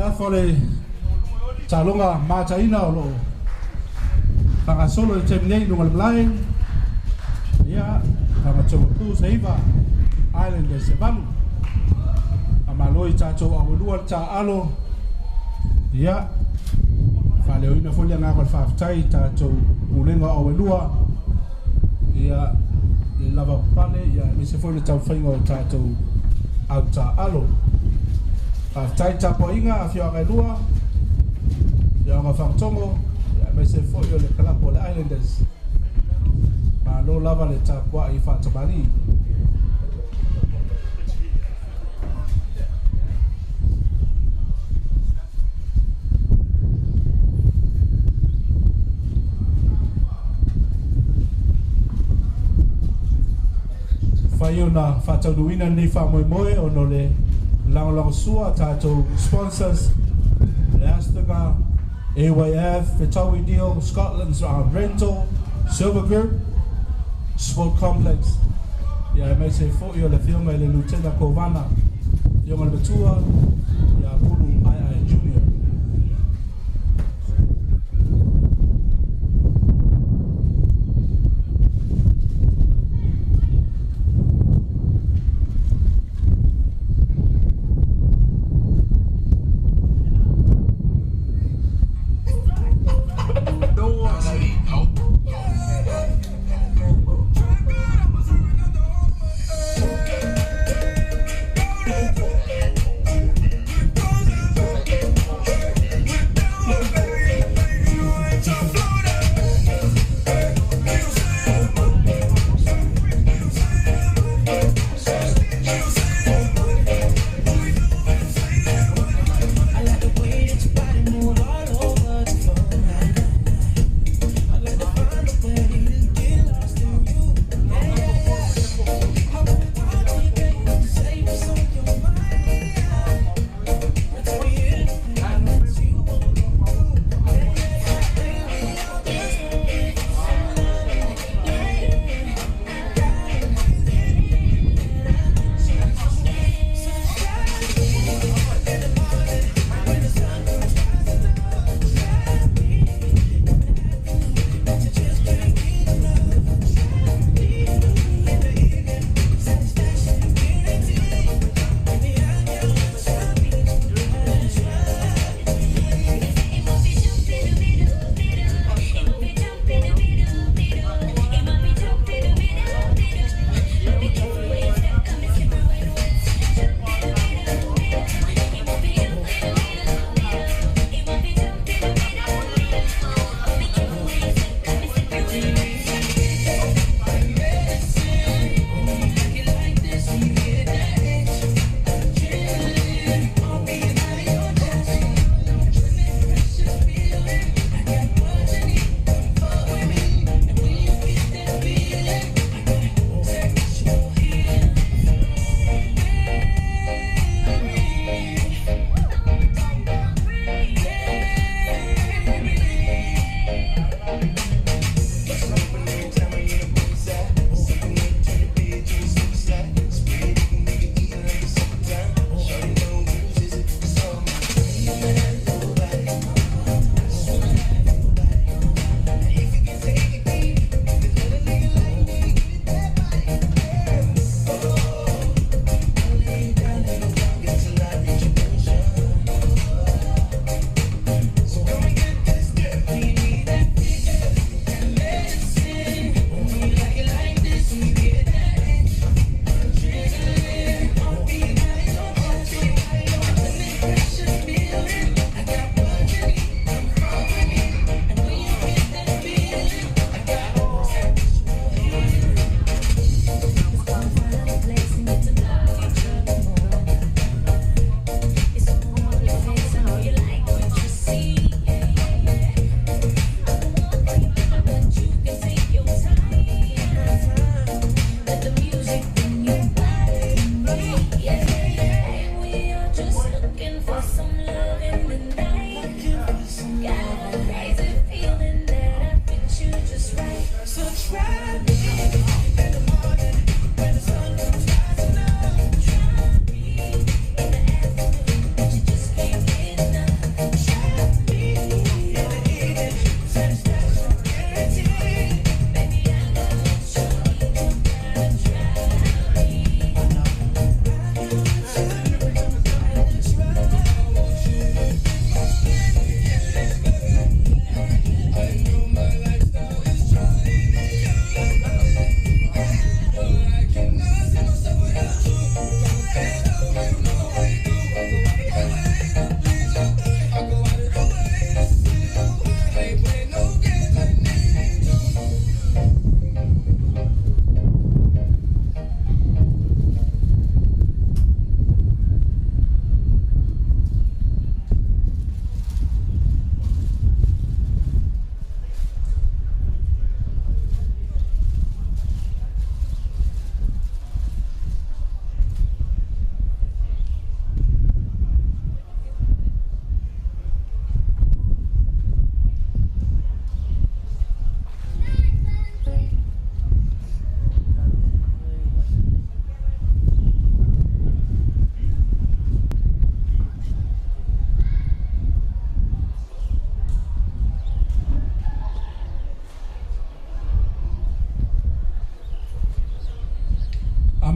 le afa o le taaloga mataina o loo faagasolo i le taimi nei i luga o le malae. Ia Fagatogo Blues e 9, Islanders e 8. Faamalo i tatou auelua le taaalo. Ia faaleoina foi le agaga o le faafetai i tatou pulega o auelua, ia le lava pale, ia aemaise foi le taumafaiga o tatou au taaalo. Faafetai tapuaiga afioaga e lua, afioaga o Fagatogo, ia aemaise foi o le kalapu o le Islanders. Malo lava le tapuai faatamalii. Fai ona faataunuuina lenei faamoemoe ona o le lagolagosua a tatou sponsors, le Astaga, AYF, Fetaui Deal, Scotland's Rental, Silver Group, Sport Complex, ia aemaise foi o le afioga i le Lutena Kovana, afioga i le Matua ia Pulu II Junior.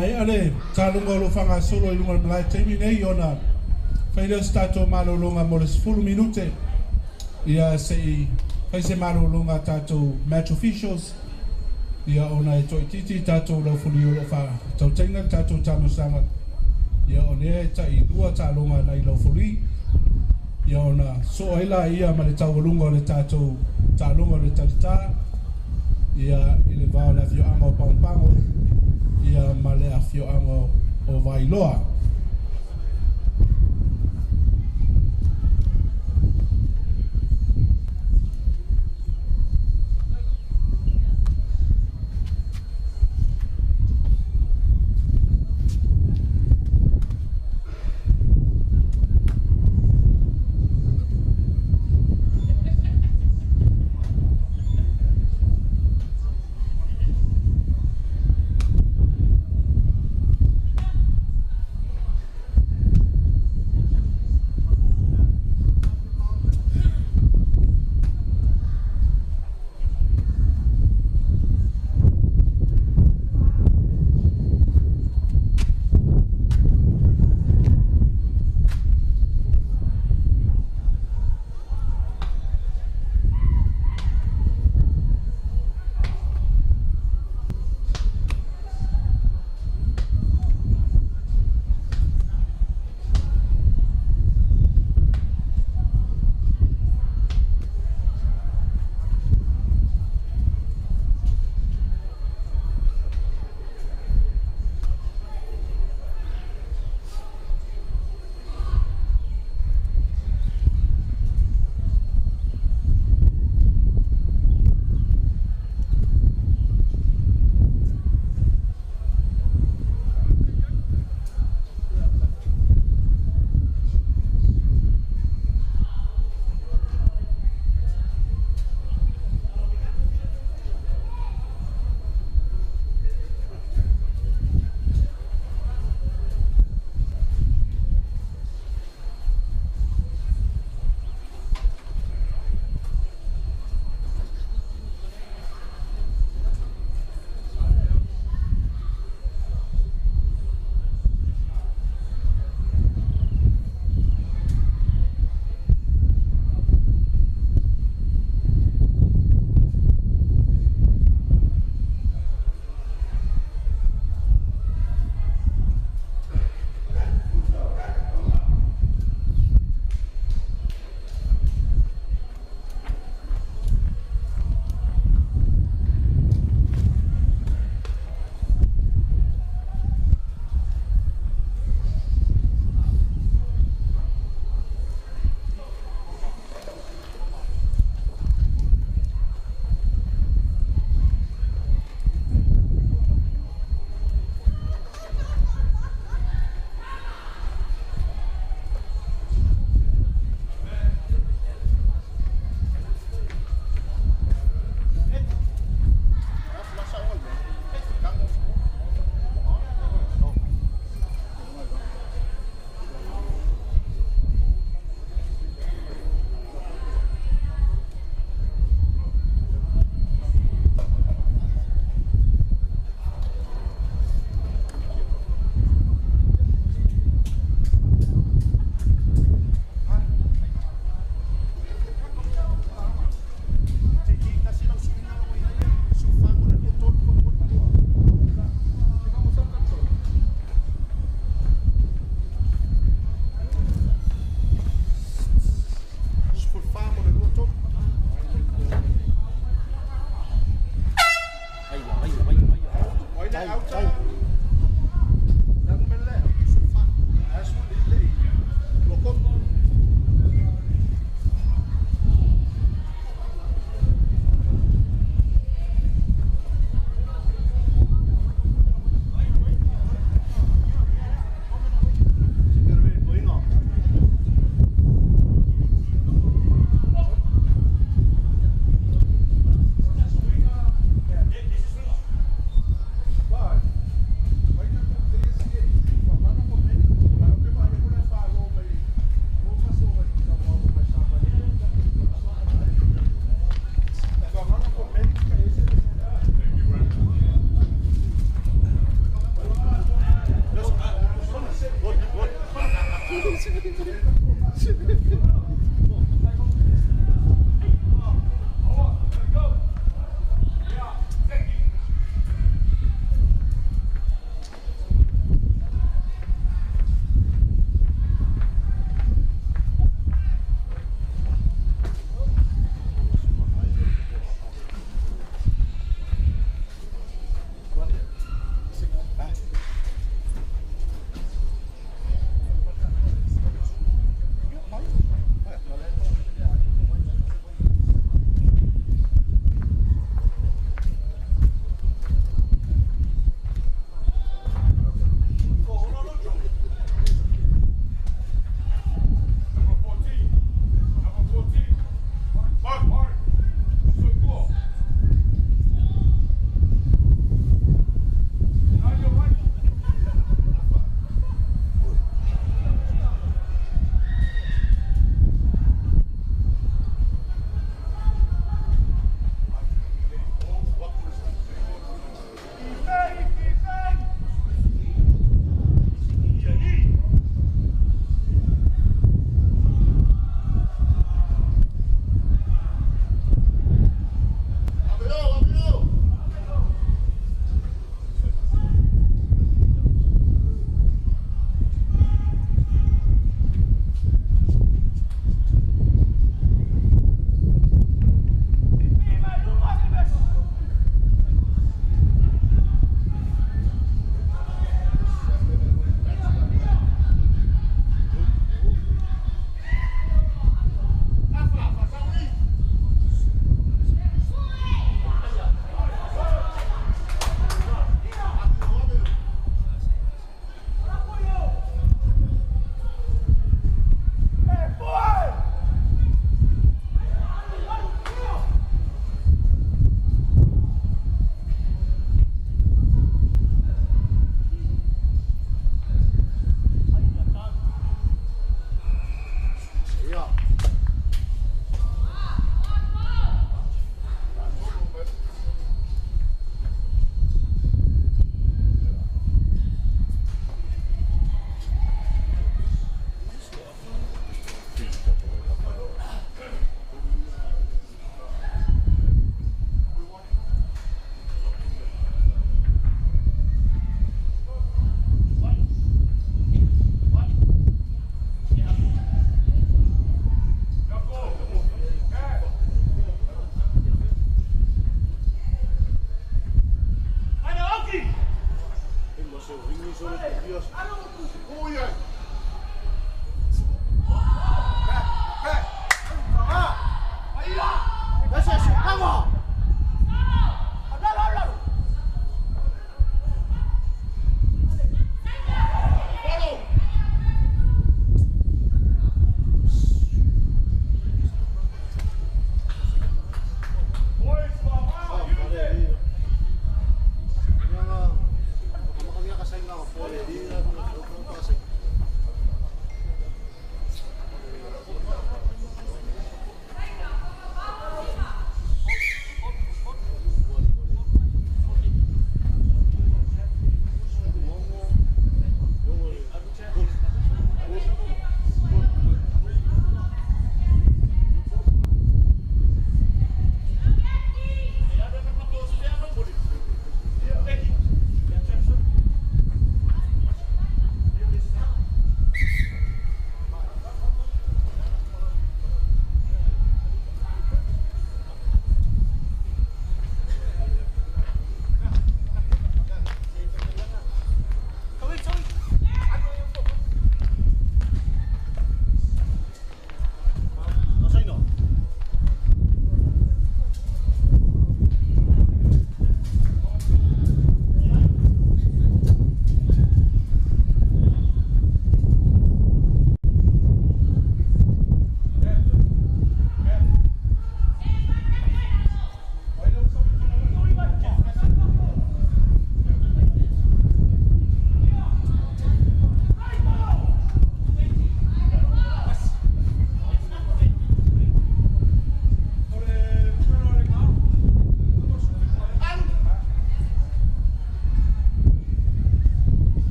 Maea le taaloga o lo o faagasolo i luga o le malae taimi nei ona fai lea o se tatou malologa mo le 10 minute ia se i fai se malologa a tatou match officials ia ona e toaitiiti tatou laufuli o lo o faatautaina le tatou taamilosaga ia o lea e tailua taaloga nai laufuli ia ona soo ai laia ma le taualuga o le tatou taaloga o le talitā ia i le va o le afioaga o Pagopago ia ma le afioaga o Vailoa.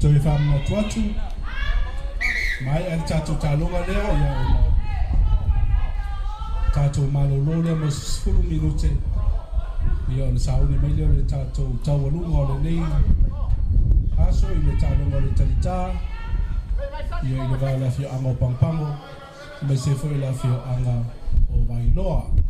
Toe faamanatu atu, maea le tatou taloga lea, ia ona tatou malolo lea mo se 10 minute, ia ona sauni mai lea o le tatou taualuga o lenei aso i le taloga o le talitā, ia i le va o le afioaga o Pagopago aemaise foi le afioaga o Vailoa.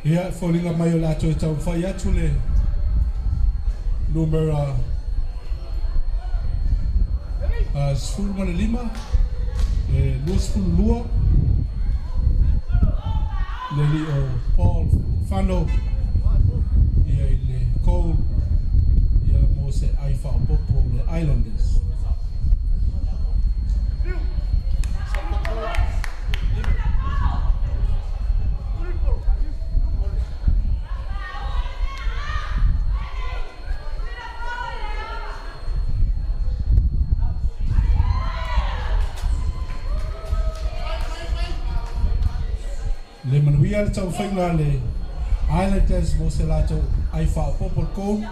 Ia foliga mai o le a toe taumafai atu le numera 15, le 22, le alii o Paul Fano ia i le goal ia mo se ai faaopoopo le Islanders. Le manuia le taumafaiga a le Islanders mo se latou ai faaopoopo le goal.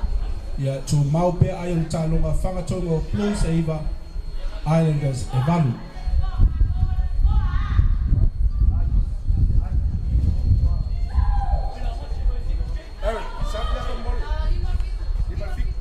Ia tumau pea ai o le taloga Fagatogo o Blues e 9, Islanders e 8. Eric, sub left on ball. Lima fitu.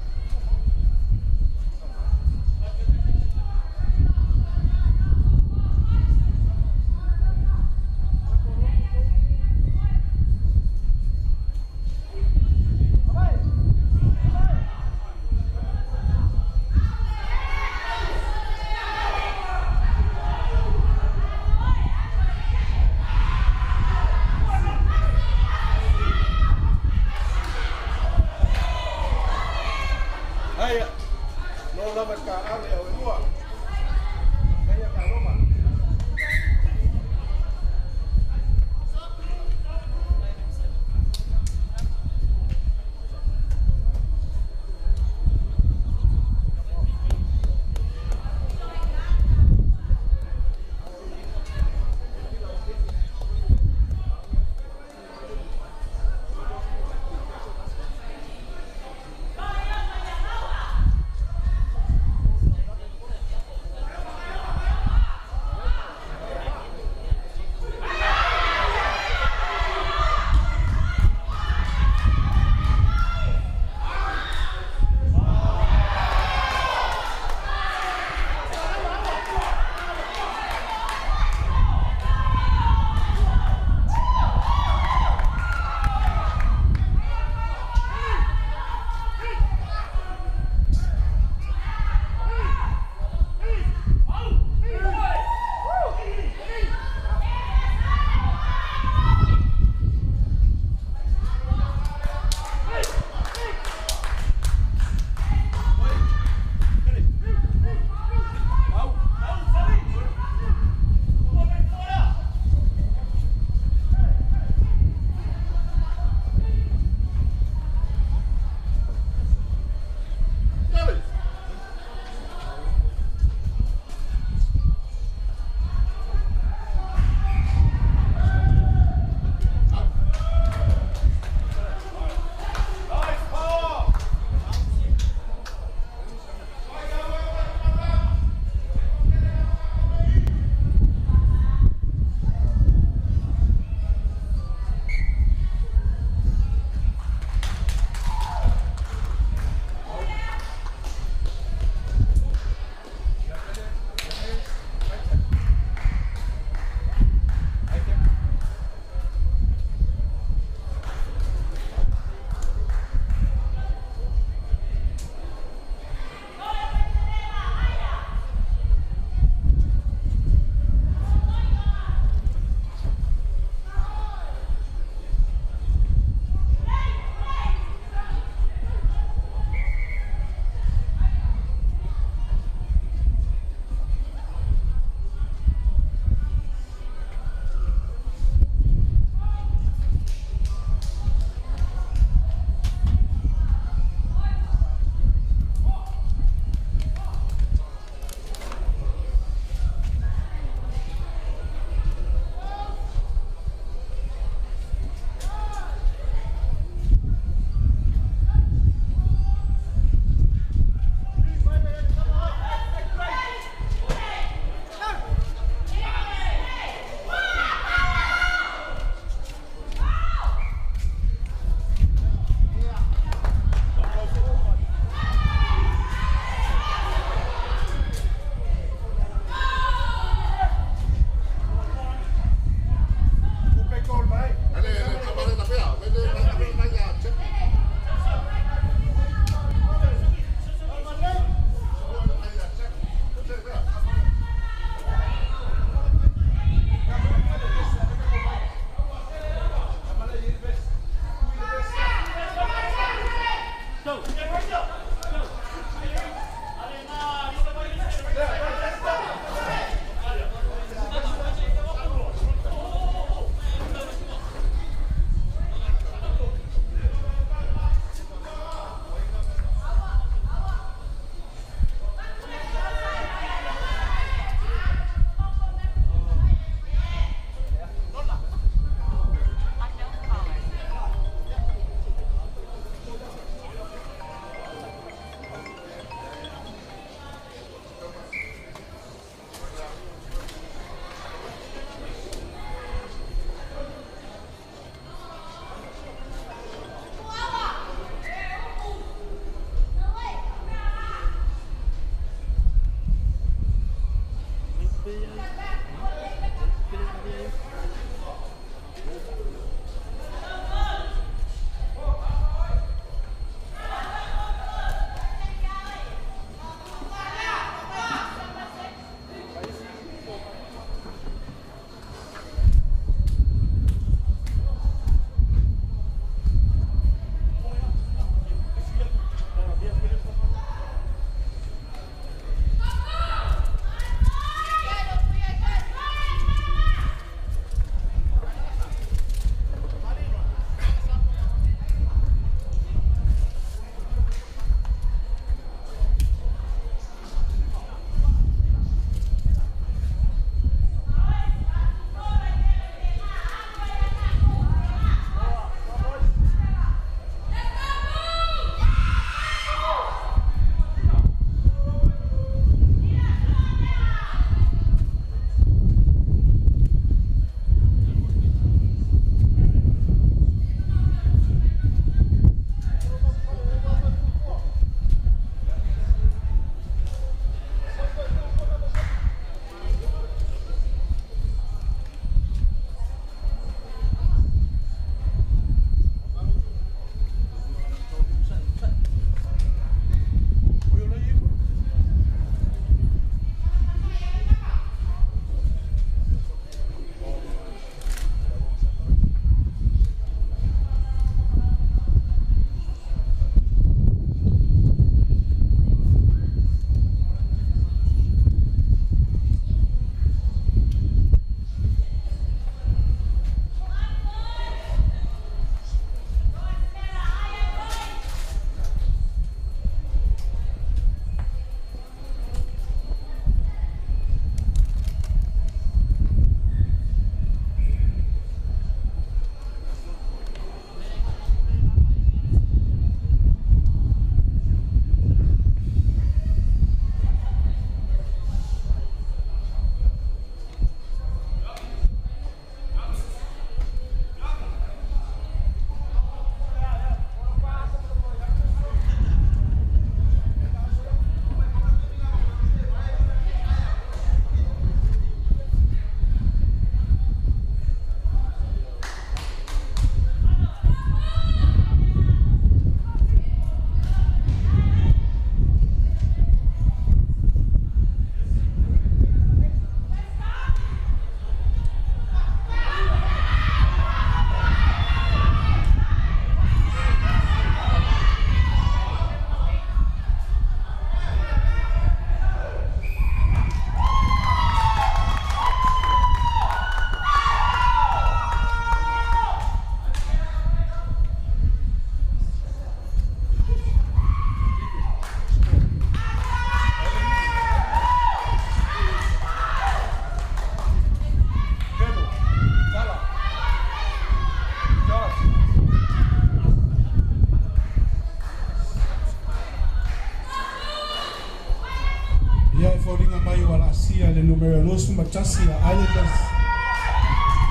21 a Islanders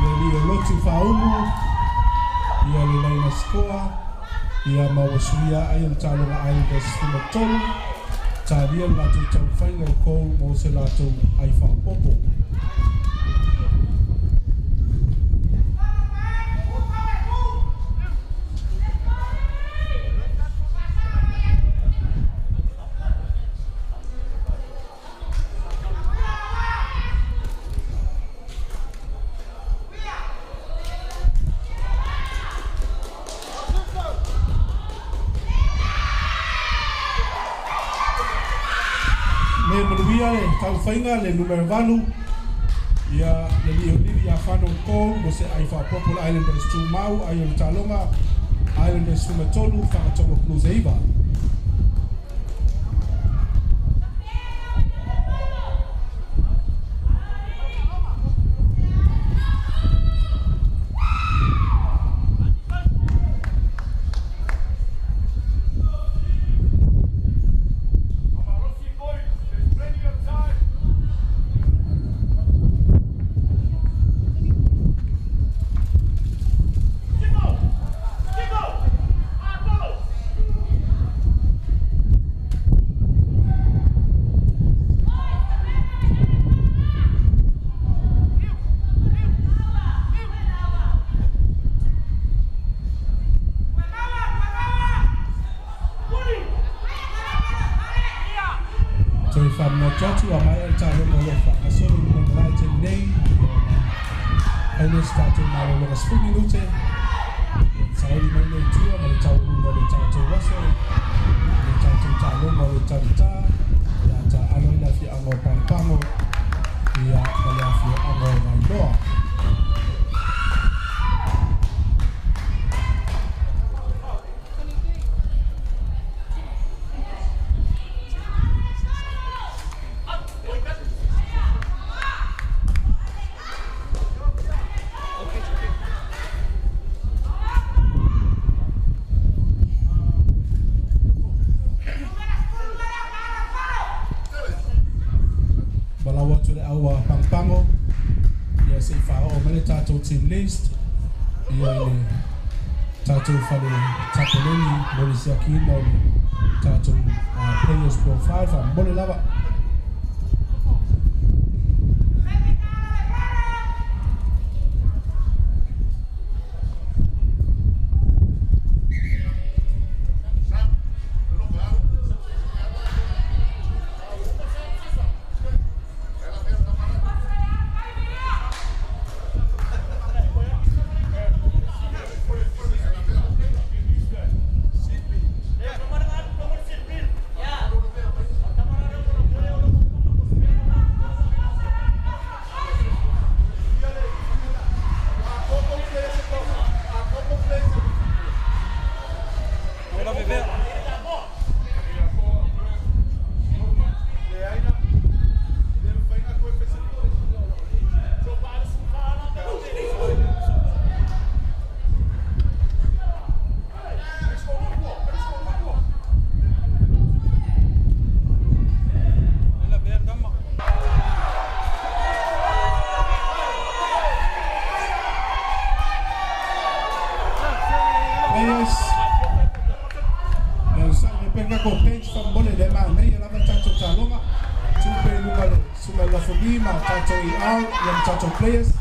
le li o lotu faaulu ia le laina skoa ia ma ua suia ai o le taaloga Islanders 13 talia le latou taumafaiga e kou mo se latou ai faaopopo. Le manuia le taufaiga le numera 8 ia le liolivi ia whanau kou mo se ai faapopo le Islanders tumau ai o le taaloga Islanders 13 Fagatogo Blues 9. Toe whamnotu atu a mai al taaloga o lo faagasolo i luga malae taimi nei ona aile se tatou malologa 10 minute saili mai le tua ma le taualuga o le tatou aso le tatou taaloga o le talitā ia taalo ai le afiaʻaga o Pagopago ia ma le afioaga o Vailoa. Malau atu le au a Pagopago ia se i faaoo mai le tatou team list ia i le tatou fale tapoleni mo le siakiina o le tatou players profile faamomole lava. Players le sa le penga ko bench faamomole le manaia lava le tatou taaloga tupe i luga le suga lafoni ma tatou ER ia ma tatou players.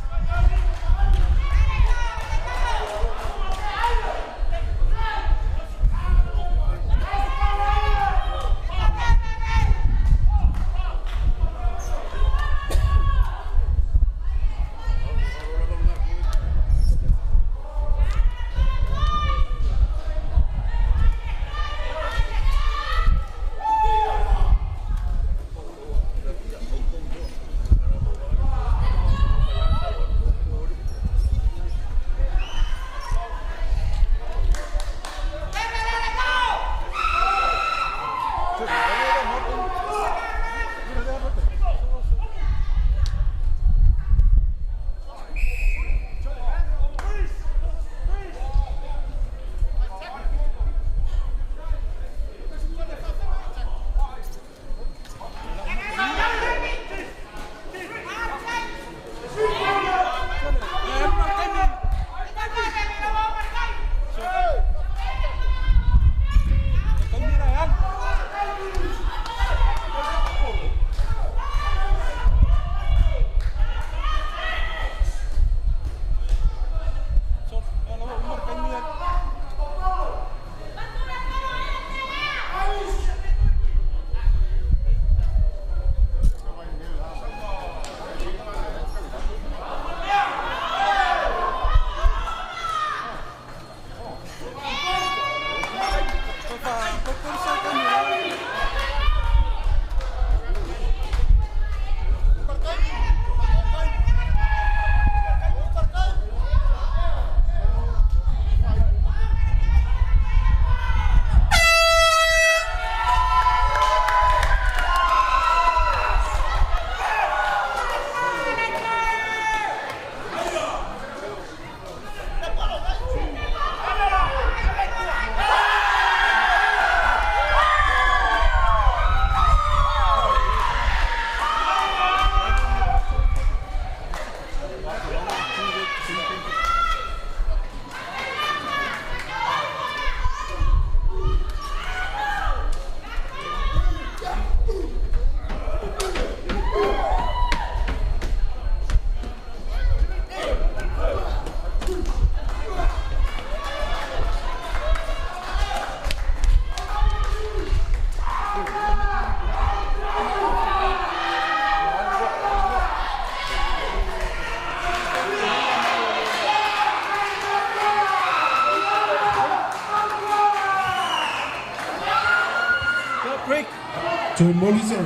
Toe momoli se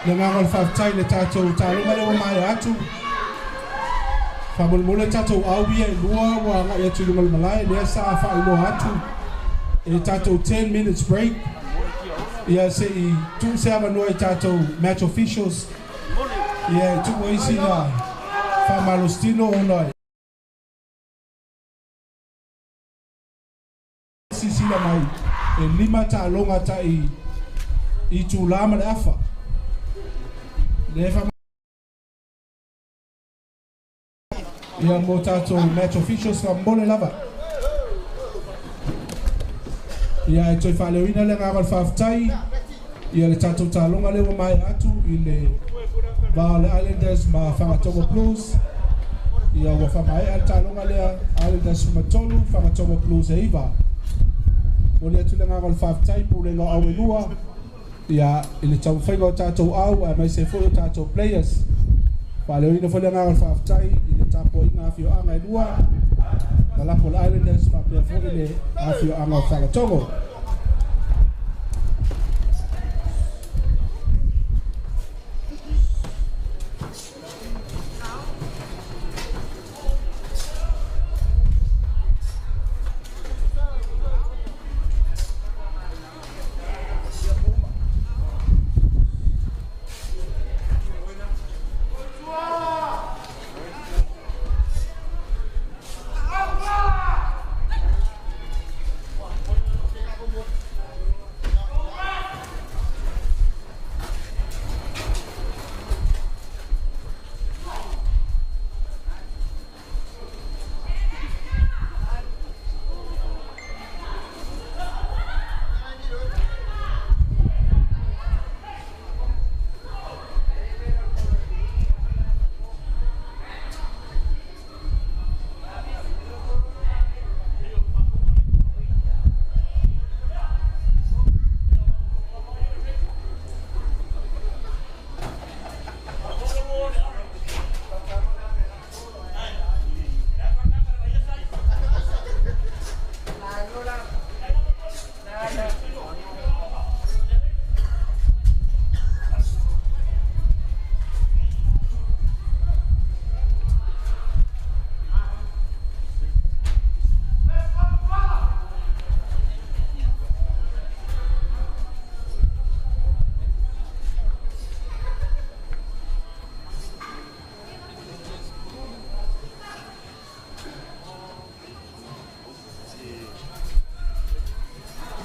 le agaga o le faafetai i le tatou taaloga lea ua maea atu. Faamolemole tatou au ia e lua ua agai atu i luga o le malae lea sa faailoa atu e tatou 10 minutes break. Ia se i tuu se avanoa i tatou match officials ia e tuu ai sina faamalositino ona silasila mai e lima taaloga tai itulā ma le afa. Lea e ia mo tatou match officials faamolemole lava. Ia e toe faaleoina le agaga o le faafetai ia le tatou taaloga lea ua maea atu i le va o le Islanders ma Fagatogo Blues. Ia ua faamaea le taaloga lea, Islanders 13, Fagatogo Blues e 9. Momoli atu le agaga o le faafetai pulega o au e lua ia i le taumafaiga o tatou au aemaise foi o tatou players. Faaleoina foi le agaga o le faafetai i le tapuaiga afioaga e lua, Malapo le Islanders faapea foi le afioaga o Fagatogo.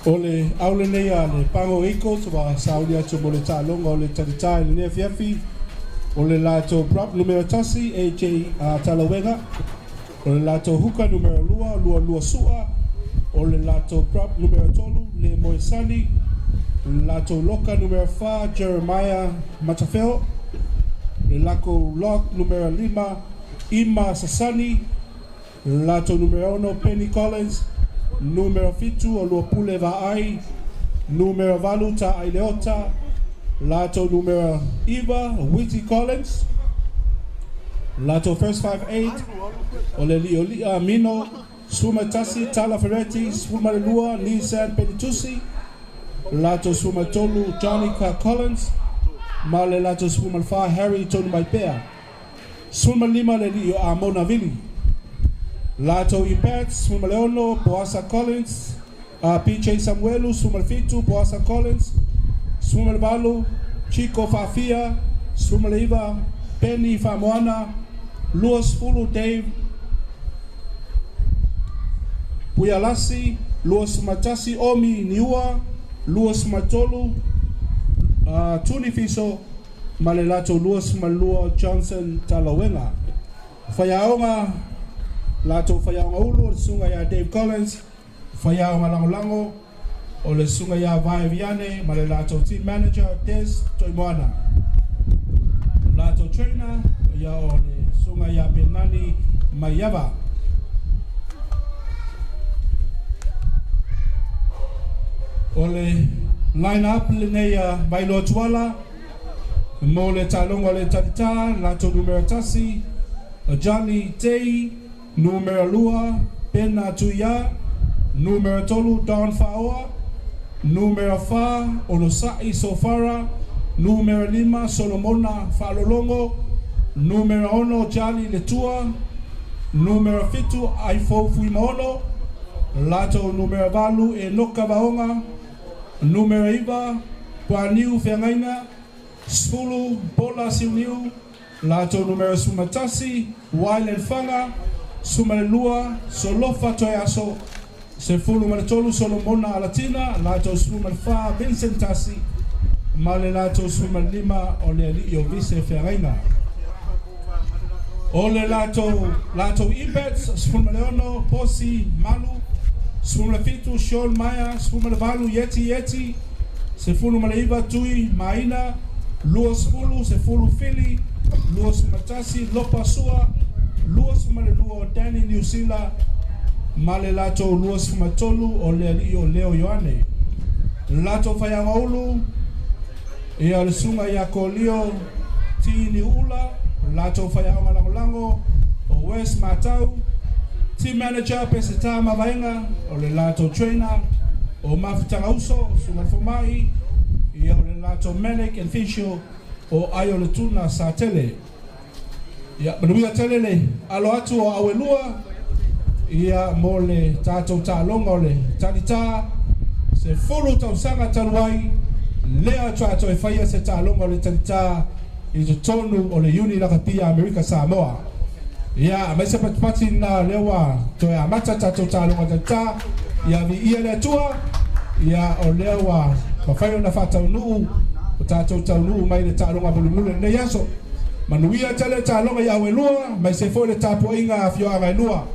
O le au lenei a le Pago Eagles ua sauni atu mo le taaloga o le Talitā i lenei afiafi. O le latou prop numera 1, AJ Talauega. O le latou hooker numera 2, Lua Lua Sua. O le latou prop numera 3, Le Moesani. O le latou loka numera 4, Jeremiah Matafeo. Le lakou lock numera 5, Ima Sasani. Le latou numera 6, Penny Collins. Numera 7, o Luapule Vaai. Numera 8, Ta'ai Leota. Latou numera 9, Witty Collins. Latou first 5-8, o le Li'oli'a Amino, 11 Tala Ferretti, 12 Nissan Penitusi, latou 13 Johnny Collins, ma le latou 14 Harry Tonu Maipea. 15 le alii o Amona Vili. Latou Impacts, 16 Poasa Collins, PJ Samuelu, 17 Poasa Collins, 18 Chico Faafia, 19 Penny Famoana, 20 Dave Puialasi, 21 Omi Niua, 23 Tuni Fiso, ma le latou 22 Johnson Talauega. Faiaoga, latou faiaoga ulu o le susuga ia Dave Collins, faiaoga lagolago o le susuga ia Vae Viane ma le latou team manager Des Toimoana. Latou trainer ia o le susuga ia Penani Maiava. O le line up lenei a Vailoa Tuala mo le taaloga o le Talitā, latou numera 1, Johnny Tei, numera 2, Pena Tuia, numera 3, Don Faoa, numera 4, Olosai Sofara, Numera 5 Solomona Faalologo, Numera 6 Charlie Letua, Numera 7 Aifou Fuimaono, latou numera 8 Enoka Vaoga, Numera 9 Puaniu Feagaiga, 10 Pola Siuniu, latou numera 11 Wyland Faga, 12 Solofa Toeaso, 13 Solomona Alatina, latou 14 Vincent Tasi, ma le latou 15 o le ali'i o Vise Feagaiga. O le latou Impacts, 16 Posi Malu, 17 Sean Maya, 18 Yeti Yeti, 19 Tui Maina, 20 Sefulu Fili, 21 Lopa Sua, 22 Danny New Zealand, ma le latou 23 o le ali'i o Leo Ioane. Latou faiagaulu, ia o le suga ia Kolio Ti Niuula, latou faiaoga lagolago o West Matau, team manager Peseta Mavaega, o le latou trainer o Mafutaga Uso, suga le fomai, ia o le latou medic and physio o Aio le Tuna Satele. Ia manuia tele le alo atu o auelua, ia mo le tatou taaloga o le talitā 10 tausaga talu ai lea atu e faia se taaloga o le talitā i totonu o le Uni Lakapi a Amerika Samoa. Ia mai se patipati na lea ua toe amata tatou taaloga talitā, ia viia le Atua, ia o lea ua mafai ona faataunuu o tatou taunuu mai le taaloga mulimuli lenei aso. Manuia tele taaloga i auelua, mai se foi le tapuaiga a afioaga e lua.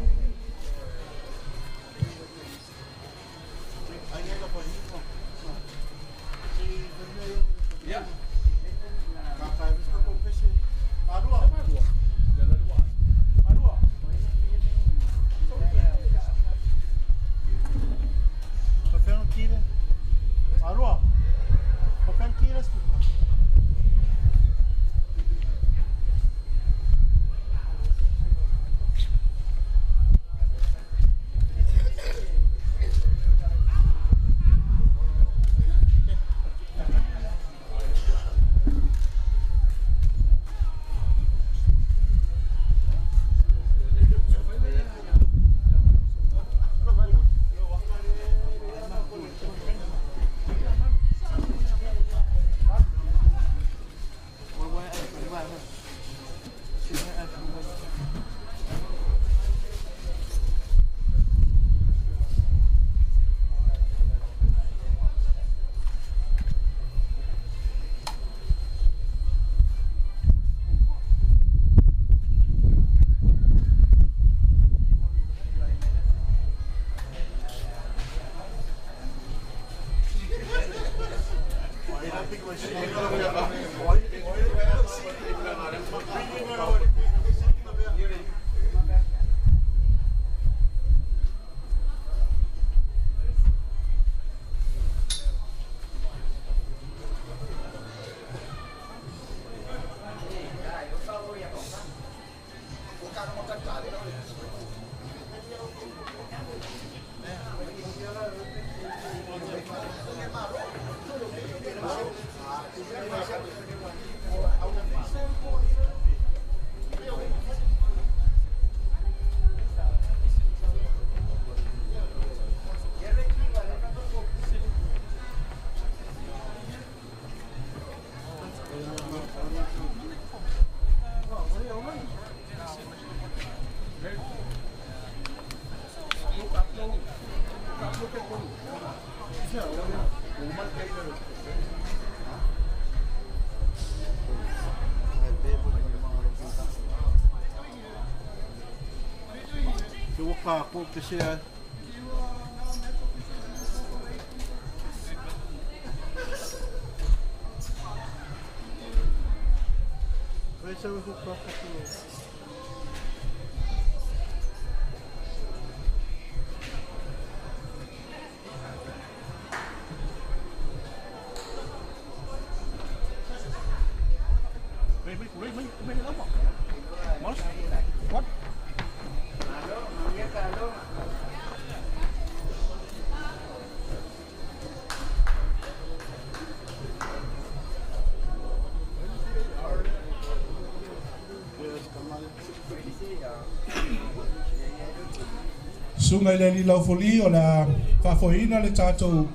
Suga i le alii laufali o le a faafoeina le tatou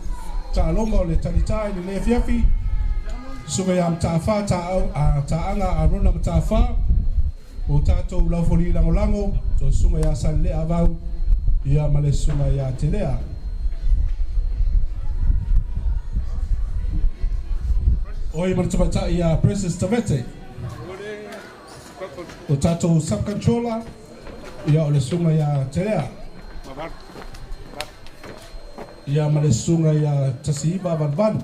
taaloga o le talitā i lenei afiafi, susuga ia Matafā Taaga Arona Matafā, o tatou laufali lagolago, o susuga ia Salelea Avau ia ma le susuga ia Telea. Oi ma le tamaitai ia Princess Tavete. O tatou sub-controller, ia o le susuga ia Telea. Ia ma le susuga ia Tasiiva Valuvalu.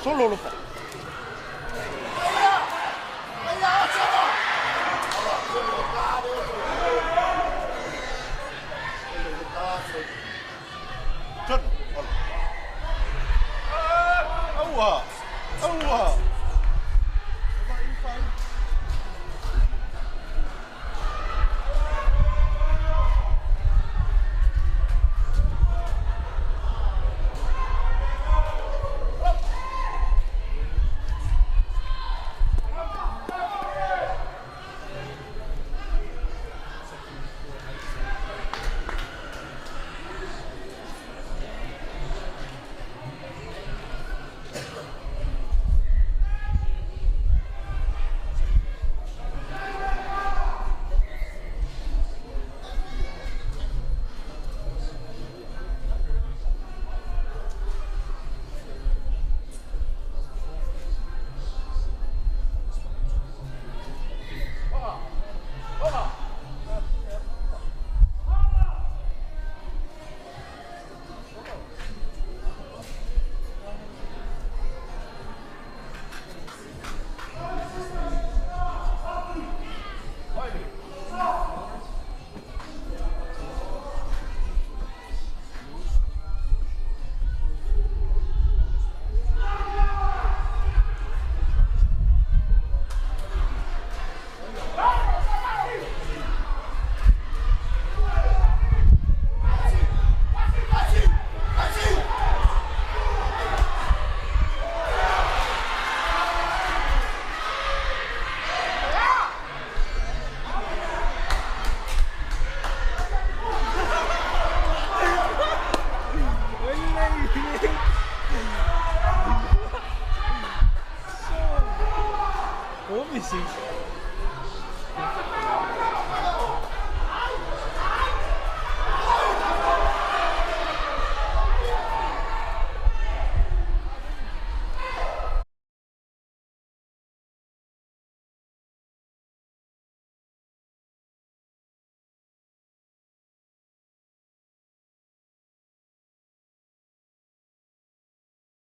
Solo lo.